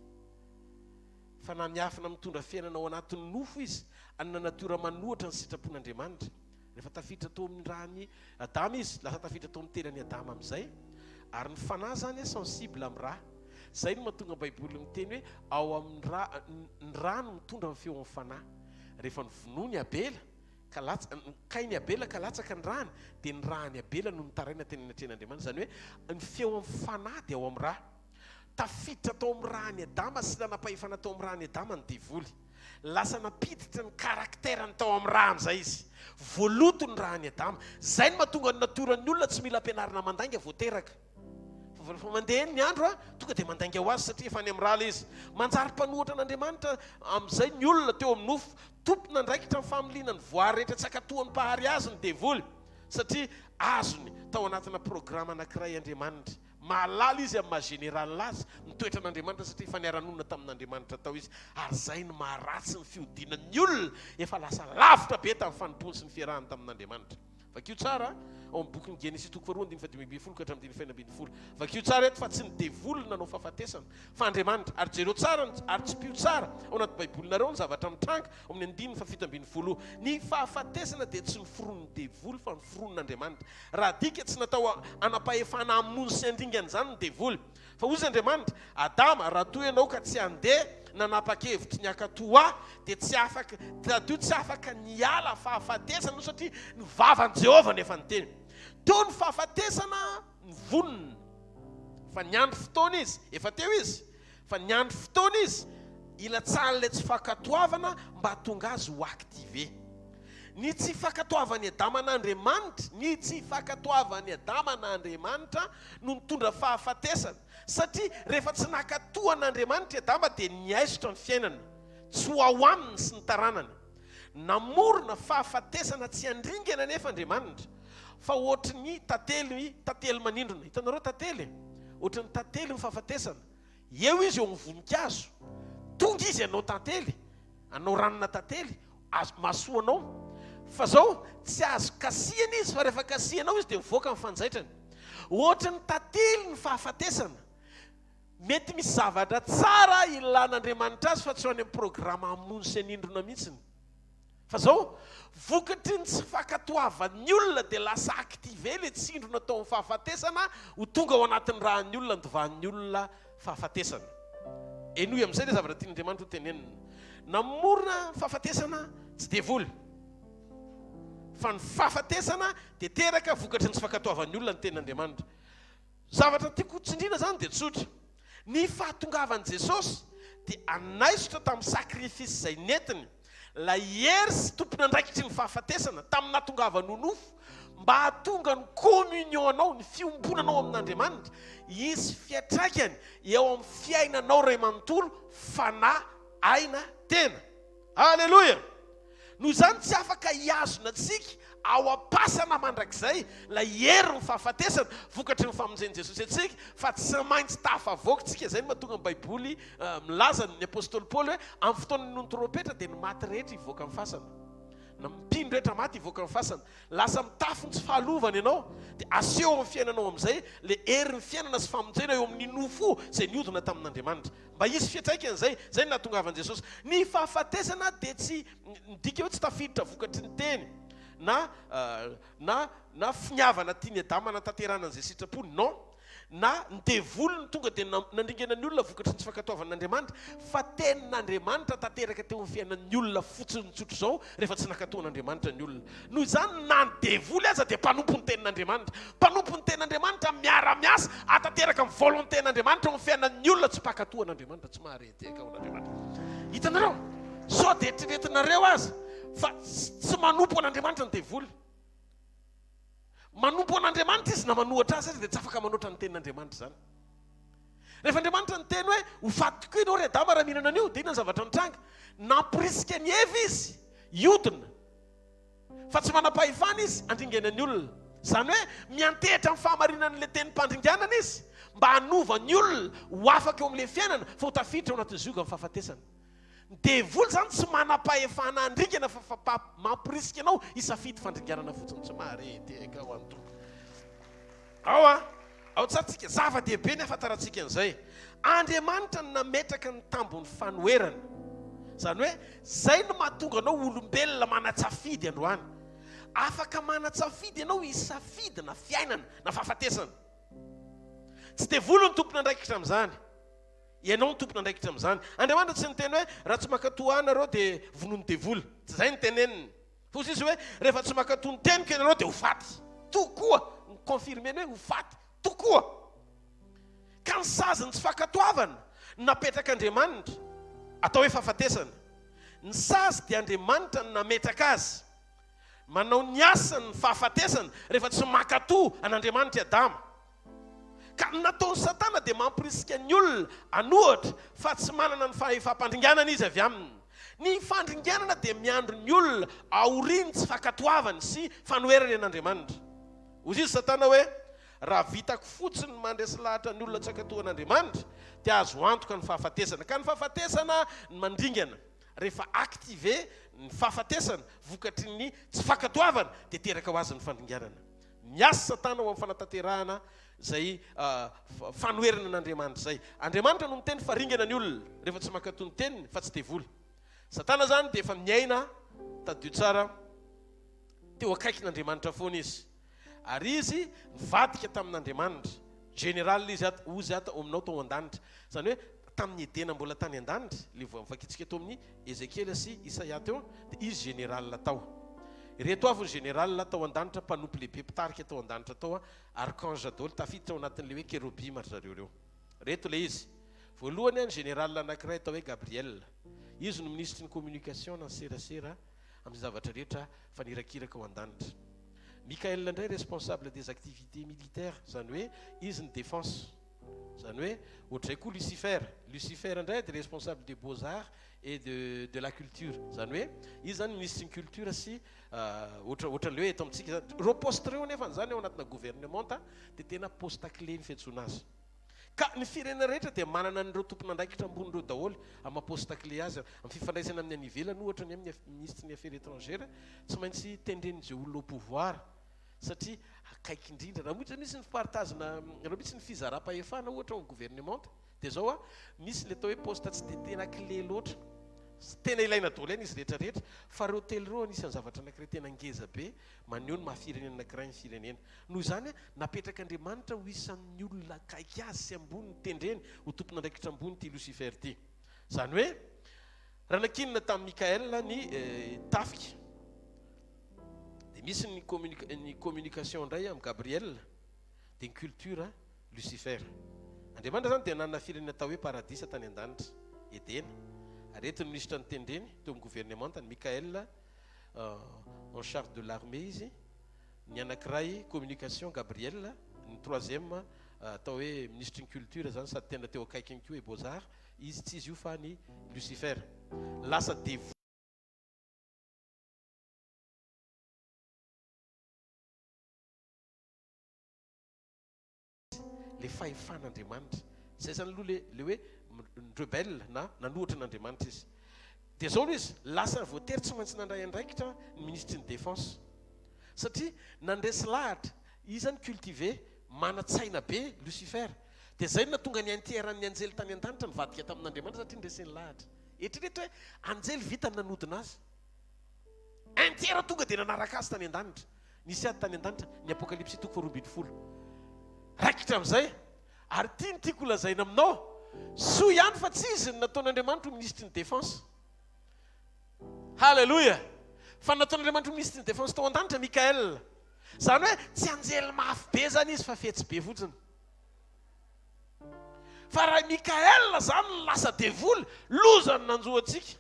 Fanahy miafina mitondra fiainana ao anatin'ny nofo izy, hanana natiora manohatra ny sitrapon'Andriamanitra. Rehefa tafiditra tao amin'ny ràn'i Adama izy, lasa tafiditra tao amin'ny tenan'i Adama amin'izay. Ary ny fanahy izany sensible amin'ny rà. Izay no mahatonga ny Baiboly miteny hoe ao amin'ny rà, ny rà no mitondra ny feon'ny fanahy. Rehefa novonoiny Abela, ka latsa, Kainy Abela ka latsaka ny ràny, dia ny ràn'i Abela no nitaraina teny anatrehan'Andriamanitra. Izany hoe ny feon'ny fanahy dia ao amin'ny rà. Tafiditra tao amin'ny ràn'i Adama sy nanam-pahefana tao amin'ny ràn'i Adama ny devoly. Lasa nampiditra ny caractère-ny tao amin'ny rà amin'izay izy. Voaloto ny ràn'i Adama. Izay no mahatonga ny natioran'ny olona tsy mila ampianarina mandainga vao teraka. Fa rehefa mandeha eny ny andro, tonga dia mandainga ho azy satria efa any amin'ny rà ilay izy. Manjary mpanohitra an'Andriamanitra amin'izay ny olona teo amin'ny nofo. Tompon'andraikitra amin'ny familiana ny voary rehetra tsy hankatoan'ny Mpahary azy ny devoly satria azony tao anatina programa anankiray Andriamanitra. Mahalala izy amin'ny maha général azy ny toetran'Andriamanitra satria efa niara-nonina tamin'Andriamanitra tao izy ary izay no maharatsy ny fihodinan'ny olona efa lasa lavitra be tamin'ny fanompoany sy ny fiarahany tamin'Andriamanitra. Vakio tsara ao amin'ny bokin'ny Genesisy toko faharoa andininy fahadimy ambinifolo ka hatramin'ny andininy fahenina ambinifolo. Vakio tsara eto fa tsy ny devoly no nanao fahafatesana fa Andriamanitra. Ary jereo tsara ny ary tsipio tsara ao anaty baibolinareo ny zavatra mitranga ao amin'ny andininy fahafito ambinifolo. Ny fahafatesana dia tsy noforonin'ny devoly fa noforonin'Andriamanitra. Raha adika tsy natao hanam-pahefana hamono sy handringana izany ny devoly. Fa hozy Andriamanitra, Adama, raha toa ianao ka tsy handeha nanapa-kevitry ny hankatò Ahy, dia tsy afaka, tadidio tsy afaka niala fahafatesana ianao satria ny vavan'i Jehovah no efa niteny. Teo ny fahafatesana nivonona, fa niandry fotoana izy, efa teo izy, fa niandry fotoana izy hilatsahan'ilay tsy fankatoavana mba hahatonga azy ho activé. Ny tsy fankatoavan'i Adama an'Andriamanitra, ny tsy fankatoavan'i Adama an'Andriamanitra no nitondra fahafatesana, satria rehefa tsy nankatoa an'Andriamanitra i Adama dia niaisotra ny fiainana, tsy ho ao aminy sy ny taranany. Namorona fahafatesana tsy handringana anefa Andriamanitra, fa ohatry ny tantely, tantely manindrona. Hitanareo tantely e? Ohatry ny tantely ny fahafatesana. Eo izy eo amin'ny voninkazo, tonga izy hanao tantely, hanao ranona tantely, azo, mahasoa anao. Fa zao, tsy azo kasihana izy, fa rehefa kasihanao izy dia mivoaka ny fanjaitrany. Ohatry ny tantely ny fahafatesana. Mety misy zavatra tsara ilan'Andriamanitra azy fa tsy ho any amin'ny programa hamono sy hanindrona mihitsiny. Fa zao, vokatry ny tsy fankatoavan'ny olona dia lasa activé le tsindrona tao amin'ny fahafatesana ho tonga ao anatin'ny rahan'ny olona andovan'ny olona fahafatesana. Henoy amin'izay le zavatra tian'Andriamanitra ho tenenina. Namorona fahafatesana tsy devoly. Fa ny fahafatesana dia teraka vokatry ny tsy fankatoavan'ny olona ny tenin'Andriamanitra. Zavatra tiako ho tsindriana izany dia tsotra. Ny fahatongavan'i Jesosy dia hanaisotra tamin'ny sacrifice izay nentiny, ilay hery sy tompon'andraikitry ny fahafatesana, tamin'ny nahatongavany ho nofo, mba hahatonga ny communion anao, ny fiombonanao amin'Andriamanitra, hisy fiantraikany eo amin'ny fiainanao iray manontolo, fanahy, aina, tena. Aleloia! Noho izany tsy afaka hihazona antsika ao am-pasana mandrakizay ilay herin'ny fahafatesana vokatry ny famonjen'i Jesosy antsika fa tsy maintsy tafavoaka isika. Izay no mahatonga ny Baiboly milaza ny apostoly Paoly hoe amin'ny fotoana ninoan'ny trompetra dia ny maty rehetra hivoaka ny fasana. Na mpino rehetra maty hivoaka ny fasana. Lasa mitafy ny tsy fahalovana ianao, dia aseho amin'ny fiainanao amin'izay ilay herin'ny fiainana sy famonjena eo amin'ny nofo izay nihodina tamin'Andriamanitra. Mba hisy fiantraikany izay. Izay no nahatongavan'i Jesosy. Ny fahafatesana dia tsy midika hoe tsy tafiditra vokatry ny teny na na na finiavana tian'i Adama hanatanterahana an'izay sitrapony. Non. Na ny devoly no tonga dia nandringana ny olona vokatry ny tsy fankatoavan'Andriamanitra, fa tenin'Andriamanitra tanteraka teo amin'ny fiainan'ny olona fotsiny tsotr'izao rehefa tsy nankatoa an'Andriamanitra ny olona. Noho izany na ny devoly aza dia mpanompo ny tenin'Andriamanitra. Mpanompo ny tenin'Andriamanitra miara-miasa hahatanteraka ny volonté-n'Andriamanitra eo amin'ny fiainan'ny olona tsy mpankatoa an'Andriamanitra, tsy mahare tehaka ho an'Andriamanitra. Hitanareo? Sao dia eritreretinareo aza fa tsy manompo an'Andriamanitra ny devoly. Manompo an'Andriamanitra izy na manohatra azy aza dia tsy afaka manoatra ny tenin'Andriamanitra izany. Rehefa Andriamanitra niteny hoe ho faty tokoa ianao ry Adama raha mihinana an'io, dia inona ny zavatra nitranga? Nampirisika an'i Eva izy hiodina fa tsy manam-pahefana izy handringana ny olona. Izany hoe miantehitra amin'ny fahamarinan'ilay tenim-pandringanana izy mba hanova ny olona ho afaka eo amin'ilay fiainana fa ho tafiditra ao anatin'ny ziogan'ny fahafatesana. Ny devoly izany tsy manam-pahefana handringana fa fa mamporisika anao hisafidy fandringanana fotsiny. Tsy mahare tehaka ho an'ny Tompo. Ao a, ao tsara tsika, zava-dehibe ny ahafantarantsika an'izay. Andriamanitra no nametraka ny tambon'ny fanoherana. Izany hoe, izay no mahatonga anao olombelona manan-tsafidy androany. Afaka manan-tsafidy ianao hisafidy na fiainana na fahafatesana. Tsy devoly no tompon'andraikitra amin'izany. Ianao no tompon'andraikitra amin'izany. Andriamanitra tsy niteny hoe, raha tsy mankatò ahy nareo dia vonoin'ny devoly. Tsy izay no teneniny. Fa hoy izy hoe, rehefa tsy mankatò ny teniko ianareo dia ho faty. Tokoa. Ni-confirmer-ny hoe ho faty. Tokoa. Ka ny sazin'ny tsy fankatoavana no napetrak'Andriamanitra, atao hoe fahafatesana. Ny sazy dia Andriamanitra no nametraka azy. Manao ny asany ny fahafatesana rehefa tsy mankatò an'Andriamanitra i Adama. Ka ny nataon'i Satana dia mampirisika ny olona hanohatra fa tsy manana ny fahefam-pandringanana izy avy aminy. Ny fandringanana dia miandry ny olona aorian'ny tsy fankatoavany sy fanoherany an'Andriamanitra. Hoy izy Satana hoe, Raha vitako fotsiny ny mandresy lahatra ny olona tsy hankatò an'Andriamanitra, dia azo antoka ny fahafatesana. Ka ny fahafatesana ny mandringana. Rehefa activer ny fahafatesana vokatry ny tsy fankatoavana, dia teraka ho azy ny fandringanana. Miasa Satana ho amin'ny fanatanterahana izay fanoherana an'Andriamanitra izay. Andriamanitra no miteny fa ringana ny olona rehefa tsy mankatò ny teniny fa tsy devoly. Satana izany dia efa miaina, tadidio tsara, teo akaikin'Andriamanitra foana izy. Ary izy nivadika tamin'Andriamanitra. Général izy ato, ozy ato ao aminao tao an-danitra. Izany hoe tamin'ny Edena mbola tany an-danitra, ilay voavakintsika teo amin'ny Ezekiela sy Isaia teo, dia izy général tao. Ireto avy ny général tao an-danitra, mpanompo lehibe mpitarika tao an-danitra tao, archange daholo, tafiditra ao anatin'ilay hoe kerobima ry zareo ireo. Ireto ilay izy. Voalohany ny général anankiray atao hoe Gabriel. Izy no minisitry ny communication na ny serasera amin'ny zavatra rehetra fanirakiraka ao an-danitra. Mickaël indray responsable des activités militaires, izany hoe izy ny défense. Izany hoe ohatr'izay koa Lucifer. Lucifer indray dia responsable des beaux arts et de de la culture. Izany hoe izy izany minisitry ny culture sy ohatra ohatran'ilay hoe eto amintsika izany. Ireo poste ireo anefa izany ao anatina gouvernementa dia tena poste clé ny fiantsoana azy. Ka ny firenena rehetra dia manana an'ireo tompon'andraikitra ambony ireo daholo amin'ny maha poste clé azy. Amin'ny fifandraisana amin'ny any ivelany ohatra ny amin'ny minisitry ny affaires étrangères tsy maintsy tendren'izay olona au pouvoir satria akaiky indrindra. Raha ohatra misy ny fipartazina, raha misy ny fizaram-pahefana ohatra ao amin'ny gouvernementa dia izao a, misy ilay atao hoe poste tsy dia tena clé loatra. Tena ilaina daholo ihany izy rehetra rehetra fa ireo telo ireo anisan'ny zavatra anankiray tena ngeza be maneho ny maha firenena anankiray ny firenena. Noho izany, napetrak'Andriamanitra ho isan'ny olona akaiky azy sy ambony notendreny ho tompon'andraikitra ambony ity Lucifer ity. Izany hoe, raha nankinina tamin'i Mikael ny tafika, dia misy ny ny communication indray amin'i Gabriel, dia ny culture Lucifer. Andriamanitra izany dia nanana firenena atao hoe paradisa tany an-danitra, Edena. Ary eto ny minisitra notendreny teo amin'ny governemanta, ny Mikael, en charge de l'armée izy, ny anakiray communication Gabriel, ny troisième atao hoe minisitry ny culture zany sady tena teo akaikiny koa i Beaux Arts, izy tsy izy io fa ny Lucifer. Lasa devoly le fahefan'Andriamanitra. Zay zany aloha le le hoe rebelle na nanohitra an'Andriamanitra izy. Dia izao aloha izy, lasa voatery tsy maintsy nandray andraikitra ny minisitry ny défense. Satria nandresy lahatra, izy zany cultivé, manan-tsaina be Lucifer. Dia izay no nahatonga ny un tiers an'ny anjely tany an-danitra nivadika tamin'Andriamanitra satria noreseny lahatra. Eritrereto hoe anjely vita ny nanodina azy. Un tiers tonga dia nanaraka azy tany an-danitra. Nisy ady tany an-danitra, ny Apokalypsy toko faharoa 12. Raikitra amin'izay. Ary ity no tiako holazaina aminao, soa ihany fa tsy izy no nataon'Andriamanitra ho minisitry ny défense. Haleloia! Fa ny nataon'Andriamanitra ho minisitry ny défense tao an-danitra, Mikael. Izany hoe tsy anjely mafy be izany izy fa fetsy be fotsiny. Fa raha i Mikael izany no lasa devoly, loza no nanjo antsika.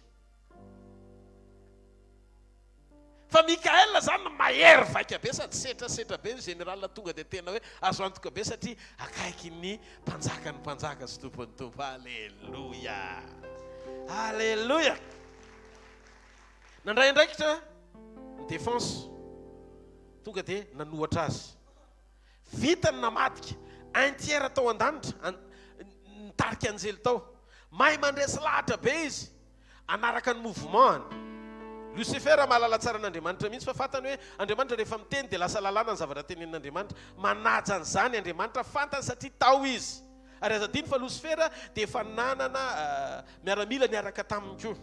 Fa Mickaël zany no mahery vaika be sady setrasetra be ny général tonga dia tena hoe azo antoka be satria akaikin'ny mpanjakan'ny mpanjaka sy tompon'ny tompo. Aleloia! Aleloia! Nandray andraikitra ny défense tonga dia nanohatra azy. Vita ny namadika un tiers tao an-danitra nitarika anjely tao. Mahay mandresy lahatra be izy. Hanaraka ny mouvement-ny. Lucifer mahalala tsara an'Andriamanitra mihitsy fa fantany hoe Andriamanitra rehefa miteny dia lasa lalàna ny zavatra tenenin'Andriamanitra. Manaja an'izany Andriamanitra, fantany satria tao izy. Ary aza adino fa Losifera dia efa nanana miaramila niaraka taminy koa.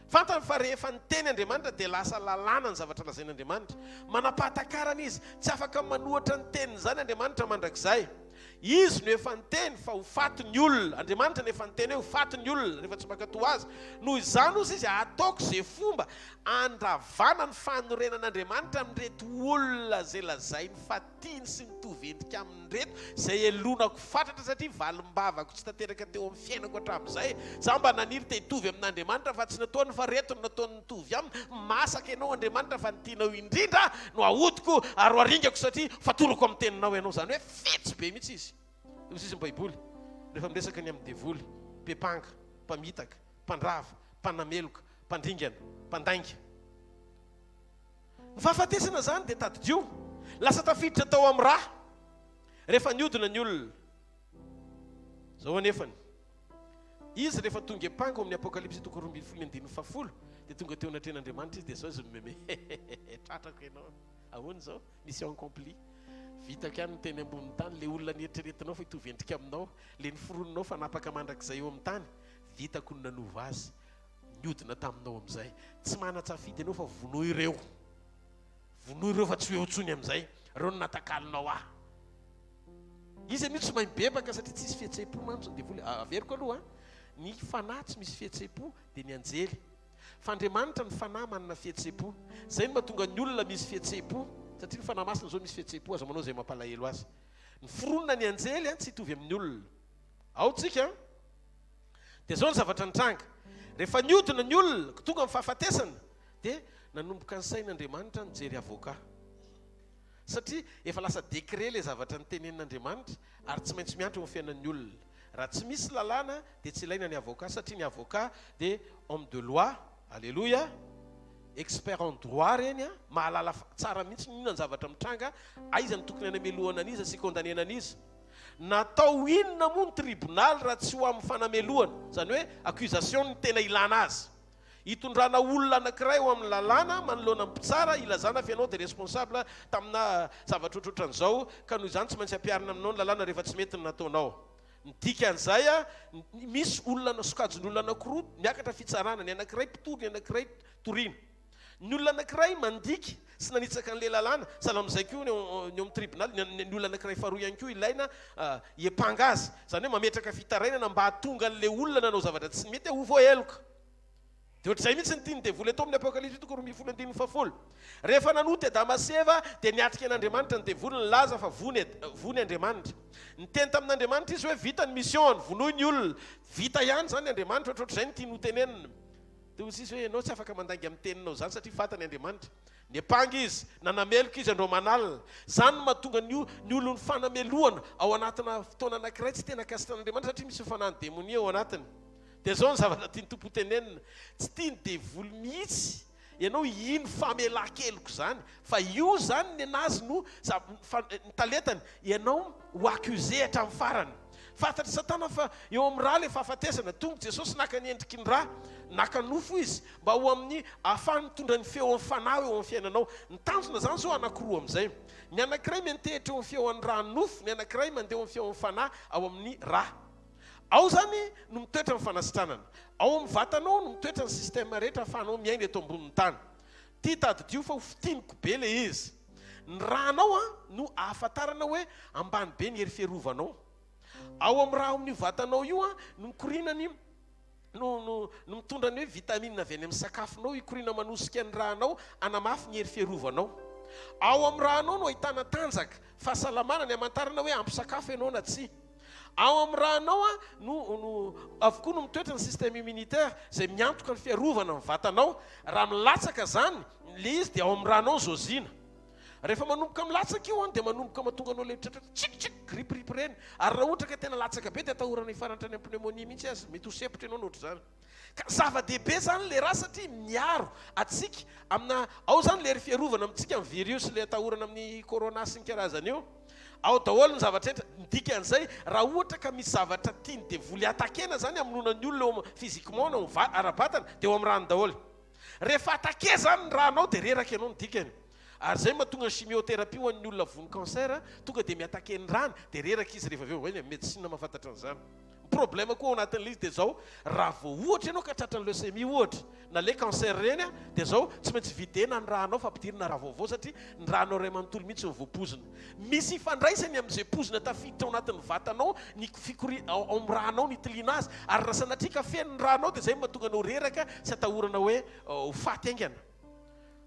Fantany fa rehefa niteny Andriamanitra dia lasa lalàna ny zavatra lazain'Andriamanitra. Manam-pahatakarana izy, tsy afaka manohatra ny teniny izany Andriamanitra mandrakizay. Izy no efa niteny fa ho faty ny olona. Andriamanitra no efa niteny hoe ho faty ny olona rehefa tsy mankatò Azy. Noho izany, hozy izy, hataoko izay fomba handravana ny fanorenan'Andriamanitra amin'ireto olona izay lazainy fa tiany sy mitovy endrika aminy ireto, izay elonako fatratra satria valim-bavako tsy tanteraka teo amin'ny fiainako hatramin'izay. Izaho mba naniry te hitovy amin'Andriamanitra fa tsy nataony fa ireto no nataony mitovy aminy. Masaka ianao Andriamanitra fa ny tianao indrindra no hahodiko ary ho aringako satria fatorako amin'ny teninao ianao. Izany hoe. Fetsy be mihitsy izy. Hoy izy ny Baiboly, rehefa miresaka ny amin'ny devoly, mpepanga, mpamitaka, mpandrava, mpanameloka, mpandringana, mpandainga. Ny fahafatesana izany dia tadidio, lasa tafiditra tao amin'ny ra rehefa niodina ny olona. Izao anefany, izy rehefa tonga epanga ao amin'ny Apokalypsy toko 12 ny andininy fahafolo, dia tonga teo anatrehan'Andriamanitra izy, dia izao izy mimeme, tratrako ianao, ahoana izao? Mission accomplie. Vitako ihany ny teny ambonin'ny tany, le olona nieritreretinao fa hitovy endrika aminao, le noforoninao fa napaka mandrakizay eo amin'ny tany, vitako ny nanova azy, niodina taminao amin'izay. Tsy manan-tsafidy ianao fa vonoy ireo. Vonoy ireo fa tsy ho eo intsony amin'izay. Ireo no natakalonao ahy. Izy anio tsy mahay mibebaka satria tsisy fihetseham-po mantsy ny devoly. Averiko aloha, ny fanahy tsy misy fihetseham-po dia ny anjely. Fa Andriamanitra ny Fanahy manana fihetseham-po. Izay no mahatonga ny olona misy fihetseham-po, satria ny Fanahy Masina izao misy fihetseham-po, aza manao izay mampalahelo azy. Ny foronina ny anjely tsy hitovy amin'ny olona. Ao tsika an! Dia izao ny zavatra nitranga. Rehefa niodina ny olona, tonga amin'ny fahafatesana, dia nanomboka nisaina Andriamanitra nijery avocat. Satria efa lasa décret ilay zavatra nitenenin'Andriamanitra ary tsy maintsy miantra eo amin'ny fiainan'ny olona. Raha tsy misy lalàna dia tsy ilaina ny avocat satria ny avocat dia homme de loi, aleloia, expert en droit ireny an, mahalala tsara mihitsy ny inona ny zavatra mitranga, aiza no tokony hanamelohana an'iza sy condamner-na an'iza. Natao inona moa ny tribonaly raha tsy ho amin'ny fanamelohana, izany hoe accusation no tena ilana azy. Hitondrana olona anankiray ho amin'ny lalàna manoloana ny mpitsara hilazana fa ianao dia responsable tamina zavatra ohatrohatran'izao ka noho izany tsy maintsy ampiharina aminao ny lalàna rehefa tsy mety ny nataonao. Ny dikan'izay, misy olona sokajin'olona anankiroa miakatra fitsarana, ny anankiray mpitory ny anankiray toriana. Ny olona anankiray mandika sy nanitsaka an'ilay lalàna, sahala amin'izay koa ny eo amin'ny tribonaly, ny olona anankiray faharoa ihany koa ilaina hiampanga azy, izany hoe mametraka fitarainana mba hahatonga an'ilay olona nanao zavatra tsy mety ho voaheloka. Dia ohatr'izay mihitsy ny tian'ny devoly atao amin'ny Apokalypsy toko 12 andininy fahafolo. Rehefa nanota i Adama sy Eva dia niatrika an'Andriamanitra ny devoly nilaza fa voa ny Andriamanitra. Niteny tamin'Andriamanitra izy hoe vita ny mission-ny, vonoy ny olona. Vita ihany izany Andriamanitra, ohatrohatr'izay no tiany hotenenina. Dia hoy izy hoe, Ianao tsy afaka mandainga amin'ny teninao izany satria fantany Andriamanitra. Niampanga izy, nanameloka izy andro aman'alina. Izany no mahatonga ny ny olon'ny fanamelohana ao anatina fotoana anankiray tsy tena ankasitrahan'Andriamanitra satria misy fanahin'ny demonia ao anatiny. Dia izao ny zavatra tian'ny Tompo hotenenina, tsy tian'ny devoly mihitsy ianao hino famelan-keloka izany, fa io izany nenazy no ny talentany, ianao ho accusé hatramin'ny farany. Fantatr'i Satana fa eo amin'ny ra ilay fahafatesana. Tonga Jesosy naka ny endriky ny ra, naka nofo Izy mba ho amin'ny ahafahany mitondra ny feon'ny fanahy eo amin'ny fiainanao. Ny tanjona izany izao anankiroa amin'izay. Ny anankiray miantehitra eo amin'ny feon'ny ra nofo, ny anankiray mandeha eo amin'ny feon'ny fanahy ao amin'ny ra. Ao izany no mitoetra ny fanasitranana. Ao amin'ny vatanao no mitoetra ny système rehetra ahafahanao miaina eto ambonin'ny tany. Ty tadidio fa ho fintiniko be le izy. Ny rànao an no ahafantarana hoe ambany be ny hery fiarovanao. Ao amin'ny rà ao amin'io vatanao io an no mikoriana ny no no no mitondra ny hoe vitamine avy any amin'ny sakafonao hikoriana manosika ny rànao hanamafy ny hery fiarovanao. Ao amin'ny rànao no ahitana tanjaka, fahasalamana, ny hamantarana hoe ampy sakafo ianao na tsia. Ao amin'ny rànao no no avokoa no mitoetra ny système immunitaire izay miantoka ny fiarovana ny vatanao. Raha milatsaka izany ilay izy dia ao amin'ny rànao ny zozina. Rehefa manomboka milatsaka io dia manomboka mahatonga anao ilay tratra tchik tchik grippe grippe ireny. Ary raha ohatra ka tena latsaka be dia atahorana hifarana hatrany amin'ny pneumonie mihitsy aza. Mety ho sempotra ianao na ohatr'izany. Ka zava-dehibe izany ilay rà satria miaro antsika amina, ao izany ilay hery fiarovana amintsika amin'ny virus ilay atahorana amin'ny corona sy ny karazany io. Ao daholo ny zavatra rehetra. Ny dikan'izay, raha ohatra ka misy zavatra tian'ny devoly attaquer-na izany hamonoana ny olona eo amin'ny physiquement na eo ara-batana dia eo amin'ny ràny daholo. Rehefa attaquer izany ny rànao dia reraka ianao ny dikany. Ary izay no mahatonga ny chimiothérapie ho an'ny olona voan'ny cancer, tonga dia mi-attaquer ny ràny dia reraka izy rehefa avy eo. Eny e, médecine mahafantatra an'izany. Ny problème koa ao anatin'ilay izy dia izao, raha vao ohatra ianao ka tratran'ny leucémie ohatra, na ilay cancer ireny dia izao, tsy maintsy videna ny rànao fa ampidirina rà vaovao satria ny rànao iray manontolo mihitsy no voapoizina. Misy ifandraisany amin'izay poizina tafiditra ao anatin'ny vatanao ny fikori-, ao amin'ny rànao ny itiliana azy, ary raha sanatria ka feno ny rànao dia izay no mahatonga anao reraka sy atahorana hoe ho faty haingana.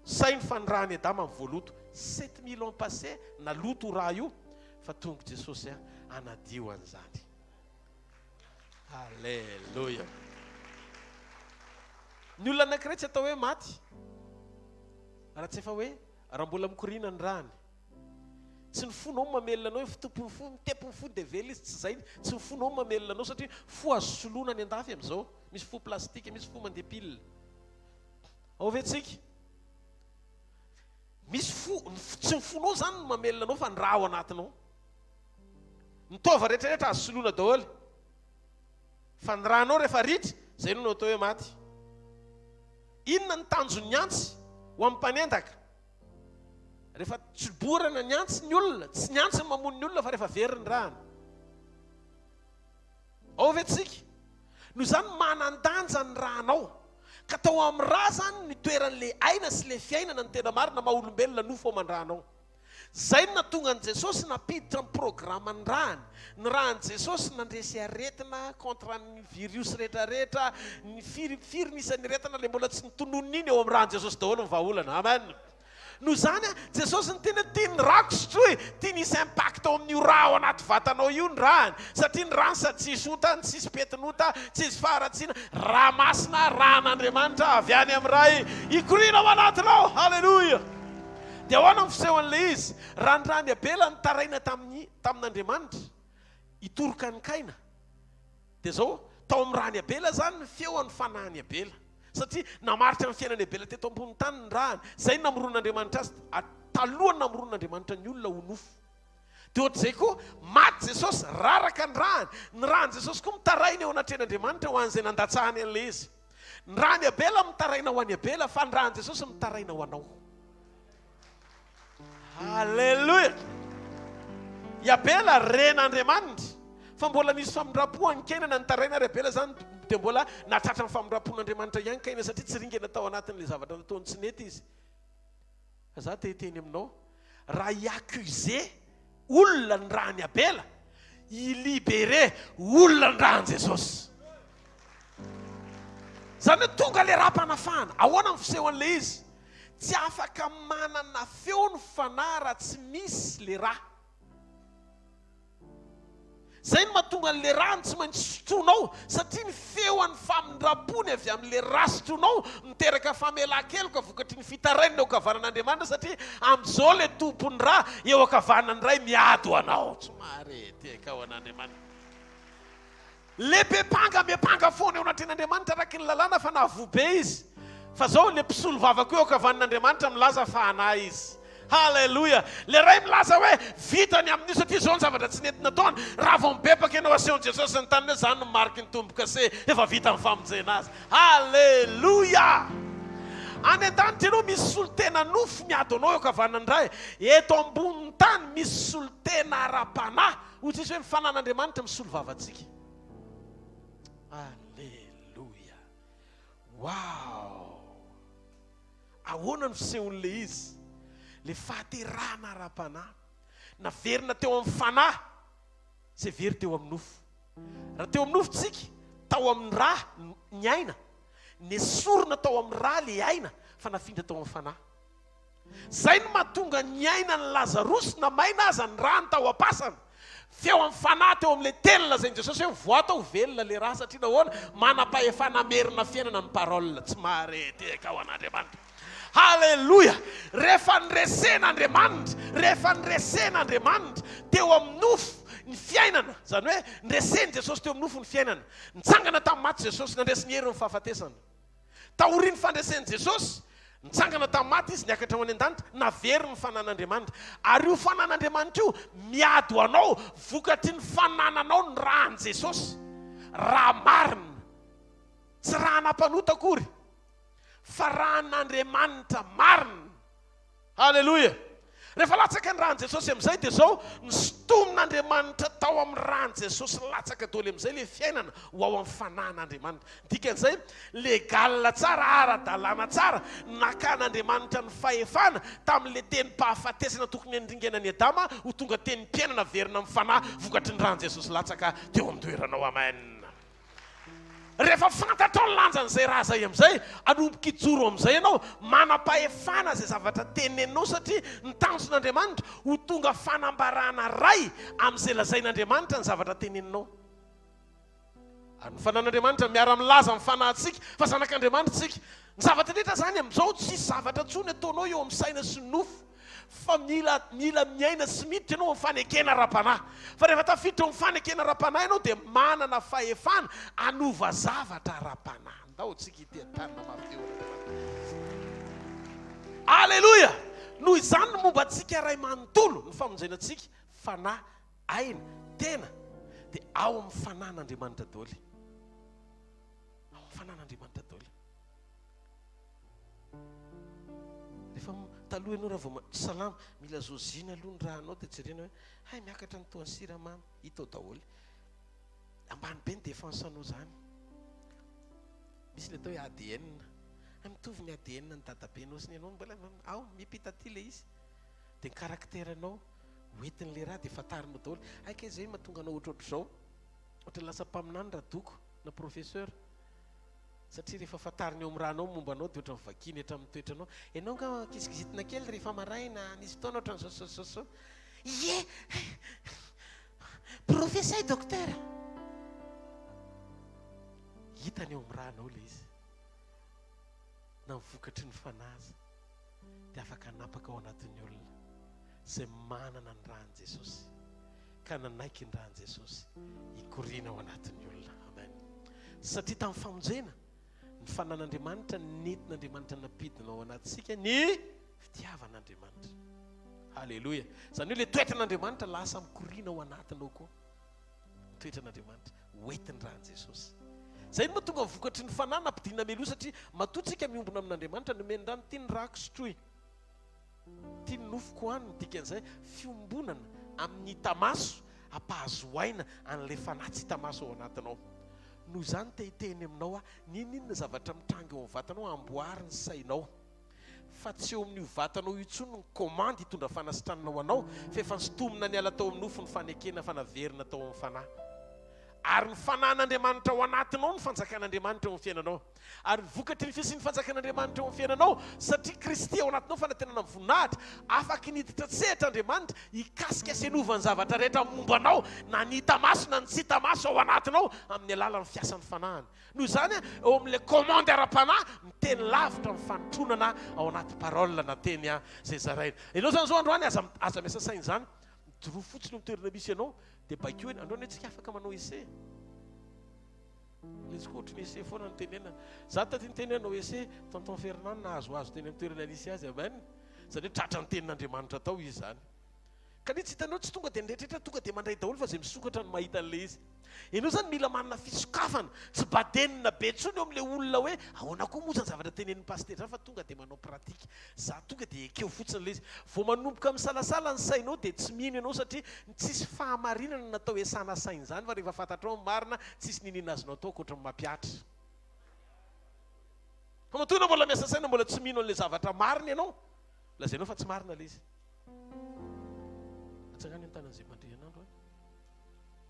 Saino fa ny ràn'i Adama no voaloto, 7000 ans passé naloto io rà io fa tonga Jesosy hanadio an'izany. Aleloia. Ny olona anankiray tsy atao hoe maty raha tsy efa hoe raha mbola mikoriana ny rany. Tsy ny fonao no mamelona anao, efa tompon'ny fo, mitepo ny fo dia velona izy, tsy izay, tsy ny fonao no mamelona anao satria fo azo soloina any an-dafy amin'izao. Misy fo plastique, misy fo mandeha pile. Ao ve tsika? Misy fo, tsy ny fonao izany no mamelona anao fa ny rà ao anatinao. Ny taova rehetra rehetra azo soloina daholo. Fa ny rànao rehefa ritra, izay no atao hoe maty. Inona ny tanjon'ny antsy ho amin'ny mpanendaka? Rehefa tsoborana ny antsy ny olona, tsy ny antsy no mamono ny olona fa rehefa very ny ràny. Ao ve tsika? Noho izany manan-danja ny rànao. Ka tao amin'ny rà izany ny toeran'ilay aina sy ilay fiainana ny tena marina maha olombelona nofo aman-drànao. Zay no nahatonga an'i Jesosy nampiditra ny programan'ny ràny. Ny ràn'i Jesosy nandresy aretina contre ny virus rehetra rehetra, ny firy firy ny isan'ny aretina le mbola tsy notononina iny eo amin'ny ràn'i Jesosy daholo ny vahaolana. Amen. Noho izany Jesosy niteny hoe tiany ràko sotroy, tiany hisy impact ao amin'io rà ao anaty vatanao io ny ràny, satria ny ràny sady tsisy ota, no tsisy pentin'ota, tsisy faharatsiana, rà masina, ràn'Andriamanitra avy any amin'ny Ray hikoriana ao anatinao. Haleloia. Dia ahoana ny fisehon'ilay izy? Raha ny ran'i Abela nitaraina tamin'ny tamin'Andriamanitra hitoroka an'i Kaina, dia izao, tao amin'ny ran'i Abela izany ny feon'ny fanahin'i Abela. Satria namaritra ny fiainan'i Abela teto ambonin'ny tany ny rany. Izay no namoronan'Andriamanitra azy, talohan'ny namoronan'Andriamanitra ny olona ho nofo. Dia ohatr'izay koa, maty Jesosy, raraka ny rany. Ny ran'i Jesosy koa mitaraina eo anatrehan'Andriamanitra ho an'izay nandatsahany an'ilay izy. Ny ran'i Abela mitaraina ho an'i Abela, fa ny ran'i Jesosy mitaraina ho anao. Haleloia! I Abela ren'Andriamanitra, fa mbola nisy famindram-po an'i Kaina na nitaraina ary Abela izany dia mbola nahatratra ny famindram-pon'Andriamanitra ihany Kaina satria tsy ringana tao anatin'ilay zavatra nataony tsy nety izy. Fa za te hiteny aminao, raha hi-accuser olona ny ràn'i Abela, hi-libérer olona ny ràn'i Jesosy. Izany hoe tonga ilay rà-panafahana. Ahoana ny fisehon'ilay izy? Tsy afaka manana feo ny fanahy raha tsy misy le rà. Zay no mahatonga an'le rà no tsy maintsy sotroinao satria ny feo an'ny famindram-pony avy amin'le rà sotroinao miteraka famelan-keloka vokatry ny fitarainana eo ankavanan'Andriamanitra satria amin'izao le tompon'ny rà eo ankavanan'ny Ray miady ho anao. Tsy mahare tehaka ho an'Andriamanitra. Le mpepanga miampanga foana eo anatrehan'Andriamanitra araky ny lalàna fa nahavoa be izy. Fa zao le mpisolo vava koa eo ankavanan'Andriamanitra milaza fa anah izy. Haleloia! Ilay Ray milaza hoe, Vita ny amin'io satria izao ny zavatra tsy nety nataony. Raha vao mibebaka ianao, asehon'i Jesosy ny tanany hoe izany no mariky ny tombo-kase, efa vita ny famonjena azy. Haleloia! Any an-danitra ianao misy solontena nofo miady anao eo ankavanan'ny Ray. Eto ambonin'ny tany misy solontena ara-panahy. Hoy Jesosy hoe ny fanan'Andriamanitra misolo vava antsika. Aleloia! Wow! Ahoana ny fisehon'ilay izy? Ilay fahaterahana ara-panahy. Naverina teo amin'ny fanahy, tsy very teo amin'ny nofo. Raha teo amin'ny nofo tsika, tao amin'ny ra ny aina. Nesorina tao amin'ny ra ilay aina fa nafindra tao amin'ny fanahy. Izay no mahatonga ny aina an'i Lazarosy na maina aza ny rany tao am-pasana. Feo amin'ny fanahy teo amin'ilay teny lazain'i Jesosy hoe mivoaha tao velona ilay ra satria nahoana? Manam-pahefana hamerina fiainana ny parole. Tsy mahare tehaka ho an'Andriamanitra. Haleloia! Rehefa niresen'Andriamanitra, rehefa niresen'Andriamanitra teo amin'ny nofo ny fiainana, izany hoe niresen'i Jesosy teo amin'ny nofo ny fiainana. Nitsangana tamin'ny maty Jesosy, nandresy ny herin'ny fahafatesana. Taorian'ny fandresen'i Jesosy, nitsangana tamin'ny maty Izy, niakatra ho any an-danitra, naveriny ny fanan'Andriamanitra. Ary io fanan'Andriamanitra io miady ho anao vokatry ny fanananao ny ràn'i Jesosy. Rà marina. Tsy ràna mpanota akory, fa ràn'Andriamanitra marina. Haleloia! Rehefa latsaka ny ràn'i Jesosy amin'izay dia izao, nosintomin'Andriamanitra tao amin'ny ràn'i Jesosy latsaka daholo amin'izay ilay fiainana ho ao amin'ny fanahin'Andriamanitra. Ny dikan'izay, légal tsara, ara-dalàna tsara, nakan'Andriamanitra ny fahefana tamin'ilay tenim-pahafatesana tokony handringana an'i Adama ho tonga tenim-piainana averina amin'ny fanahy vokatry ny ràn'i Jesosy latsaka teo amin'ny toeranao. Amen! Rehefa fantatrao ny lanjan'izay raha izay amin'izay, hanomboka hijoro amin'izay ianao, manam-pahefana izay zavatra teneninao satria ny tanjon'Andriamanitra ho tonga fanambarana ray amin'izay lazain'Andriamanitra ny zavatra teneninao. Ary ny fanan'Andriamanitra miara-milaza amin'ny fanahintsika fa zanak'Andriamanitra isika. Ny zavatra rehetra izany amin'izao tsisy zavatra intsony ataonao eo amin'ny saina sy ny nofo. Fa mila mila miaina sy miditra ianao amin'ny fanekena ara-panahy. Fa rehefa tafiditra ao amin'ny fanekena ara-panahy ianao dia manana fahefana hanova zavatra ara-panahy. Ndao tsika hiteha-tanana mafy teo Andriamanitra. Aleloia! Noho izany ny momba antsika iray manontolo, ny famonjena antsika, fanahy, aina, tena, dia ao amin'ny fanan'Andriamanitra daholo. Ao amin'ny fanan'Andriamanitra daholo. Rehefa taloha ianao raha vao tsy salama, mila zozina aloha ny rà anao dia jerena hoe hay miakatra ny taon'ny siramamy, hita ao daholo. Ambany be ny défense anao zany. Misy ilay atao hoe ADN. Hay mitovy ny ADN ny dadabenao sy ny anao, mbola ao mipita aty ilay izy. Dia ny caractère anao hoentin'ilay rà dia fantarinao daholo. Hay kay izay mahatonga anao ohatrohatr'izao. Ohatran'ny lasa mpaminany radoko na professeur. Satria rehefa fantariny eo amin'ny rànao ny momba anao dia ohatran'ny vakiany hatramin'ny toetranao. Ianao angaha kizikizitina kely rehefa maraina, nisy fotoana ohatran'izao sy izao sy izao. Ie! Professeur docteur! Hitany eo amin'ny rànao ilay izy. Na ny vokatry ny fanahy aza dia afaka hanapaka ao anatin'ny olona izay manana ny ràn'i Jesosy. ka nanaiky ny ran'i Jesosy hikoriana ao anatin'ny olona. Amen. Satria tamin'ny famonjena, ny fanan'Andriamanitra nentin'Andriamanitra nampidina ao anatintsika ny fitiavan'Andriamanitra. Haleloia. Izany hoe ilay toetran'Andriamanitra lasa mikoriana ao anatinao koa. Toetran'Andriamanitra hoentin'ny ran'i Jesosy. Izay no mahatonga ny vokatry ny fanahy nampidina meloa satria matoa tsika miombona amin'Andriamanitra nomeny rano ity ny rako sotroy. Ity ny nofoko ho any, ny dikan'izay, fiombonana amin'ny hita maso, hampahazo aina an'ilay fanahy tsy hita maso ao anatinao. Noho izany te hiteny aminao aho, n'inon'inona zavatra mitranga eo amin'ny vatanao, amboary ny sainao. Fa tsy eo amin'io vatanao io intsony ny commande hitondra fanasitranana ho anao, fa efa nosintomina niala tao amin'ny nofo ny fanekena fa naverina tao amin'ny fanahy. Ary ny fanahin'Andriamanitra ao anatinao no fanjakan'Andriamanitra eo amin'ny fiainanao. Ary ny vokatry ny fisian'ny fanjakan'Andriamanitra eo amin'ny fiainanao, satria Kristy ao anatinao fanantenana ny voninahitra, afaky ny hiditra an-tsehatra Andriamanitra hikasika sy hanova ny zavatra rehetra momba anao, na ny hita maso na ny tsy hita maso ao anatinao, amin'ny alalan'ny fiasan'ny Fanahiny. Noho izany, eo amin'ilay commande ara-panahy, miteny lavitra ny fanotronana ao anaty parole na teny izay zaraina. Ianao izany izao androany, aza, aza miasa saina izany, mijoroa fotsiny eo amin'ny toerana misy anao, dia baikoina, androany hoe tsika afaka manao essai. Izy koa ohatry ny essai foana no tenenana. Za taty niteny hoe hanao essai, tonton Fernand nahazoazo teny amin'ny toerana nisy azy, amen. Izany hoe tratran'ny tenin'Andriamanitra tao izy izany. Ka le tsy hitanao tsy tonga dia ny rehetra tonga dia mandray daholo fa izay misokatra no mahita an'ilay izy. Ianao izany mila manana fisokafana, tsy badenina be intsony eo amin'ilay olona hoe ahoana koa moa izany zavatra tenenin'ny pasitera izany fa tonga dia manao pratique. Za tonga dia ekeo fotsiny ilay izy. Vao manomboka misalasala ny sainao dia tsy mino ianao satria ny tsisy fahamarinana natao hiasana saina izany fa rehefa fantatrao ny marina tsisy niniana azonao atao ankoatra ny mampihatra. Fa matoa ianao mbola miasa saina mbola tsy mino an'ilay zavatra marina ianao, lazainao fa tsy marina ilay izy. Atsangano ny tanan'izay mandre anandro any.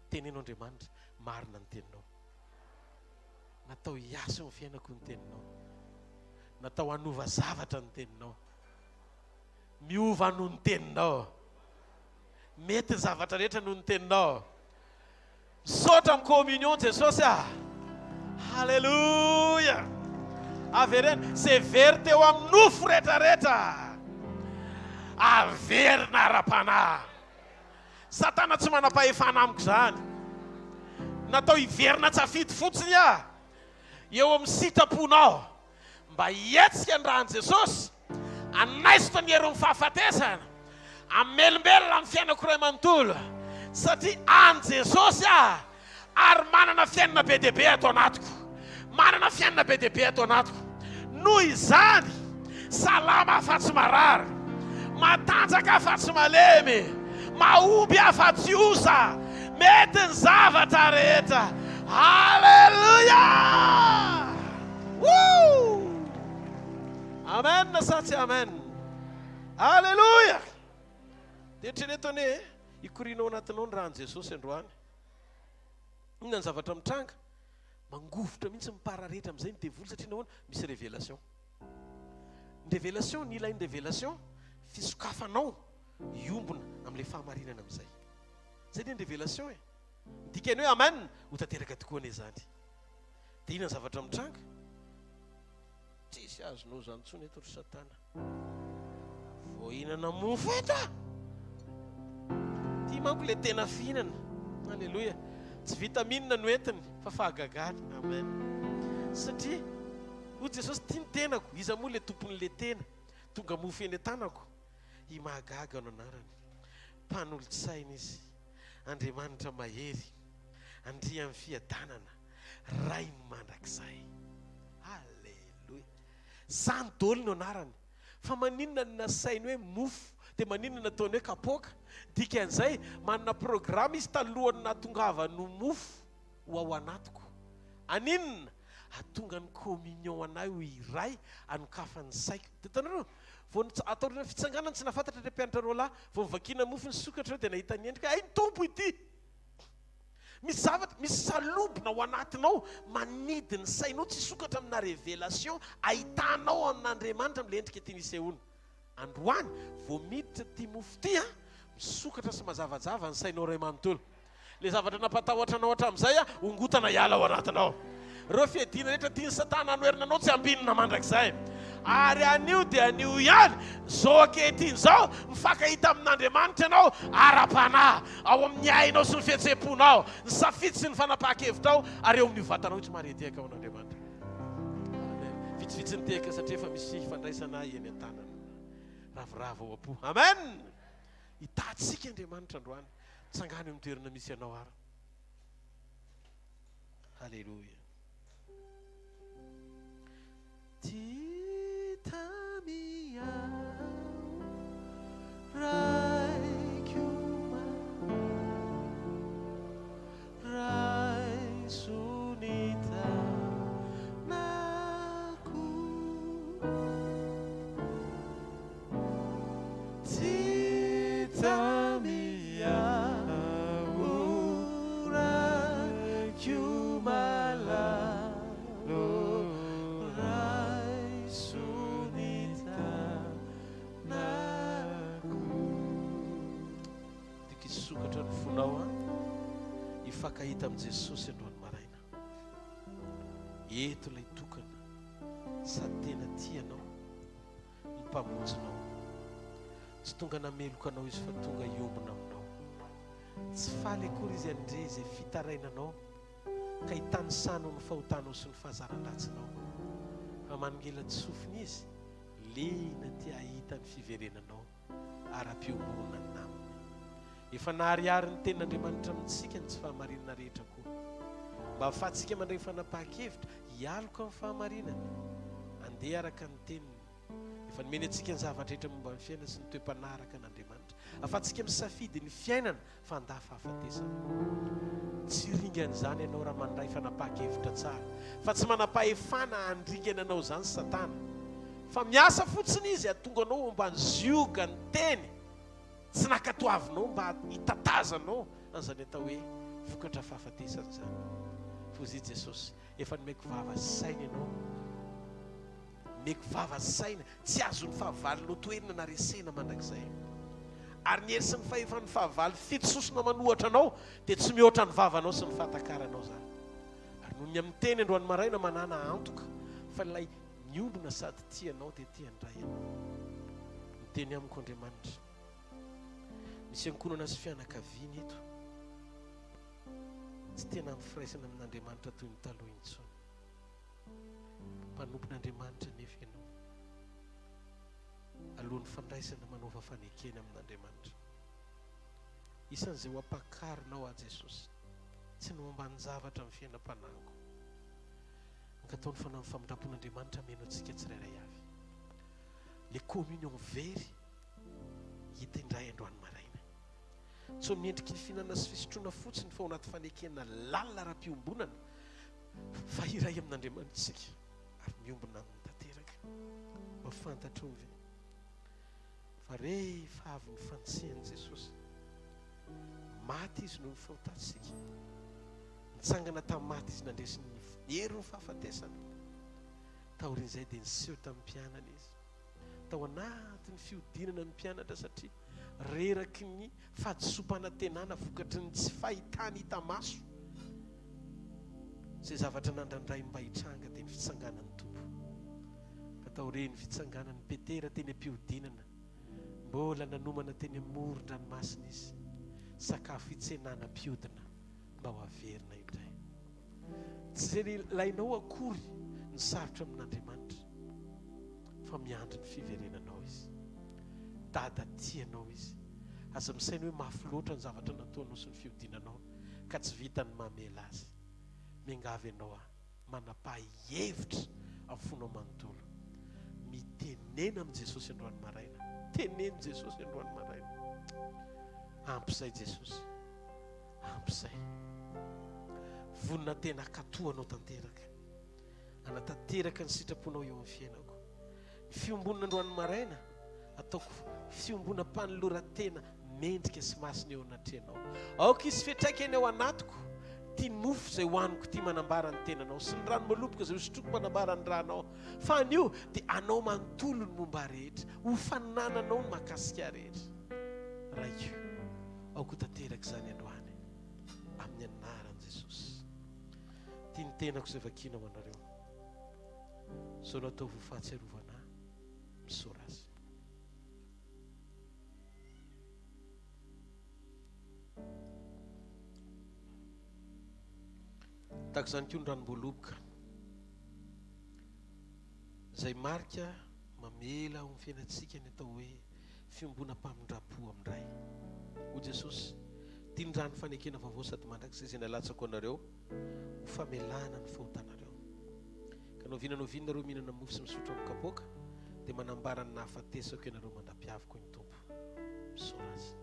Teneno Andriamanitra, marina ny teninao. Natao hiasa eo amin'ny fiainako ny teninao. Natao hanova zavatra ny teninao. Miova noho ny teninao. Mety ny zavatra rehetra noho ny teninao. Misaotra amin'ny communion Jesosy ah. Haleloia. Avereno. Izay very teo amin'ny nofo rehetrarehetra. Averina ara-panahy. Satana tsy manam-pahefana amiko izany. Natao hiverina tsafidy fotsiny aho. Eo amin'ny sitraponao. Mba hihetsika ny ran'i Jesosy, hanaisotra ny herin'ny fahafatesana, hamelombelona ny fiainako iray manontolo, satria an'i Jesosy aho ary manana fiainana be dia be ato anatiko. Manana fiainana be dia be ato anatiko. Noho izany, salama aho fa tsy marary, matanjaka aho fa tsy malemy, mahomby aho fa tsy osa, mety ny zavatra rehetra. Haleloia! Woo! Amen sa tsy amen? Alléluia! Dia eritrereto anie e, hikoriana ao anatinao ny ran'i Jesosy androany. Inona ny zavatra mitranga? Mangovitra mihitsy mipararetra amin'izay ny devoly satria nahoana? Misy révélation. Ny révélation, ny ilain'ny révélation, fisokafanao hiombona amin'ilay fahamarinana amin'izay. Izay anie ny révélation e. Ny dikany hoe amen, ho tanteraka tokoa anie izany. Dia inona ny zavatra mitranga? Tsisy azonao izany intsony eto ry satana. Vao hihinana mofo eto aho. Ity manko ilay tena fihinana. Alléluia. Tsy vitamine no entiny fa fahagagana. Amen. Satria hoy Jesosy ity ny tenako. Iza moa ilay tompon'ilay tena? Tonga mofo eny an-tanako. I Mahagaga no anarany. Mpanolotsaina izy. Andriamanitra mahery. Andrian'ny fiadanana. Rain'ny mandrakizay. Aleloia. Zany daholo no anarany. Fa maninona no nasainy hoe mofo dia maninona nataony hoe kapoaka? Dikan'izay, manana programme izy talohan'ny nahatongavany ho mofo ho ao anatiko. Haninona? Hahatonga ny communion anay ho iray hanokafany ny saiko. Dia hitanareo, vao nitsa, taorian'ny fitsanganany tsy nahafantatra ireo mpianatra roalahy, vao novakiana mofo nisokatra ireo dia nahita ny endrika, hay ny Tompo ity! Misy zavatra, misy salobona ao anatinao manidy ny sainao tsy hisokatra amina révélation ahitanao an'Andriamanitra amin'ilay endrika tiany hisehoana. Androany, vao miditra ity mofo ity an, misokatra sy mazavazava ny sainao iray manontolo. Ilay zavatra nampatahotra anao hatramin'izay an, hongotana hiala ao anatinao. Ireo fiadiana rehetra tian'i Satana hanoherana anao tsy ambinina mandrakizay. Ary anio dia anio ihany, izao ankehitriny izao, mifankahita amin'Andriamanitra ianao ara-panahy, ao amin'ny ainao sy ny fihetseham-ponao, ny safidy sy ny fanapahan-kevitrao, ary eo amin'io vatanao io tsy mahare tehaka ho an'Andriamanitra. Amen. Vitsivitsy ny tehaka satria efa misy fandraisana eny an-tanana. Ravoravo ao am-po. Amen! Hitantsika Andriamanitra androany. Tsangano eo amin'ny toerana misy anao ary. Haleloia. Tiako hisokatra ny fonao an, hifankahita amin'i Jesosy androany maraina. Eto ilay tokana sady tena tia anao. ny Mpamonjinao. Tsy tonga nameloka anao Izy fa tonga hiombona aminao. Tsy faly akory Izy handre izay fitarainanao ka hitanisano ny fahotanao sy ny fahazaran-dratsinao. Fa manongila-tsofina Izy. Liana te hahita ny fiverenanao ara-piombonana aminy. Efa naharihary ny Tenin'Andriamanitra amintsika ny tsy fahamarinana rehetra koa. Mba hahafahantsika mandray fanapahan-kevitra hialoka amin'ny fahamarinany, handeha araka ny Teniny. Efa nomeny antsika ny zava-drehetra momba ny fiainana sy ny toe-panahy araka an'Andriamanitra. Ahafahantsika misafidy ny fiainana fa handà fahafatesana. Tsy ringan'izany ianao raha mandray fanapahan-kevitra tsara, fa tsy manam-pahefana handringana anao izany Satana, fa miasa fotsiny izy hahatonga anao ho ambany ziogan'ny teny tsy nankatoavinao mba hitatazanao an'izany atao hoe vokatra fahafatesana izany. Fozy Jesosy, efa nomeko vava sy saina ianao. Omeko vava sy saina, tsy azon'ny fahavalonao toherina na resena mandrakizay. Ary ny hery sy ny fahefan'ny fahavalo fitososona manohatra anao dia tsy mihoatra ny vavanao sy ny fahatakaranao izany. Ary noho ny amin'ny teny androany maraina manàna antoka fa ilay miombona sady tia anao dia tia ny Ray anao. Miteny amiko Andriamanitra. Misy ankohonana sy fianakaviana eto tsy tena amin'ny firaisana amin'Andriamanitra toy ny taloha intsony. Mpanompon'Andriamanitra anefa ianao. Alohan'ny fandraisana manaova fanekena amin'Andriamanitra. Isan'izay ho ampakarinao aho Jesosy. Tsy ny ho ambanin-javatra amin'ny fiainam-panahiko. Ankatao ny fanahin'ny famindram-pon'Andriamanitra hameno antsika tsirairay avy. Le communion very hita indray androany maraina. Tsy ho amin'ny endriky ny fihinanana sy fisotroana fotsiny fa ao anaty fanekena lalina ara-piombonana Fa iray amin'Andriamanitra isika ary miombona aminy tanteraka. Mba fantatrao ve fa rehefa avy ny fantsihan'i Jesosy, maty Izy noho ny fahotantsika, nitsangana tamin'ny maty Izy nandresy ny herin'ny fahafatesana. Taorian'izay dia niseho tamin'ny mpianany Izy. Tao anatin'ny fihodinana ny mpianatra satria reraky ny fahadisoam-panantenana vokatry ny tsy fahitany hita maso izay zavatra nandrandrainy mba hitranga dia ny fitsanganan'ny Tompo. Fa taorian'ny fitsanganan'i Petera teny am-pihodinana, mbola nanomana teny amoron-dranomasina izy, sakafo hitsenana mpihodina mba ho averina indray. Tsy izay ilainao akory ny sarotra amin'Andriamanitra, fa miandry ny fiverenanao Izy. Dada tia anao Izy. Aza misaina hoe mafy loatra ny zavatra nataonao sy ny fihodinanao, ka tsy vitan'ny mamela azy. Miangavy anao aho, manapaha hevitra amin'ny fonao manontolo. Mitenena amin'i Jesosy androany maraina. Teneno Jesosy androany maraina. Ampy izay Jesosy. Ampy izay. Vonona tena hankatò Anao tanteraka. Hanatanteraka ny sitraponao eo amin'ny fiainako. Ny fiombonana androany maraina, ataoko fiombonam-panoloran-tena mendrika sy masina eo anatrehanao. Aoka hisy fiantraikany ao anatiko ity mofo izay hohaniko ity manambara ny tenanao sy ny rano maloboka izay hosotroiko manambara ny ranao. Fa anio dia anao manontolo ny momba ahy rehetra, ho fanananao ny mahakasika ahy rehetra. Raiko. Aoka ho tanteraka izany androany amin'ny anaran'i Jesosy. Ity ny tenako izay vakiana ho anareo. Izao no ataovy ho fahatsiarovana ahy. Misaora azy. Tahaka izany koa ny ranom-boaloboka izay marika mamela ao amin'ny fiainantsika ny atao hoe fiombonam-pamindram-po amin'ny Ray. Hoy Jesosy, Ity ny rano fanekena vaovao sady mandrakizay izay nalatsako anareo ho famelana ny fahotanareo. Ka na oviana na oviana nareo mihinana mofo sy misotro amin'ny kapoaka, dia manambara ny nahafatesako ianareo mandra-piaviko, hoy ny Tompo. Misaora Azy.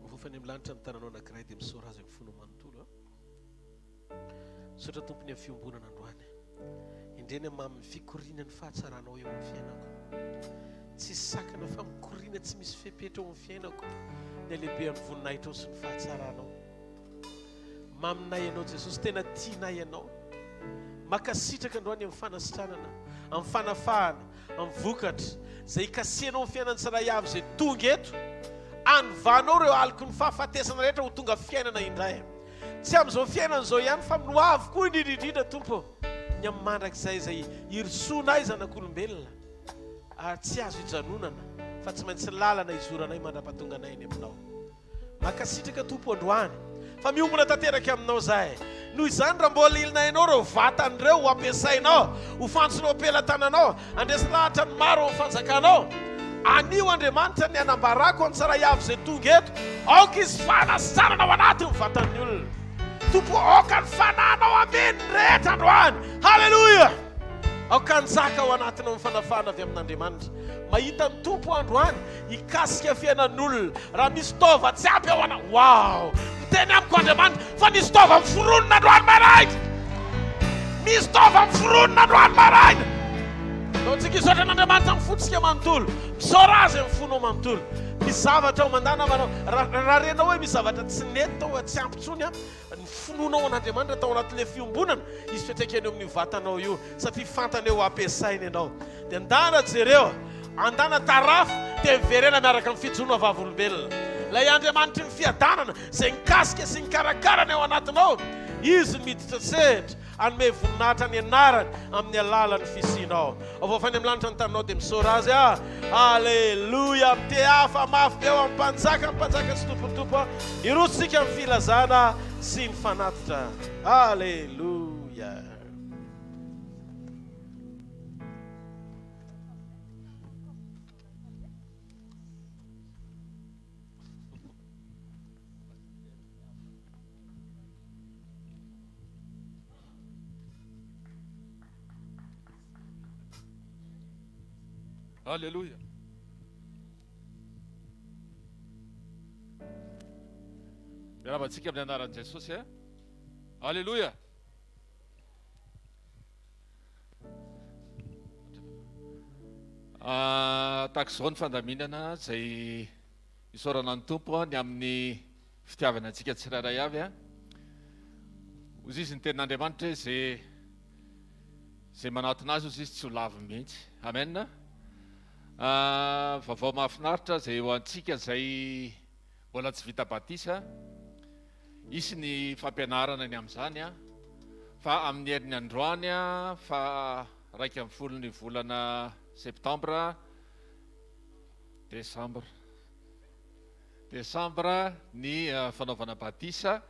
Mivofa any amin'ny lanitra ny tananao anankiray dia misaora azy amin'ny fonao manontolo. A. Misaotra Tompo ny amin'ny fiombonana androany. Indreny ny mamin'ny fikoriana ny fahatsaranao eo amin'ny fiainako. Tsy sakana fa mikoriana tsy misy fepetra eo amin'ny fiainako ny halehibehan'ny voninahitrao sy ny fahatsaranao. Maminay ianao Jesosy, tena tianay ianao. Makasitraka androany amin'ny fanasitranana, amin'ny fanafahana, amin'ny vokatra izay ikasihanao amin'ny fiainan'ny tsirairay avy izay tonga eto. Anovanao ireo aloky ny fahafatesana rehetra ho tonga fiainana indray. Tsy amin'izao fiainana izao ihany fa amin'ny ho avy koa indrindra indrindra Tompo. Ny amin'ny mandrakizay izay hirosoanay zanak'olombelona ary tsy azo ijanonana fa tsy maintsy lalana izoranay mandra-pahatonganay any aminao. Mankasitraka Tompo androany fa miombona tanteraka aminao zahay. Noho izany raha mbola ilnainao ireo vatana ireo ho ampiasainao, ho fantsonao am-pelatananao, handresy lahatra ny maro amin'ny fanjakanao. Anio Andriamanitra ny hanambarako ny tsiray avy izay tonga eto, aoka hisy fanasitranana ao anatin'ny vatan'ny olona. Tompo aoka ny fanahinao hameno ny rehetra androany. Haleloia! Aoka hanjaka ao anatinao ny fanafahana avy amin'Andriamanitra. Mahita ny Tompo androany hikasika fiainan'olona. Raha misy taova tsy ampy ao ana, wow! Miteny amiko Andriamanitra fa nisy taova miforonina androany maraina. Misy taova miforonina androany maraina. Ataontsika hisaotra an'Andriamanitra amin'ny fontsika manontolo. Misaora Azy amin'ny fonao manontolo. Misy zavatra ao mandana manao. Raha renao hoe misy zavatra tsy nety tao, tsy ampy intsony ny finoanao an'Andriamanitra tao anatin'ilay fiombonana, hisy fiantraikany eo amin'io vatanao io, satria fantany hoe ho ampiasainy ianao. Dia andana jereo, andana tarafo, dia miverena miaraka amin'ny fijoroana vavolombelona. Ilay Andriamanitry ny fiadanana izay nikasika sy nikarakara ny ao anatinao, Izy no miditra an-tsehatra hanome voninahitra ny anarany amin'ny alalan'ny fisianao. Avoafy any amin'ny lanitra ny taninao dia misaora Azy ah. Aleloia! Mitehafa mafy be ao amin'ny Mpanjaka ny Mpanjaka sy Tompon'ny Tompo ah. Hiroso isika amin'ny filazana sy ny fanatitra. Aleloia! Alléluia. Miarahaba antsika amin'ny anaran'i Jesosy eh. Alléluia. Ah, tahaka izao ny fandaminana izay isaorana ny Tompo ny amin'ny fitiavana antsika tsirairay avy a. Hozy izy ny tenin'Andriamanitra hoe ze ze manatona azy hozy izy tsy ho laviny mihitsy. Amen. Ah, vaovao mahafinaritra zay ho antsika zay mbola tsy vita batisa. Hisy ny fampianarana ny amin'izany a. Fa amin'ny herin'ny androany a, fa 11 ny volana septambra, desambra. Desambra ny fanaovana batisa.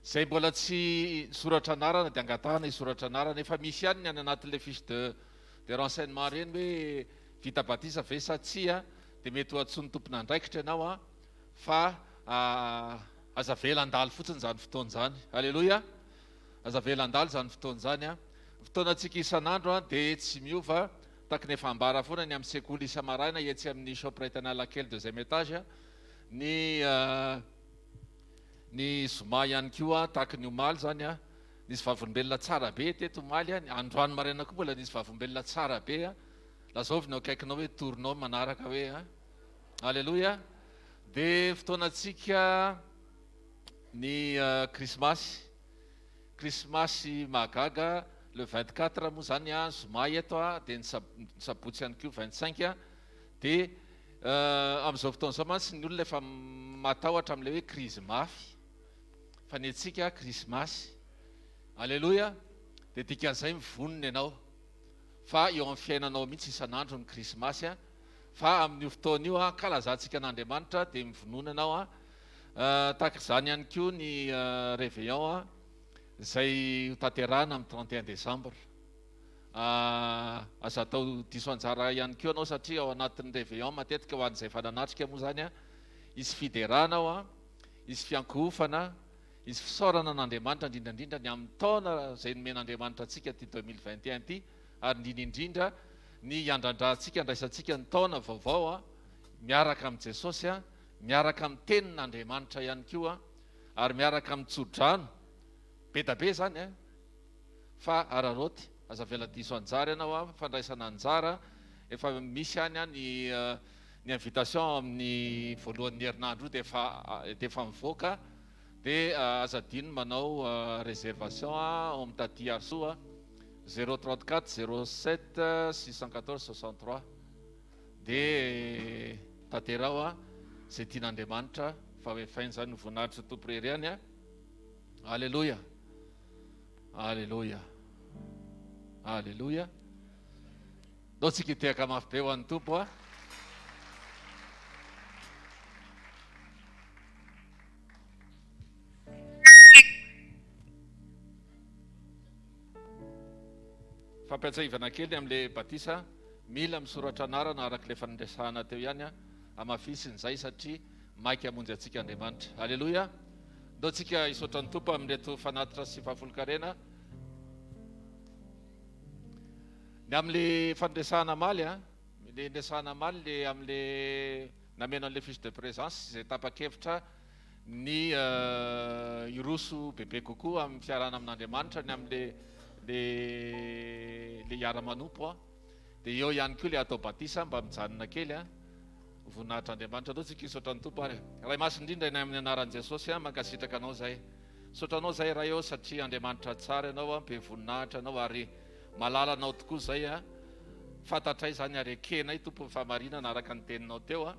Izay mbola tsy nisoratra anarana dia angatahana hisoratra anarana. Efa misy ihany ny any anatin'ilay fiche de de renseignement ireny hoe vita batisa ve sa tsia dia mety ho antsoin'ny tompon'andraikitra ianao an, fa aza avela handalo fotsiny izany fotoana izany. Aleloia! Aza avela handalo izany fotoana izany an. Ny fotoanantsika isan'andro an dia tsy miova, tahaka ny efa ambara foana ny amin'ny sekoly isa-maraina etsy amin'ny Shoprite Analakely deuxième étage, ny ny zoma ihany koa tahaka ny omaly izany an, nisy vavolombelona tsara be teto omaly an, androany maraina koa mbola nisy vavolombelona tsara be an, lazaovy ny eo akaikinao hoe torinao manaraka hoe an, Aleloia, dia fotoanantsika ny krismasy. Krismasy mahagaga, le 24 moa zany an, zoma eto an, dia ny sabotsy ihany koa 25 an, dia amin'izao fotoana izao mantsy ny olona efa matahotra amin'ilay hoe krizy mafy, fa ny antsika krismasy, aleloia, dia dikan'izay mivonona ianao fa eo amin'ny fiainanao mihitsy isan'andro ny krismasy an, fa amin'io fotoana io an, ankalazantsika an'Andriamanitra dia mivonona ianao an, Tahaka izany ihany koa ny réveillon izay ho tanterahina amin'ny 31 décembre. Aza atao diso anjara ihany koa ianao satria ao anatin'ny réveillon matetika ho an'izay efa nanatrika moa izany, hisy fiderana ao, hisy fiankohofana, hisy fisaorana an'Andriamanitra indrindra indrindra ny amin'ny taona izay nomen'Andriamanitra antsika ity 2021 ity ary indrindra indrindra ny hiandrandrantsika handraisantsika ny taona vaovao miaraka amin'i Jesosy. Miaraka amin'ny tenin'Andriamanitra ihany koa ary miaraka amin'ny tso-drano be da be izany an! Fa araraoty, aza avela diso anjara ianao an, fandraisana anjara, efa misy ihany an ny ny invitation amin'ny voalohan'ny herinandro io dia efa dia efa mivoaka dia aza adino ny manao réservation ao amin'ny Taty Harisoa 034 07 614 63. Dia tanteraho a izay tian'Andriamanitra fa ho efainy izany ho voninahitry ny Tompo irery ihany a. Aleloia. Aleloia. Aleloia. Ndao tsika hitehaka mafy be ho an'ny Tompo a. Fampiatsahivana kely amin'ilay batisa, mila misoratra anarana araka ilay efa niresahana teo ihany, hamafisina izay satria maika hamonjy antsika Andriamanitra. Aleloia! Ndao tsika hisaotra ny Tompo amin'ireto fanatitra sy fahafolonkarena. Ny amin'ilay efa niresahana omaly, ilay niresahana omaly ilay amin'ilay nameno an'ilay fiche de présence izay tapa-kevitra ny hiroso bebe kokoa amin'ny fiarahana amin'Andriamanitra ny amin'le le le hiara-manompo an. Dia eo ihany koa le atao batisa mba mijanona kely an. Voninahitr'Andriamanitra. Andao tsika hisaotra ny Tompo ary. Ray Masina indrindra inay amin'ny anaran'i Jesosy an, mankasitraka Anao zahay. Misaotra Anao zahay Ray ô satria Andriamanitra tsara Ianao an, be voninahitra Ianao ary malala Anao tokoa zay an. Fantatray izany ary ekenay Tompo ny fahamarinana araka ny teninao teo an.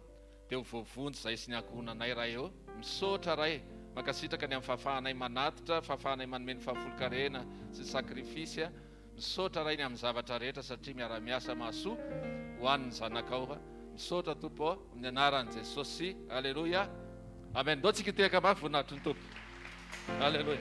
Dia ho voavonjy izahay sy ny ankohonanay Ray ô. Misaotra Ray, mankasitraka ny amin'ny fahafahanay manatitra, fahafahanay manome ny fahafolonkarena sy ny sakrifisy. Misaotra Ray ny amin'ny zavatra rehetra satria miara-miasa mahasoa ho an'ny zanakao. Misaotra Tompo ô, amin'ny anaran'i Jesosy. Aleloia. Amen. Ndao tsika hitehaka mafy voninahitry ny Tompo. Aleloia.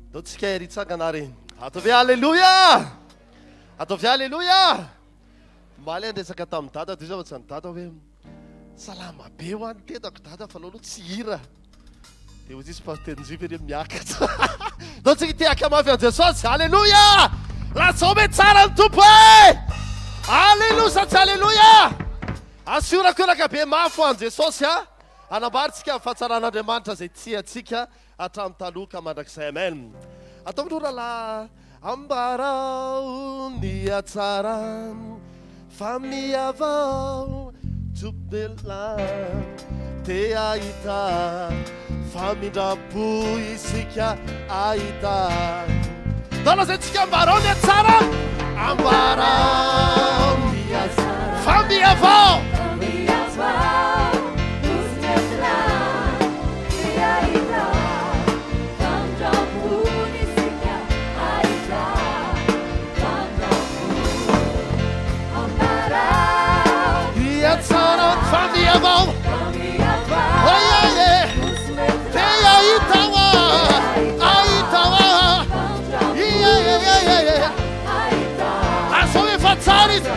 Ndao tsika ery hitsangana ary ataovy Aleloia! Ataovy Aleloia! Omaly aho niresaka tamin'i Dada dia hoy zavatra ny Dada hoe salama be hoa ny tenako Dada fa aleo aloha tsy hihira. Dia hoy izy Pasteur Njiva ery miakatra. Ndao tsika hitehaka mafy an'i Jesosy. Aleloia! Lazao hoe tsara ny Tompo e! Aleloia sa tsy aleloia? Asio horakoraka be mafy ho an'i Jesosy a! Hanambara tsika ny fahatsaran'Andriamanitra izay tia antsika hatramin'ny taloha ka mandrakizay amen. Ataovy aloha rahalahy ambarao ny hatsarany fa mihavao tompon'elany te hahita famindram-po isika ahita. Ndao lazaintsika ambarao ny hatsarany ambarao ny hatsarany fa mihavao Fa tsara izy,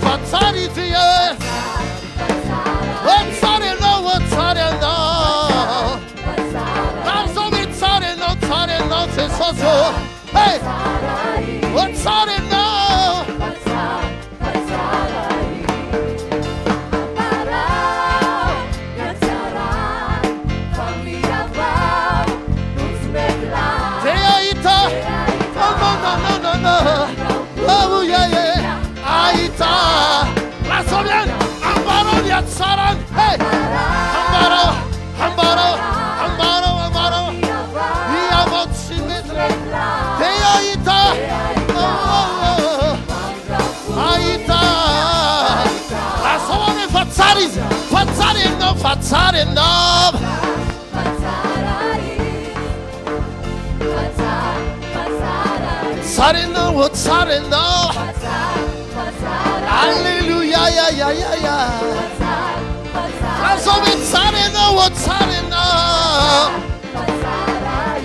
fa tsara izy e. Tsara ianao, tsara ianao. Lazao hoe tsara ianao, tsara ianao Jesosy ô. Hey! Oh, tsara ianao. Te hahita. Oh, no, no, no, no, no. Oh, yeah, yeah. Ahita. Lazao ihany. Ambarao ny hatsarany. Hey! Ambarao. Ambarao, ambarao, ambarao. Iavao tsy mety. Te hahita. Oh, oh, oh. Hahita. Lazao anie fa tsara izy. Fa tsara ianao, fa tsara ianao. Tsara ianao, oh, tsara ianao. Alléluia, ya, ya, ya, ya. Lazao hoe tsara ianao, oh, tsara ianao.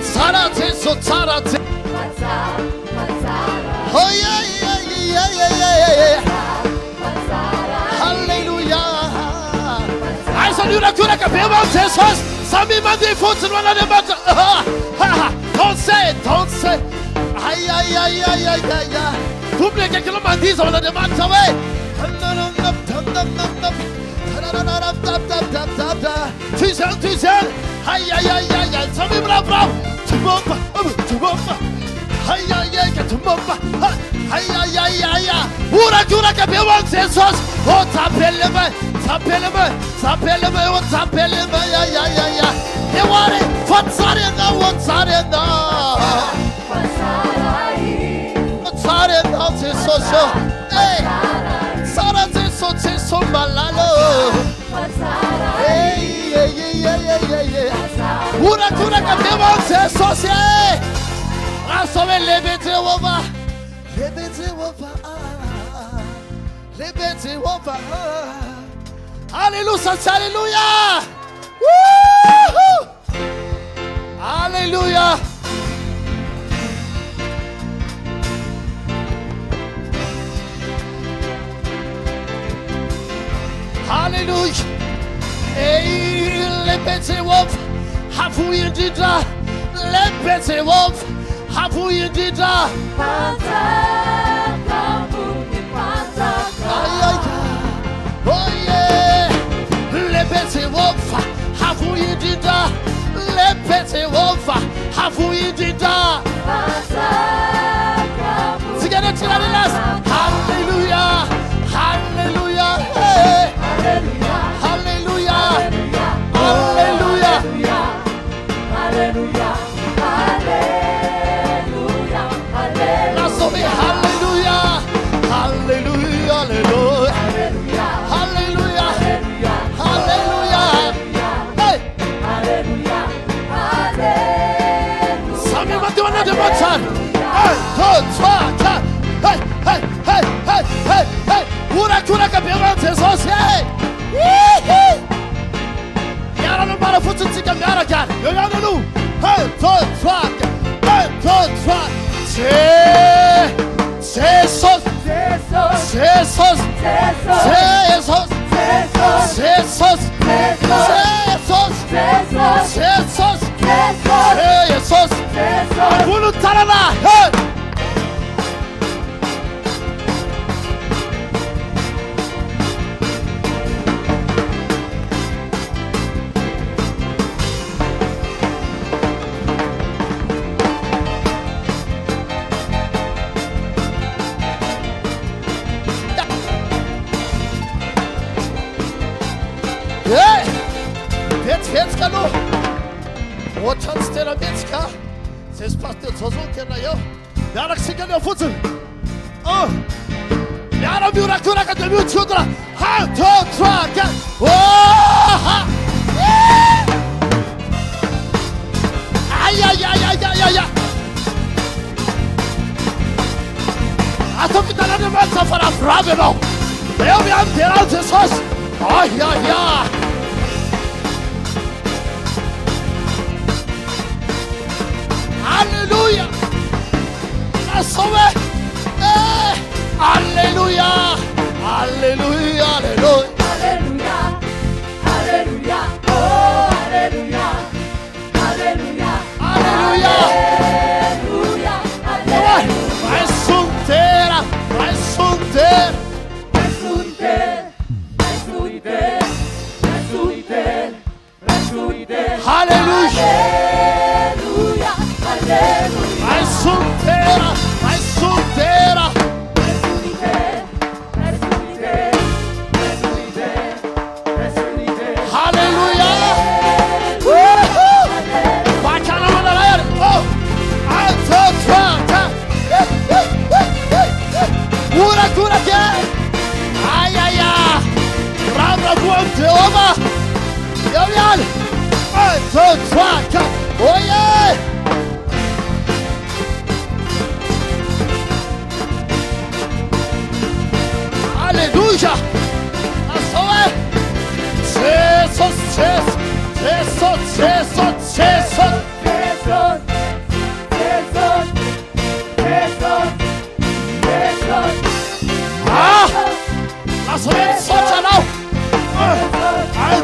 Tsara Jeso, tsara Jeso. Oh, yeah, yeah, yeah, yeah, yeah, yeah. Alléluia. Aiza ny horakoraka be ho an'i Jesosy? Samy mandeha fotsiny ho an'Andriamanitra. Ah, ah, danse, danse. Ay, ay, ay, ay, ay, ay, ay. Tompo akaikinao mandiza ho an'Andriamanitra hoe. Toy izany, toy izany. Ay, ay, ay, ay, ay. Samy miravoravo. Tumomba, tumomba. Ay, ay, ay, ka tumomba. Ay, ay, ay, ay, ay. Horakoraka be ho an'i Jesosy. Oh, tapelema. Tsapeleme, tsapeleme, oh tsapeleme, ya ya ya ya. Eo ary, fa tsara ianao, oh tsara ianao. Tsara ianao Jesosy ô. Eh, tsara Jesosy, Jesosy malala ô. Eh, eh, eh, eh, eh, eh. Horakoraka be ho an'i Jesosy e. Lazao hoe lehibe Jehovah, lehibe Jehovah. Lehibe Jehovah. Aleloia sy aleloia. Woohoo! Aleloia. Aleloia. Ei, lehibe Jehovah. Avo indrindra. Lehibe Jehovah. Avo indrindra. Mpanjaka ambony mpanjaka. Ay, ay, oh yeah. Lehibe Jehovah, avo indrindra. Lehibe Jehovah, avo indrindra. Mpanjaka ambony Tsika rehetra hilalila azy. Haleloia, haleloia, hey. Haleloia, Haleloia, haleloia. Haleloia, haleloia, haleloia. Lazao hoe haleloia, haleloia, haleloia. Haleloia, haleloia. Hey. Samy mandeha ho an'Andriamanitra ary. Un, deux, trois, quatre. Hey, hey, hey, hey, hey, hey. Horakoraka be ho an'i Jesosy e. Hihi. Miara-miambara fotsiny tsika miaraka ary. Eo ihany aloha. Un, deux, trois, quatre. Un, deux, trois. Je, Jesosy. Jesosy. Jesosy. Jesosy. Jesosy. Jesosy. Jesosy. Ambony ny tanana. Hey. Eh! Vetsivetsika aloha. Ohatran'ny tsy tena mihetsika. Izay espace teo Jojo no tena eo. Miaraka isika aloha fotsiny. Un. Miara miorakoraka dia mihodinkodina. Un, deux, trois, quatre. Oh! Ha! Eh! Aïe, aïe, aïe, aïe, aïe, aïe. Ataoko hitan'Andriamanitra fa ravoravo ianao. Eo ihany derao Jesosy. Ay, ay, ay. Alléluia. Lazao hoe eh, Alléluia. Alléluia, Alléluia. Alléluia, Alléluia, oh Alléluia, Alléluia, Alléluia. Alléluia, Alléluia. Raisontera, raisontera. Alléluia. Alléluia, Alléluia. Raisontera, raisontera. Alléluia. Woohoo. Bakana manalay ary. Oh. Un, deux, trois, quatre. Eh, eh, eh, eh, eh. Horakoraka e. Ay, ay, ay. Ravoravo amin'i Jehovah. Eo ihany. Un, deux, trois, quatre. Oh yeah. Alléluia. Lazao hoe Jesosy, Jesosy, Jesosy, Jesosy, Jesosy. Ah! Lazao hoe misaotra anao. Un,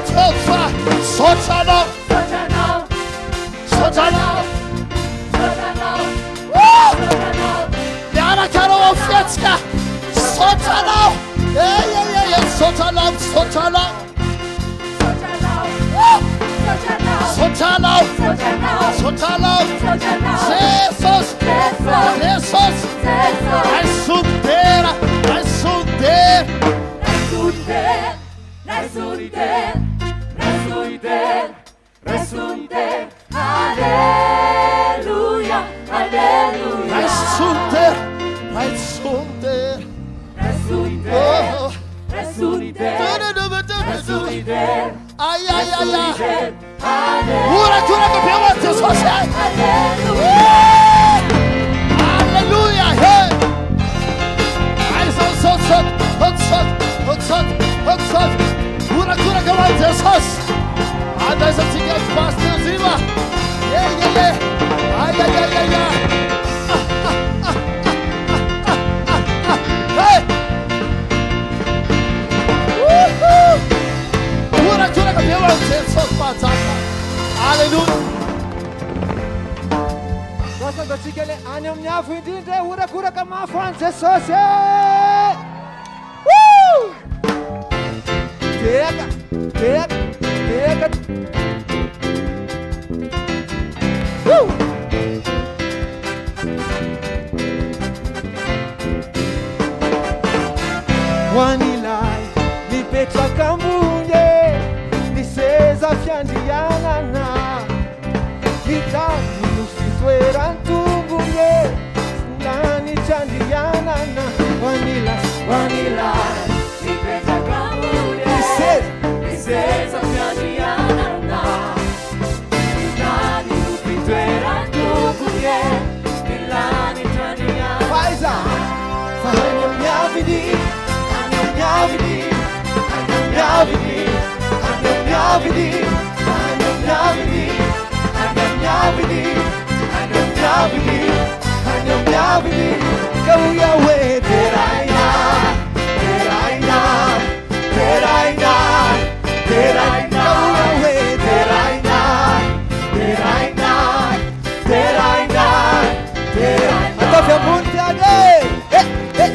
deux, trois. Misaotra anao. Misaotra anao. Woo! Miaraka anao amin'ny fihetsika. Misaotra anao. Ey, ey, ey, ey, misaotra anao, misaotra anao. Woo! Misaotra anao. Misaotra anao. Jesosy. Jesosy. Raiso dera, raiso dera. dera, raiso ny dera, raiso ny dera. Aleloia, aleloia. Raiso ny dera, raiso ny dera. Raiso ny dera, raiso ny dera, raiso ny dera. Ay, ay, ay, ay. Horakoraka be ho an'i Jesosy e. Alléluia. Hey. Aiza ny saoty, saoty, saoty, saoty, saoty, saoty. Horakoraka ho an'i Jesosy. Andraisantsika ny Pasteur Zima. Ye, ye, ye. Ay, ay, ay, ay, ay. Ah, ah, ah, ah, ah, ah, ah. Hey. Woohoo. Horakoraka be ho an'i Jesosy Mpanjaka. Alléluia. Voasandratsika ilay any amin'ny avo indrindra e, horakoraka mafy ho an'i Jesosy e! Woo! Tehaka, tehaka, tehaka. Woo! Ho an'ilay mipetraka ambony e, ny seza fiandrianana. Ny tany no fitoeran'ny tongony e, ny lanitra andrianana. Ho an'ilay, ho an'ilay mipetraka ambony e, ny seza, ny seza fiandrianana. Ny tany no fitoeran'ny tongony e, ny lanitra andrianana. Faiza, fa any amin'ny aviny, any amin'ny aviny, any amin'ny aviny, any amin'ny aviny, any amin'ny aviny, any amin'ny aviny, any amin'ny aviny, any amin'ny aviny, ka hoy aho hoe deraina, deraina, deraina, deraina, ka hoy aho hoe deraina, deraina, deraina, deraina. Ataovy ambony ty any e! Eh, eh.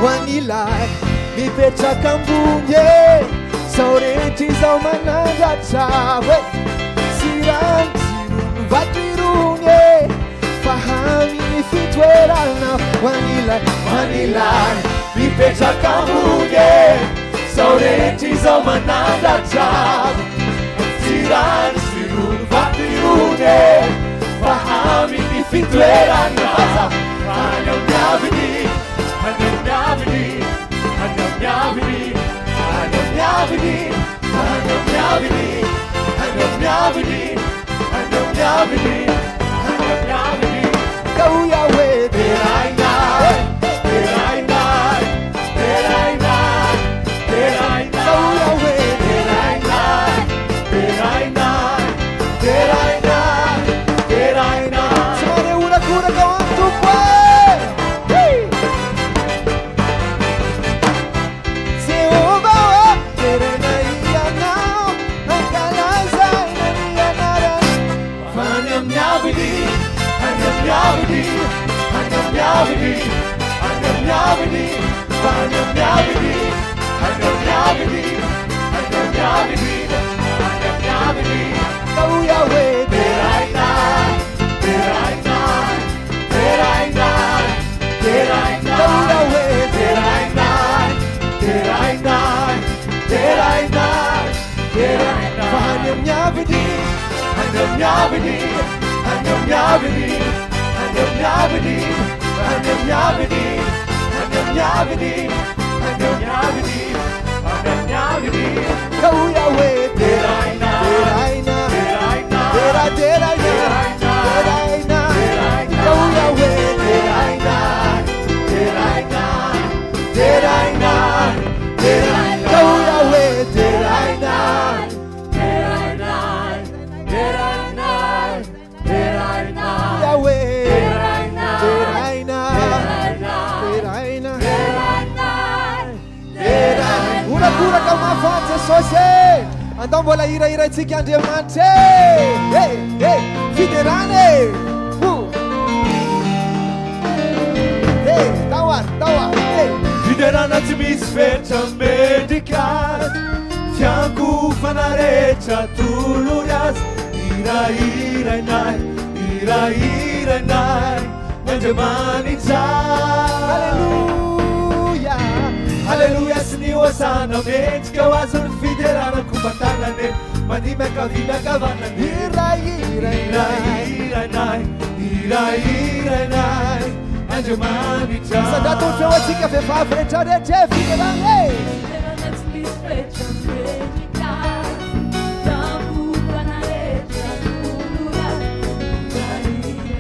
Ho an'ilay mipetraka ambony e, zao rehetra izao manandratra hoe sy rano tsirony vato irony e, fa amin'ny fitoerana. Ho an'ilay, ho an'ilay mipetraka ambony e, zao rehetra izao manandratra sy rano tsirony vato irony e, fa amin'ny fitoerana. Any amin'ny aviny, any amin'ny aviny, any amin'ny aviny, any amin'ny aviny, any amin'ny aviny, any amin'ny aviny, any amin'ny aviny, any amin'ny aviny, ka hoy aho hoe deraina, deraina, deraina, deraina, ka hoy aho hoe deraina, deraina, deraina, deraina. Tsy mahare horakoraka ho an'ny Tompo e! Hey! Jehovah ô, deraina Ianao, ankalazaina ny anarana. Fa any amin'ny aviny, any amin'ny aviny, any amin'ny aviny, any amin'ny aviny, fa any amin'ny aviny, any amin'ny aviny, any amin'ny aviny, any amin'ny aviny, ka hoy aho hoe deraina, deraina, deraina, deraina, ka hoy aho hoe deraina, deraina, deraina, deraina, fa any amin'ny aviny, any amin'ny aviny, any amin'ny aviny, any amin'ny aviny, any amin'ny aviny, any amin'ny aviny, any amin'ny aviny, any amin'ny aviny, ka hoy aho hoe deraina, deraina, dera, deraina, deraina, ka hoy aho hoe deraina, deraina, deraina, deraina, ka hoy aho hoe deraina, Deraina, deraina, deraina, Yahweh, deraina, deraina, deraina, deraina, deraina, deraina. Horakoraka mafy ho an'i Jesosy e! Andao mbola hirahiraintsika Andriamanitra e! Eh, eh, fiderana e! Ho! Eh, tao ary, tao ary, eh! Fiderana tsy misy fetra mendrika azy, fiankohofana rehetra tolory azy. Hirahirainay, hirahirainay ny Andriamanitra. Haleloia, haleloia sy ny hosana mendrika ho azy ny fiderana kopa-tanana e, mandihy miankavia miankavanana e. Hirahirainay, hirahirainay ny Andriamanitra. Sandrato ny feo antsika vehivavy rehetra rehetra e, fiderana e. Fiderana tsy misy fetra mendrika azy, fiankohofana rehetra tolora azy. Hirahirainay,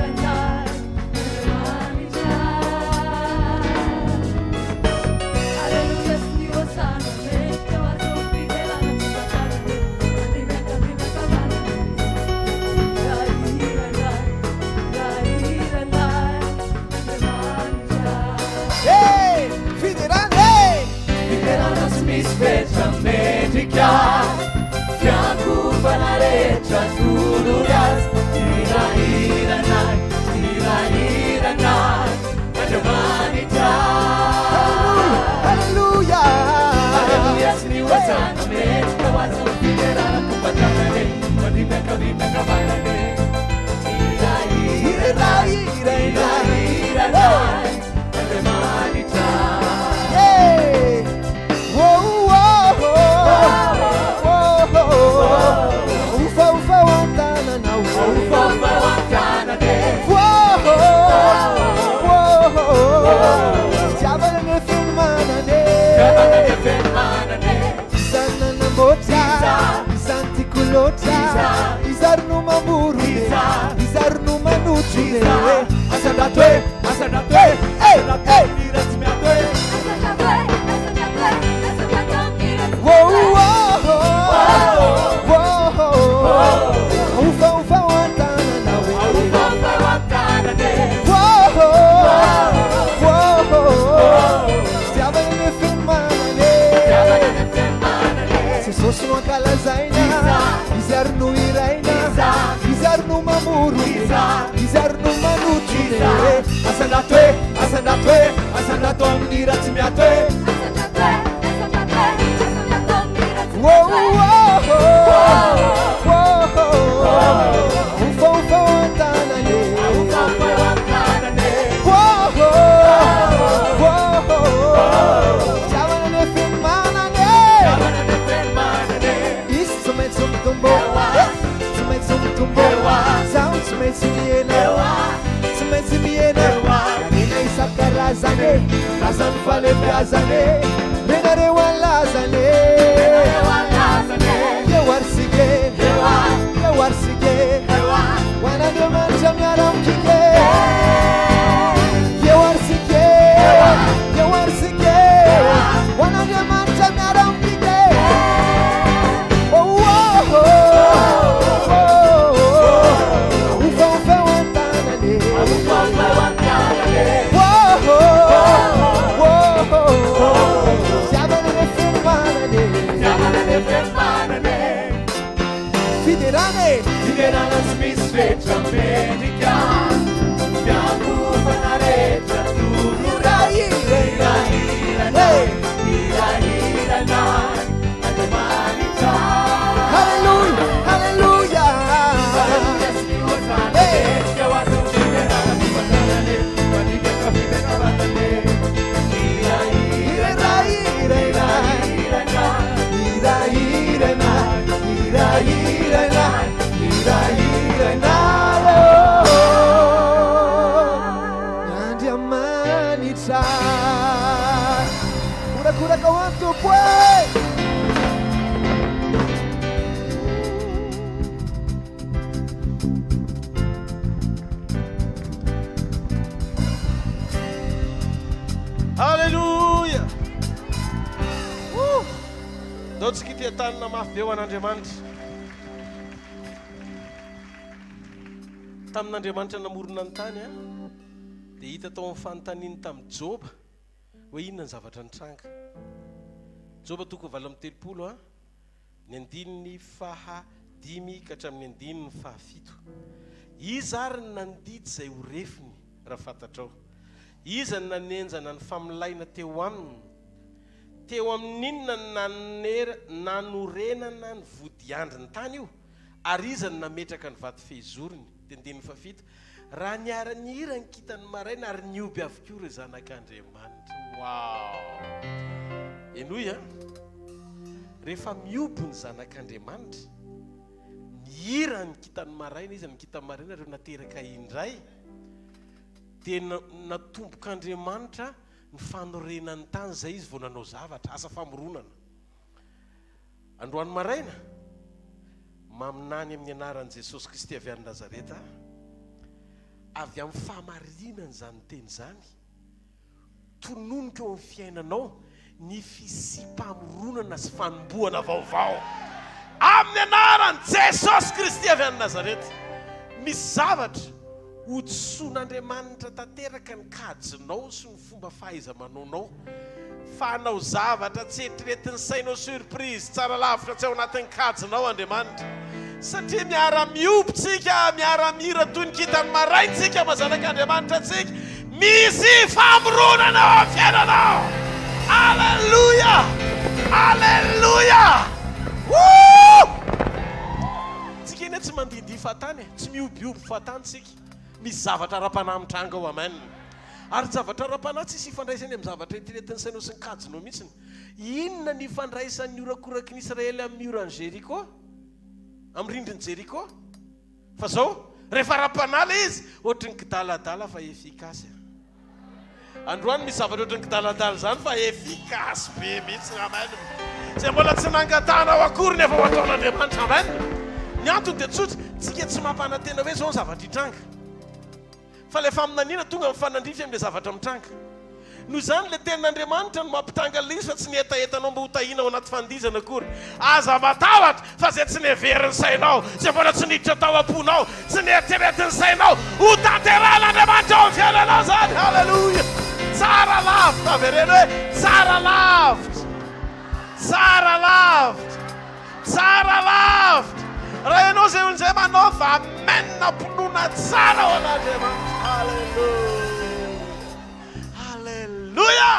hirahirainay Andriamanitra. Aleloia sy ny hosana mendrika ho azy ny fiderana kopa-tanana e, mandihy miankavia miankavanana e. Hirahirainay, hirahirainay Andriamanitra. Hey! Fiderana e! Fiderana tsy misy fetra mendrika Fiankohofana rehetra tolory azy Hirahirainay, hirahirainay Andriamanitra. Haleloia! Haleloia sy ny hosana mendrika ho azy ny fiderana kopa-tanana e, mandihy miankavia miankavanana e. Hirahirainay, Hirahirainay Andriamanitra. Hey! Whoa, whoa, whoa, whoa. Ofaofao an-tanana, Ofaofao an-tanana e. Whoa, whoa. Fitiavana ny fenomanana e. Fitiavana ny fenomanana e. Iza no nanamboatra, iza no tiako loatra, iza ary no mamorona e, iza ary no manotrona e. Asandrato e, asandrato e, asandrato e, hira tsy miato e. Whoa, whoa, whoa. Ofaofao an-tanana e. Ofaofao an-tanana e. Whoa, whoa. Fitiavana ny fenomanana e. Fitiavana ny fenomanana e. Jesosy no ankalazaina, Izy ary no hiraina, Izy ary no mamorona e, Izy ary no manotrona e. Asandrato e, asandrato e, asandrato amin'ny hira tsy miato e. Whoa, whoa, whoa. Ofaofao an-tanana e. Ofaofao an-tanana e. Whoa, whoa. Fitiavana ny fenomanana e. Fitiavana ny fenomanana e. Izy tsy maintsy mitombo, tsy maintsy mitombo, zaho tsy maintsy mihena, tsy maintsy mihena. Harena isan-karazany e, razan'ny fahalebiazany e, renareo anlazany e. Renareo anlazany e. Eo ary sike, eo ary sike, ho an'Andriamanitra miara-mikike. Eo ary sike, eo ary sike, ho an'Andriamanitra miara-mikike. Oh, oh, oh, oh, oh. Ofaofao an-tanana e. Ofaofao an-tanana e. Oh, oh, oh, oh. Fitiavana ny fenomanana e. Fitiavana ny fenomanana e. Fiderana e. Fiderana tsy misy fetra mendrika Fiankohofana rehetra toloray Hirahirainay, hirahirainay Andriamanitra. Haleloia, haleloia. Haleloia sy ny hosana mendrika ho azy ny fiderana kopa-tanana e, mandihy miankavia miankavanana e. Hirahirainay, hirahirainay, hirahirainay, hirahirainay, oh. Andriamanitra. Horakoraka ho an'ny Tompo e. Alléluia! Woo! Ndao tsika iteha-tanana mafy be ho an'Andriamanitra. Tamin'Andriamanitra namorona ny tany, dia hita tao amin'ny fanontaniany tamin'i Joba hoe inona ny zavatra nitranga. Joba toko 38, ny andininy faha dimy ka hatramin'ny andininy faha fito. Iza ary no nandidy izay ho refiny, raha fantatrao? Iza no nanenjana ny familaina teo aminy? Teo amin'inona no nanorenana ny vodiandry ny tany io? Ary iza no nametraka ny vato fehizorony? Dia andininy fahafito, Raha niara-nihira ny kintan'ny maraina ary nihoby avokoa ireo zanak'Andriamanitra. Wow! Henoy an! Rehefa mihoby ny zanak'Andriamanitra, mihira ny kintan'ny maraina, iza no kintan'ny maraina? Ireo nateraka indray, dia natombok'Andriamanitra ny fanorenan'ny tany izay izy vao nanao zavatra, asa famoronana. Androany maraina, maminany amin'ny anaran'i Jesosy Kristy avy any Nazareta aho, avy amin'ny fahamarinana izany teny izany, tononiko eo amin'ny fiainanao ny fisiam-pamoronana sy fanombohana vaovao. Amin'ny anaran'i Jesosy Kristy avy any Nazareta, misy zavatra hodisoan'Andriamanitra tanteraka ny kajinao sy ny fomba fahaiza-manaonao fa hanao zavatra tsy eritreretin'ny sainao surprise tsara lavitra tsy ao anatin'ny kajinao Andriamanitra satria miara-mioby tsika miara-mihira toy ny kintan'ny maraina tsika maha zanak'Andriamanitra antsika misy famoronana ao amin'ny fiainanao Alléluia Alléluia Woo! Tsika anie tsy mandihindihy fahatany e, tsy mihobihoby fahatany tsika misy zavatra ara-panahy mitranga ao amen Ary zavatra ara-panahy tsisy ifandraisany amin'ny zavatra eritreretin'ny sainao sy ny kajinao mihitsy. Inona ny ifandraisan'ny horakoraky ny Israely amin'ny mioran'i Jeriko? Amin'ny rindrin'i Jeriko? Fa zao, rehefa ara-panahy ilay izy, ohatry ny kidaladala fa efficace. Androany misy zavatra ohatry ny kidaladala izany fa efficace be mihitsy. Amen. Izay mbola tsy nangatahanao akory nefa ho ataon'Andriamanitra. Amen. Ny antony dia tsotra, tsika tsy mampanantena hoe izao ny zavatra hitranga. Fa ilay faminaniana tonga mifanandrify amin'ilay zavatra mitranga. Noho izany, ilay Tenin'Andriamanitra no mampitanga an'ilay izy fa tsy ny hetahetanao mba ho tahiana ao anaty fandihizana akory. Aza matahotra fa izay tsy neverin'ny sainao, izay mbola tsy niditra tao am-ponao, tsy neritreretin'ny sainao, ho tanterahin'Andriamanitra ao amin'ny fiainanao izany. Haleloia! Tsara lavitra, avereno hoe, tsara lavitra! Tsara lavitra! Tsara lavitra raha ianao izay olona izay manaova amen am-pinoana tsara ho an'Andriamanitra. Haleloia. Haleloia.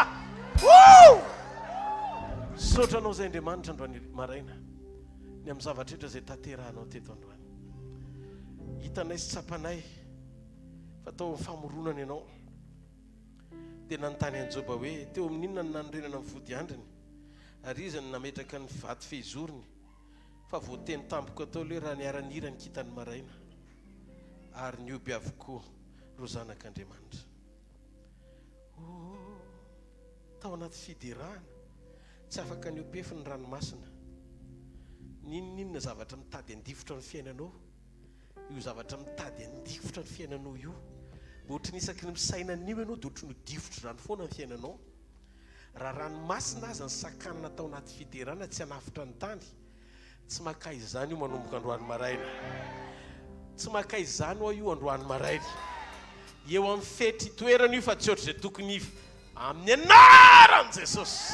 Woo! Misaotra anao izay Andriamanitra androany maraina ny amin'ny zavatra rehetra izay tanterahanao teto androany. Hitanay sy tsapanay fa tao amin'ny famoronana ianao. Dia nanontany an'i Joba hoe teo amin'inona no nanorenana ny vodiandriny? Ary iza no nametraka ny vato fehizorony? Fa voateny tampoka tao ilay raha niara-nihira ny kintan'ny maraina, ary nihoby avokoa ireo zanak'Andriamanitra. Oh, tao anaty fiderana, tsy afaka nihoa-pefy ny ranomasina. N'inon'inona zavatra mitady handifotra ny fiainanao, io zavatra mitady handifotra ny fiainanao io, ohatry ny isaky ny misaina an'io ianao dia ohatry ny ho difotr'izany foana ny fiainanao. Raha ranomasina aza ny sakanana tao anaty fiderana tsy hanafotra ny tany, tsy maka izany io manomboka androany maraina. Tsy maka izany hoa io androany maraina. Eo amin'ny fetry itoerana io fa tsy ohatr'izay tokony if amin'ny anaran'i Jesosy.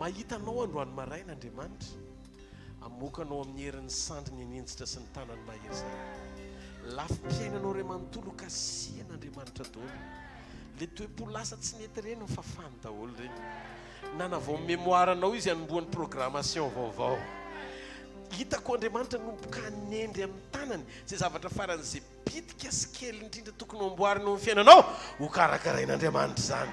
Mahita anao androany maraina Andriamanitra. Hamoaka anao amin'ny herin'ny sandriny haninjitra sy ny tanany mahery izany. Lafim-piainanao iray manontolo ho kasihan'Andriamanitra daholo. Le toe-po lasa tsy nety ireny nofafany daholo ireny. Nanavao mémoire anao izy hanombohany programmation vaovao. Hitako Andriamanitra nanomboka hanendry amin'ny tanany izay zavatra faran'izay bitika sy kely indrindra tokony ho amboarina eo amin'ny fiainanao, ho karakarain'Andriamanitra izany.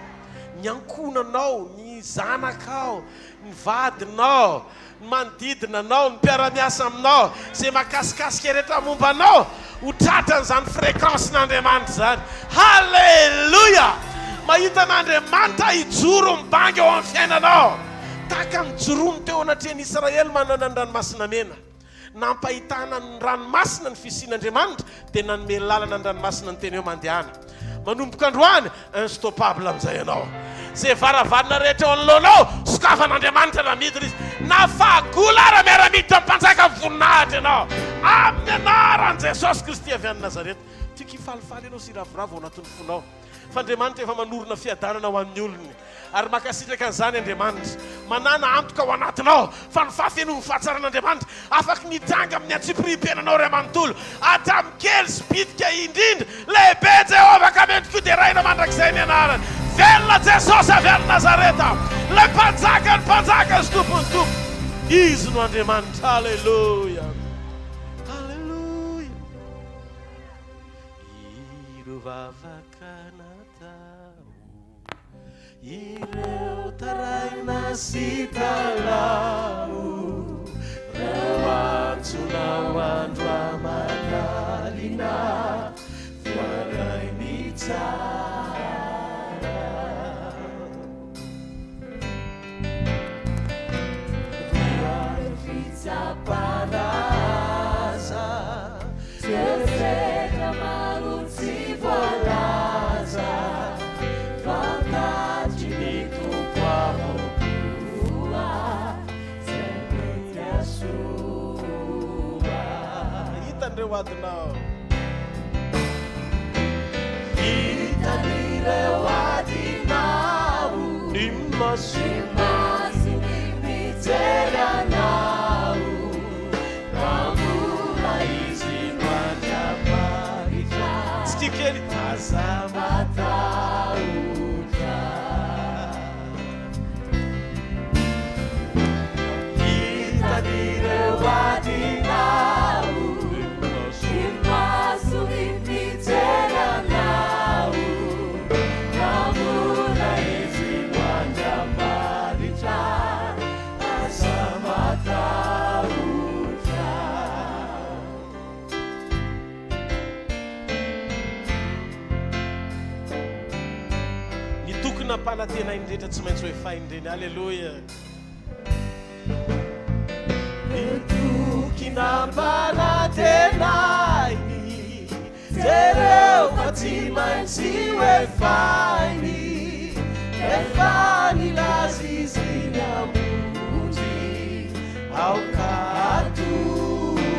Ny ankohonanao, ny zanakao, ny vadinao, ny manodidina anao, ny mpiara-miasa aminao, izay makasikasika rehetra momba anao, ho tratran'izany fréquence-n'Andriamanitra izany. Haleloia! Mahita an'Andriamanitra hijoro mibango eo amin'ny fiainanao, tahaka ny nijoroany teo anatrehan'i Israely manoloana ny Ranomasina Mena. Nampahitana ny ranomasina ny fisian'Andriamanitra dia nanome lalana ny ranomasina niteny hoe mandehana. Manomboka androany, unstoppable amin'izay ianao. Izay varavarana rehetra eo anoloanao, sokafan'Andriamanitra na midina izy. Na fahagola ara miara-miditra amin'ny mpanjaka voninahitra ianao. Amin'ny anaran'i Jesosy Kristy avy any Nazareta. Tiako hifalifaly ianao sy hiravoravo ao anatin'ny fonao. Fa Andriamanitra efa manorina fiadanana ho an'ny olony. Ary mankasitraka an'izany Andriamanitra. Manàna antoka ao anatinao fa ny fahafenoan'ny fahatsaran'Andriamanitra afaky ny hitranga amin'ny antsipiriam-piainanao iray manontolo, hatramin'ny kely sy bitika indrindra. Lehibe Jehovah ka mendrika hoderaina mandrakizay ny anarany. Velona Jesosy avy any Nazareta, ilay Mpanjakan'ny mpanjaka sy Tompon'ny tompo. Izy no Andriamanitra. Aleloia! Aleloia! Ireo vavaka natao, ireo taraina sy talao, ireo antsonao andro aman'alina, voaray ny tsara. Raha fitsapana aza, Tsy maro tsy voalaza, fantatry ny Tompo avokoa izay mety hahasoa. Hitan'ireo adinao. Hitan'ireo adinao. Ny masony. Ny masony mijery anao. Raha mbola izy no Andriamanitra. Tsikiho kely. Aza matahotra. Hitan'ireo adinao. Ny masony mijery anao. Raha mbola izy no Andriamanitra. Aza matahotra. Ny toky nampanantenainy rehetra tsy maintsy ho efainy ireny. Aleloia. Ny toky nampanantenainy, jereo fa tsy maintsy ho efainy. Efa nilaza izy ny hamonjy, aoka hatoky.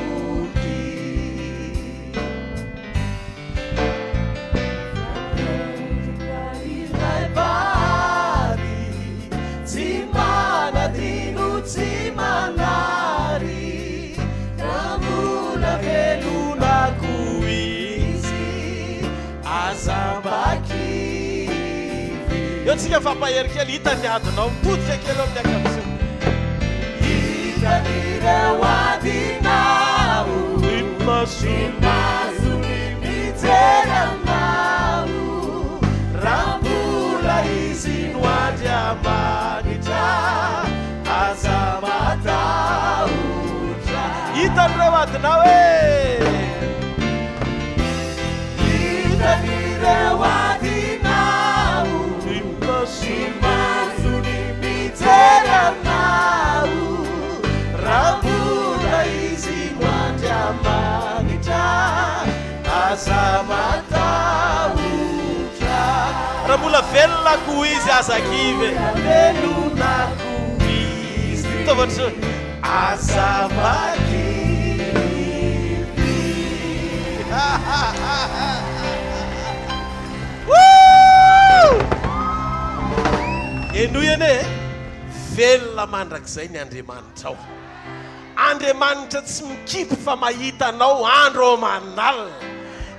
Ilay Mpahary, tsy manadino, tsy manary, raha mbola velona koa izy, aza mba kivy. Eo tsika mifampahery kely, hita ny adinao, mitodika kely eo amin'ny ankavia. Hitan'ireo adinao. Ny masony. Ny masony mijery anao. Raha mbola izy no Andriamanitra, aza matahotra. Hitan'ireo adinao e! Hitan'ireo adinao. Ny masony. Ny masony mijery anao. Raha mbola izy no Andriamanitra, aza matahotra. Raha mbola velona koa izy, aza kivy. Velona koa izy. Tahotra. Aza makivy. Woo! Henoy anie e! Velona mandrakizay ny Andriamanitrao. Andriamanitra tsy mikipy fa mahita anao andro aman'alina.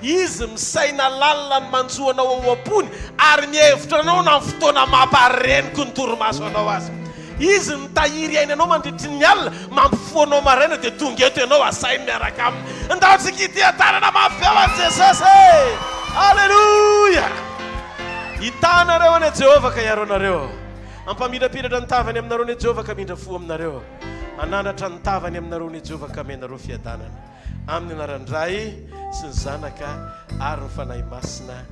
Izy misaina lalina ny manjo anao ao am-pony ary mihevitra anao na amin'ny fotoana mamparenoky ny torimaso anao aza. Izy mitahiry aina anao mandritry ny alina, mampifoha anao maraina dia tonga eto ianao asainy miaraka aminy. Ndao tsika hitia-tanana mafy be ho an'i Jesosy e! Aleloia! Hitanareo anie Jehovah ka hiaro anareo. Hampamirapiratra ny tavany aminareo anie Jehovah ka hamindra fo aminareo. Hanandratra ny tavany aminareo anie Jehovah ka hameno anareo fiadanana. Amin'ny anaran'ny Ray sy ny Zanaka ary ny Fanahy Masina.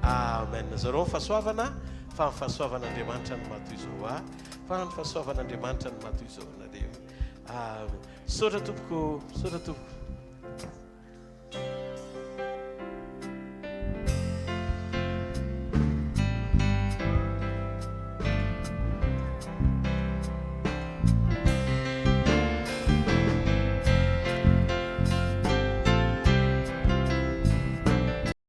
Amen. Zarao ny fahasoavana fa ny fahasoavan'Andriamanitra no maha toy izao ahy. Fa ny fahasoavan'Andriamanitra no maha toy izao anareo. Amen. Misaotra tompoko. Misaotra tompoko.